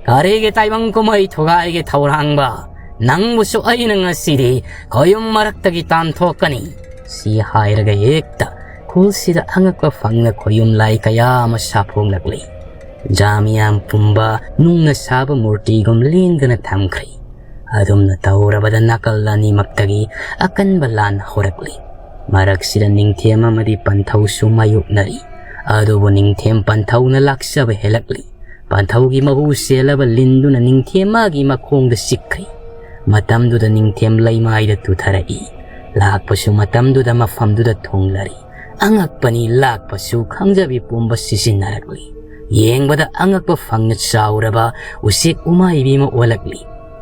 ꯀꯔꯤꯒꯤ ꯇꯥꯏꯕꯪ ꯀꯨꯝꯍꯩ ꯊꯨꯒꯥꯏꯒꯦ ꯊꯧꯔꯥꯡꯕ? ꯅꯪꯕꯨꯁꯨ ꯑꯩꯅ ꯉꯁꯤꯗꯤ ꯈꯣꯌꯨꯝ ꯃꯔꯛꯇꯒꯤ ꯇꯥꯟꯊꯣꯛꯀꯅꯤ!" ꯁꯤ ꯍꯥꯏꯔꯒ ꯍꯦꯛꯇ ꯈꯨꯜꯁꯤꯗ ꯑꯉꯛꯄ ꯐꯪꯅ ꯈꯣꯌꯨꯝ ꯂꯥꯏ ꯀꯌꯥ ꯑꯃ ꯁꯥꯐꯣꯡꯂꯛꯂꯤ꯫ ꯖꯥꯃꯤꯌꯥꯝ ꯄꯨꯝꯕ ꯅꯨꯡꯅ ꯁꯥꯕ ꯃꯨꯔꯇꯤꯒꯨꯝ ꯂꯦꯡꯗꯅ ꯊꯝꯈ꯭ꯔꯤ꯫ ꯑꯗꯨꯝꯅ ꯇꯧꯔꯕꯗ ꯅꯥꯀꯜ ꯑꯅꯤꯃꯛꯇꯒꯤ ꯑꯀꯟꯕ ꯂꯥꯟ ꯍꯧꯔꯛꯂꯤ꯫ ꯃꯔꯛꯁꯤꯗ ꯅꯤꯡꯊꯦꯝ ꯑꯃꯗꯤ ꯄꯟꯊꯧꯁꯨ ꯃꯥꯌꯣꯛꯅꯔꯤ꯫ ꯑꯗꯨꯕꯨ ꯅꯤꯡꯊꯦꯝ ꯄꯟꯊꯧꯅ ꯂꯥꯛꯆꯕ ꯍꯦꯜꯂꯛꯂꯤ꯫ ꯄꯟꯊꯧꯒꯤ ꯃꯍꯨ ꯆꯦꯜꯂꯕ ꯂꯤꯟꯗꯨꯅ ꯅꯤꯡꯊꯦꯝ ꯃꯥꯒꯤ ꯃꯈꯣꯡꯗ ꯆꯤꯛꯈ꯭ꯔꯤ꯫ ꯃꯇꯝꯗꯨꯗ ꯅꯤꯡꯊꯦꯝ ꯂꯩꯃꯥꯏꯗ ꯇꯨꯊꯔꯛꯏ꯫ ꯂꯥꯛꯄꯁꯨ ꯃꯇꯝꯗꯨꯗ ꯃꯐꯝꯗꯨꯗ ꯊꯨꯡꯂꯔꯤ꯫ ꯑꯉꯛꯄꯅꯤ, ꯂꯥꯛꯄꯁꯨ ꯈꯪꯖꯕꯤ ꯄꯨꯝꯕ ꯁꯤꯖꯤꯟꯅꯔꯛꯂꯤ꯫ ꯌꯦꯡꯕꯗ ꯑꯉꯛꯄ ꯐꯪꯅ ꯆꯥꯎꯔꯕ ꯎꯆꯦꯛ ꯎꯃꯥꯏꯕꯤ ꯑꯃ ꯑꯣꯜꯂꯛꯂꯤ꯫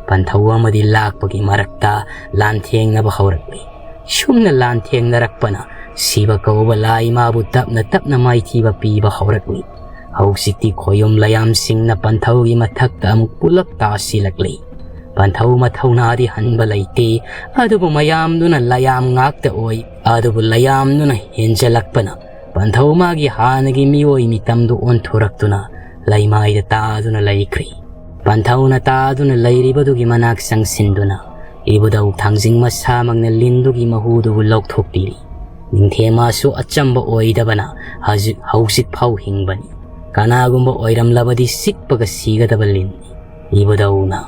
ꯄꯟꯊꯧ ꯑꯃꯗꯤ ꯂꯥꯛꯄꯒꯤ ꯃꯔꯛꯇ ꯂꯥꯟꯊꯦꯡꯅꯕ ꯍꯧꯔꯛꯂꯤ꯫ ꯁꯨꯝꯅ ꯂꯥꯟꯊꯦꯡꯅꯔꯛꯄꯅ ꯁꯤꯕ ꯀꯧꯕ ꯂꯥꯏ ꯃꯥꯕꯨ ꯇꯞꯅ ꯇꯞꯅ ꯃꯥꯏꯊꯤꯕ ꯄꯤꯕ ꯍꯧꯔꯛꯂꯤ꯫ ꯍꯧꯖꯤꯛꯇꯤ ꯈꯣꯌꯨꯝ ꯂꯌꯥꯝꯁꯤꯡꯅ ꯄꯟꯊꯧꯒꯤ ꯃꯊꯛꯇ ꯑꯃꯨꯛ ꯄꯨꯂꯞ ꯇꯥꯁꯤꯜꯂꯛꯂꯤ꯫ ꯄꯟꯊꯧ ꯃꯊꯧꯅꯥꯗꯤ ꯍꯟꯕ ꯂꯩꯇꯦ, ꯑꯗꯨꯕꯨ ꯃꯌꯥꯝꯗꯨꯅ ꯂꯌꯥꯝ ꯉꯥꯛꯇ ꯑꯣꯏ꯫ ꯑꯗꯨꯕꯨ ꯂꯌꯥꯝꯗꯨꯅ ꯍꯦꯟꯖꯜꯂꯛꯄꯅ ꯄꯟꯊꯧ ꯃꯥꯒꯤ ꯍꯥꯟꯅꯒꯤ ꯃꯤꯑꯣꯏ ꯃꯤꯇꯝꯗꯨ ꯑꯣꯟꯊꯣꯔꯛꯇꯨꯅ ꯂꯩꯃꯥꯏꯗ ꯇꯥꯗꯨꯅ ꯂꯩꯈ꯭ꯔꯤ꯫ ꯄꯟꯊꯧꯅ ꯇꯥꯗꯨꯅ ꯂꯩꯔꯤꯕꯗꯨꯒꯤ ꯃꯅꯥꯛ ꯆꯪꯁꯤꯟꯗꯨꯅ ꯏꯕꯨꯙꯧ ꯊꯥꯡꯖꯤꯡ ꯃꯁꯥꯃꯛꯅ ꯂꯤꯟꯗꯨꯒꯤ ꯃꯍꯨꯗꯨꯕꯨ ꯂꯧꯊꯣꯛꯄꯤꯔꯤ꯫ ꯅꯤꯡꯊꯦꯝꯃꯥꯁꯨ ꯑꯆꯝꯕ ꯑꯣꯏꯗꯕꯅ ꯍꯧꯖꯤꯛ, ꯍꯧꯖꯤꯛ ꯐꯥꯎ ꯍꯤꯡꯕꯅꯤ꯫ ꯀꯅꯥꯒꯨꯝꯕ ꯑꯣꯏꯔꯝꯂꯕꯗꯤ ꯆꯤꯛꯄꯒ ꯁꯤꯒꯗꯕ ꯂꯤꯟꯅꯤ꯫ ꯏꯕꯨꯙꯧꯅ,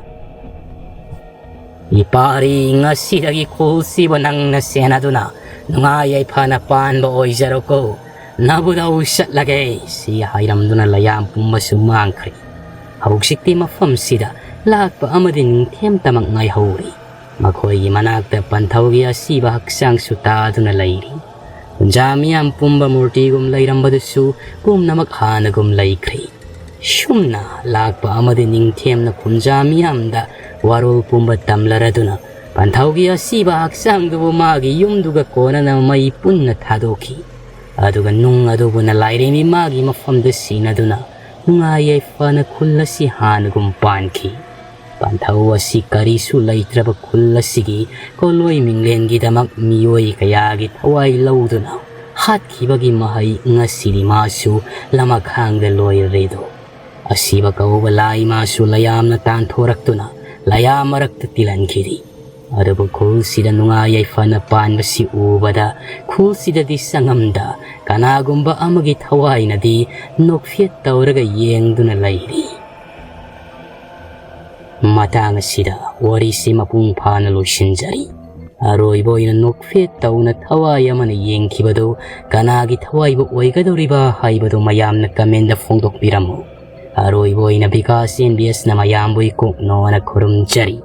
"ꯏꯄꯥꯔꯤ, ꯉꯁꯤꯗꯒꯤ ꯈꯨꯜꯁꯤꯕꯨ ꯅꯪꯅ ꯁꯦꯟꯅꯗꯨꯅ ꯅꯨꯡꯉꯥꯏ ꯌꯥꯏꯐꯅ ꯄꯥꯟꯕ ꯑꯣꯏꯖꯔꯣꯀꯣ꯫ ꯅꯕꯨꯙꯧ ꯆꯠꯂꯒꯦ" ꯁꯤ ꯍꯥꯏꯔꯝꯗꯨꯅ ꯂꯌꯥꯝ ꯄꯨꯝꯕꯁꯨ ꯃꯥꯡꯈ꯭ꯔꯦ꯫ ꯍꯧꯖꯤꯛꯇꯤ ꯃꯐꯝꯁꯤꯗ ꯂꯥꯛꯄ ꯑꯃꯗꯤ ꯅꯤꯡꯊꯦꯝꯇꯃꯛ ꯉꯥꯏꯍꯧꯔꯤ꯫ ꯃꯈꯣꯏꯒꯤ ꯃꯅꯥꯛꯇ ꯄꯟꯊꯧꯒꯤ ꯑꯁꯤꯕ ꯍꯛꯆꯥꯡꯁꯨ ꯇꯥꯗꯨꯅ ꯂꯩꯔꯤ꯫ ꯀꯨꯟꯖꯥ ꯃꯤꯌꯥꯝ ꯄꯨꯝꯕ ꯃꯨꯔꯇꯤꯒꯨꯝ ꯂꯩꯔꯝꯕꯗꯨꯁꯨ ꯄꯨꯝꯅꯃꯛ ꯍꯥꯟꯅꯒꯨꯝ ꯂꯩꯈ꯭ꯔꯦ꯫ ꯁꯨꯝꯅ ꯂꯥꯛꯄ ꯑꯃꯗꯤ ꯅꯤꯡꯊꯦꯝꯅ ꯀꯨꯟꯖꯥ ꯃꯤꯌꯥꯝꯗ ꯋꯥꯔꯣꯜ ꯄꯨꯝꯕ ꯇꯝꯂꯔꯗꯨꯅ ꯄꯟꯊꯧꯒꯤ ꯑꯁꯤꯕ ꯍꯛꯆꯥꯡꯗꯨꯕꯨ ꯃꯥꯒꯤ ꯌꯨꯝꯗꯨꯒ ꯀꯣꯟꯅꯅ ꯃꯩ ꯄꯨꯟꯅ ꯊꯥꯗꯣꯛꯈꯤ꯫ ꯑꯗꯨꯒ ꯅꯨꯡ ꯑꯗꯨꯕꯨꯅ ꯂꯥꯏꯔꯦꯝꯕꯤ ꯃꯥꯒꯤ ꯃꯐꯝꯗ ꯁꯤꯟꯅꯗꯨꯅ ꯅꯨꯡꯉꯥꯏ ꯌꯥꯏꯐꯅ ꯈꯨꯜ ꯑꯁꯤ ꯍꯥꯟꯅꯒꯨꯝ ꯄꯥꯟꯈꯤ꯫ ꯄꯟꯊꯧ ꯑꯁꯤ ꯀꯔꯤꯁꯨ ꯂꯩꯇ꯭ꯔꯕ ꯈꯨꯜ ꯑꯁꯤꯒꯤ ꯀꯣꯂꯣꯏ ꯃꯤꯡꯂꯦꯟꯒꯤꯗꯃꯛ ꯃꯤꯑꯣꯏ ꯀꯌꯥꯒꯤ ꯊꯋꯥꯏ ꯂꯧꯗꯨꯅ ꯍꯥꯠꯈꯤꯕꯒꯤ ꯃꯍꯩ ꯉꯁꯤꯗꯤ ꯃꯥꯁꯨ ꯂꯃꯈꯥꯡꯗ ꯂꯣꯏꯔꯦꯗꯣ꯫ ꯑꯁꯤꯕ ꯀꯧꯕ ꯂꯥꯏ ꯃꯥꯁꯨ ꯂꯌꯥꯝꯅ ꯇꯥꯟꯊꯣꯔꯛꯇꯨꯅ ꯂꯌꯥꯝ ꯃꯔꯛꯇ ꯇꯤꯜꯍꯟꯈꯤꯔꯤ꯫ ꯑꯗꯨꯕꯨ ꯈꯨꯜꯁꯤꯗ ꯅꯨꯡꯉꯥꯏ ꯌꯥꯏꯐꯅ ꯄꯥꯟꯕꯁꯤ ꯎꯕꯗ ꯈꯨꯜꯁꯤꯗꯗꯤ ꯆꯪꯉꯝꯗ ꯀꯅꯥꯒꯨꯝꯕ ꯑꯃꯒꯤ ꯊꯋꯥꯏꯅꯗꯤ ꯅꯣꯛꯐꯦꯠ ꯇꯧꯔꯒ ꯌꯦꯡꯗꯨꯅ ꯂꯩꯔꯤ꯫ ꯃꯇꯥꯡ ꯑꯁꯤꯗ ꯋꯥꯔꯤꯁꯤ ꯃꯄꯨꯡ ꯐꯥꯅ ꯂꯣꯏꯁꯤꯟꯖꯔꯤ꯫ ꯑꯔꯣꯏꯕ ꯑꯣꯏꯅ ꯅꯣꯛꯐꯦꯠ ꯇꯧꯅ ꯊꯋꯥꯏ ꯑꯃꯅ ꯌꯦꯡꯈꯤꯕꯗꯨ ꯀꯅꯥꯒꯤ ꯊꯋꯥꯏꯕꯨ ꯑꯣꯏꯒꯗꯧꯔꯤꯕ ꯍꯥꯏꯕꯗꯨ ꯃꯌꯥꯝꯅ comment ꯐꯣꯡꯗꯣꯛꯄꯤꯔꯝꯃꯨ꯫ ꯑꯔꯣꯏꯕ ꯑꯣꯏꯅ ꯕꯤꯀꯥꯁ ꯑꯦꯝ ꯕꯤ ꯑꯦꯁꯅ ꯃꯌꯥꯝꯕꯨ ꯏꯀꯣꯛꯅꯣꯅ ꯈꯨꯔꯨꯝꯖꯔꯤ꯫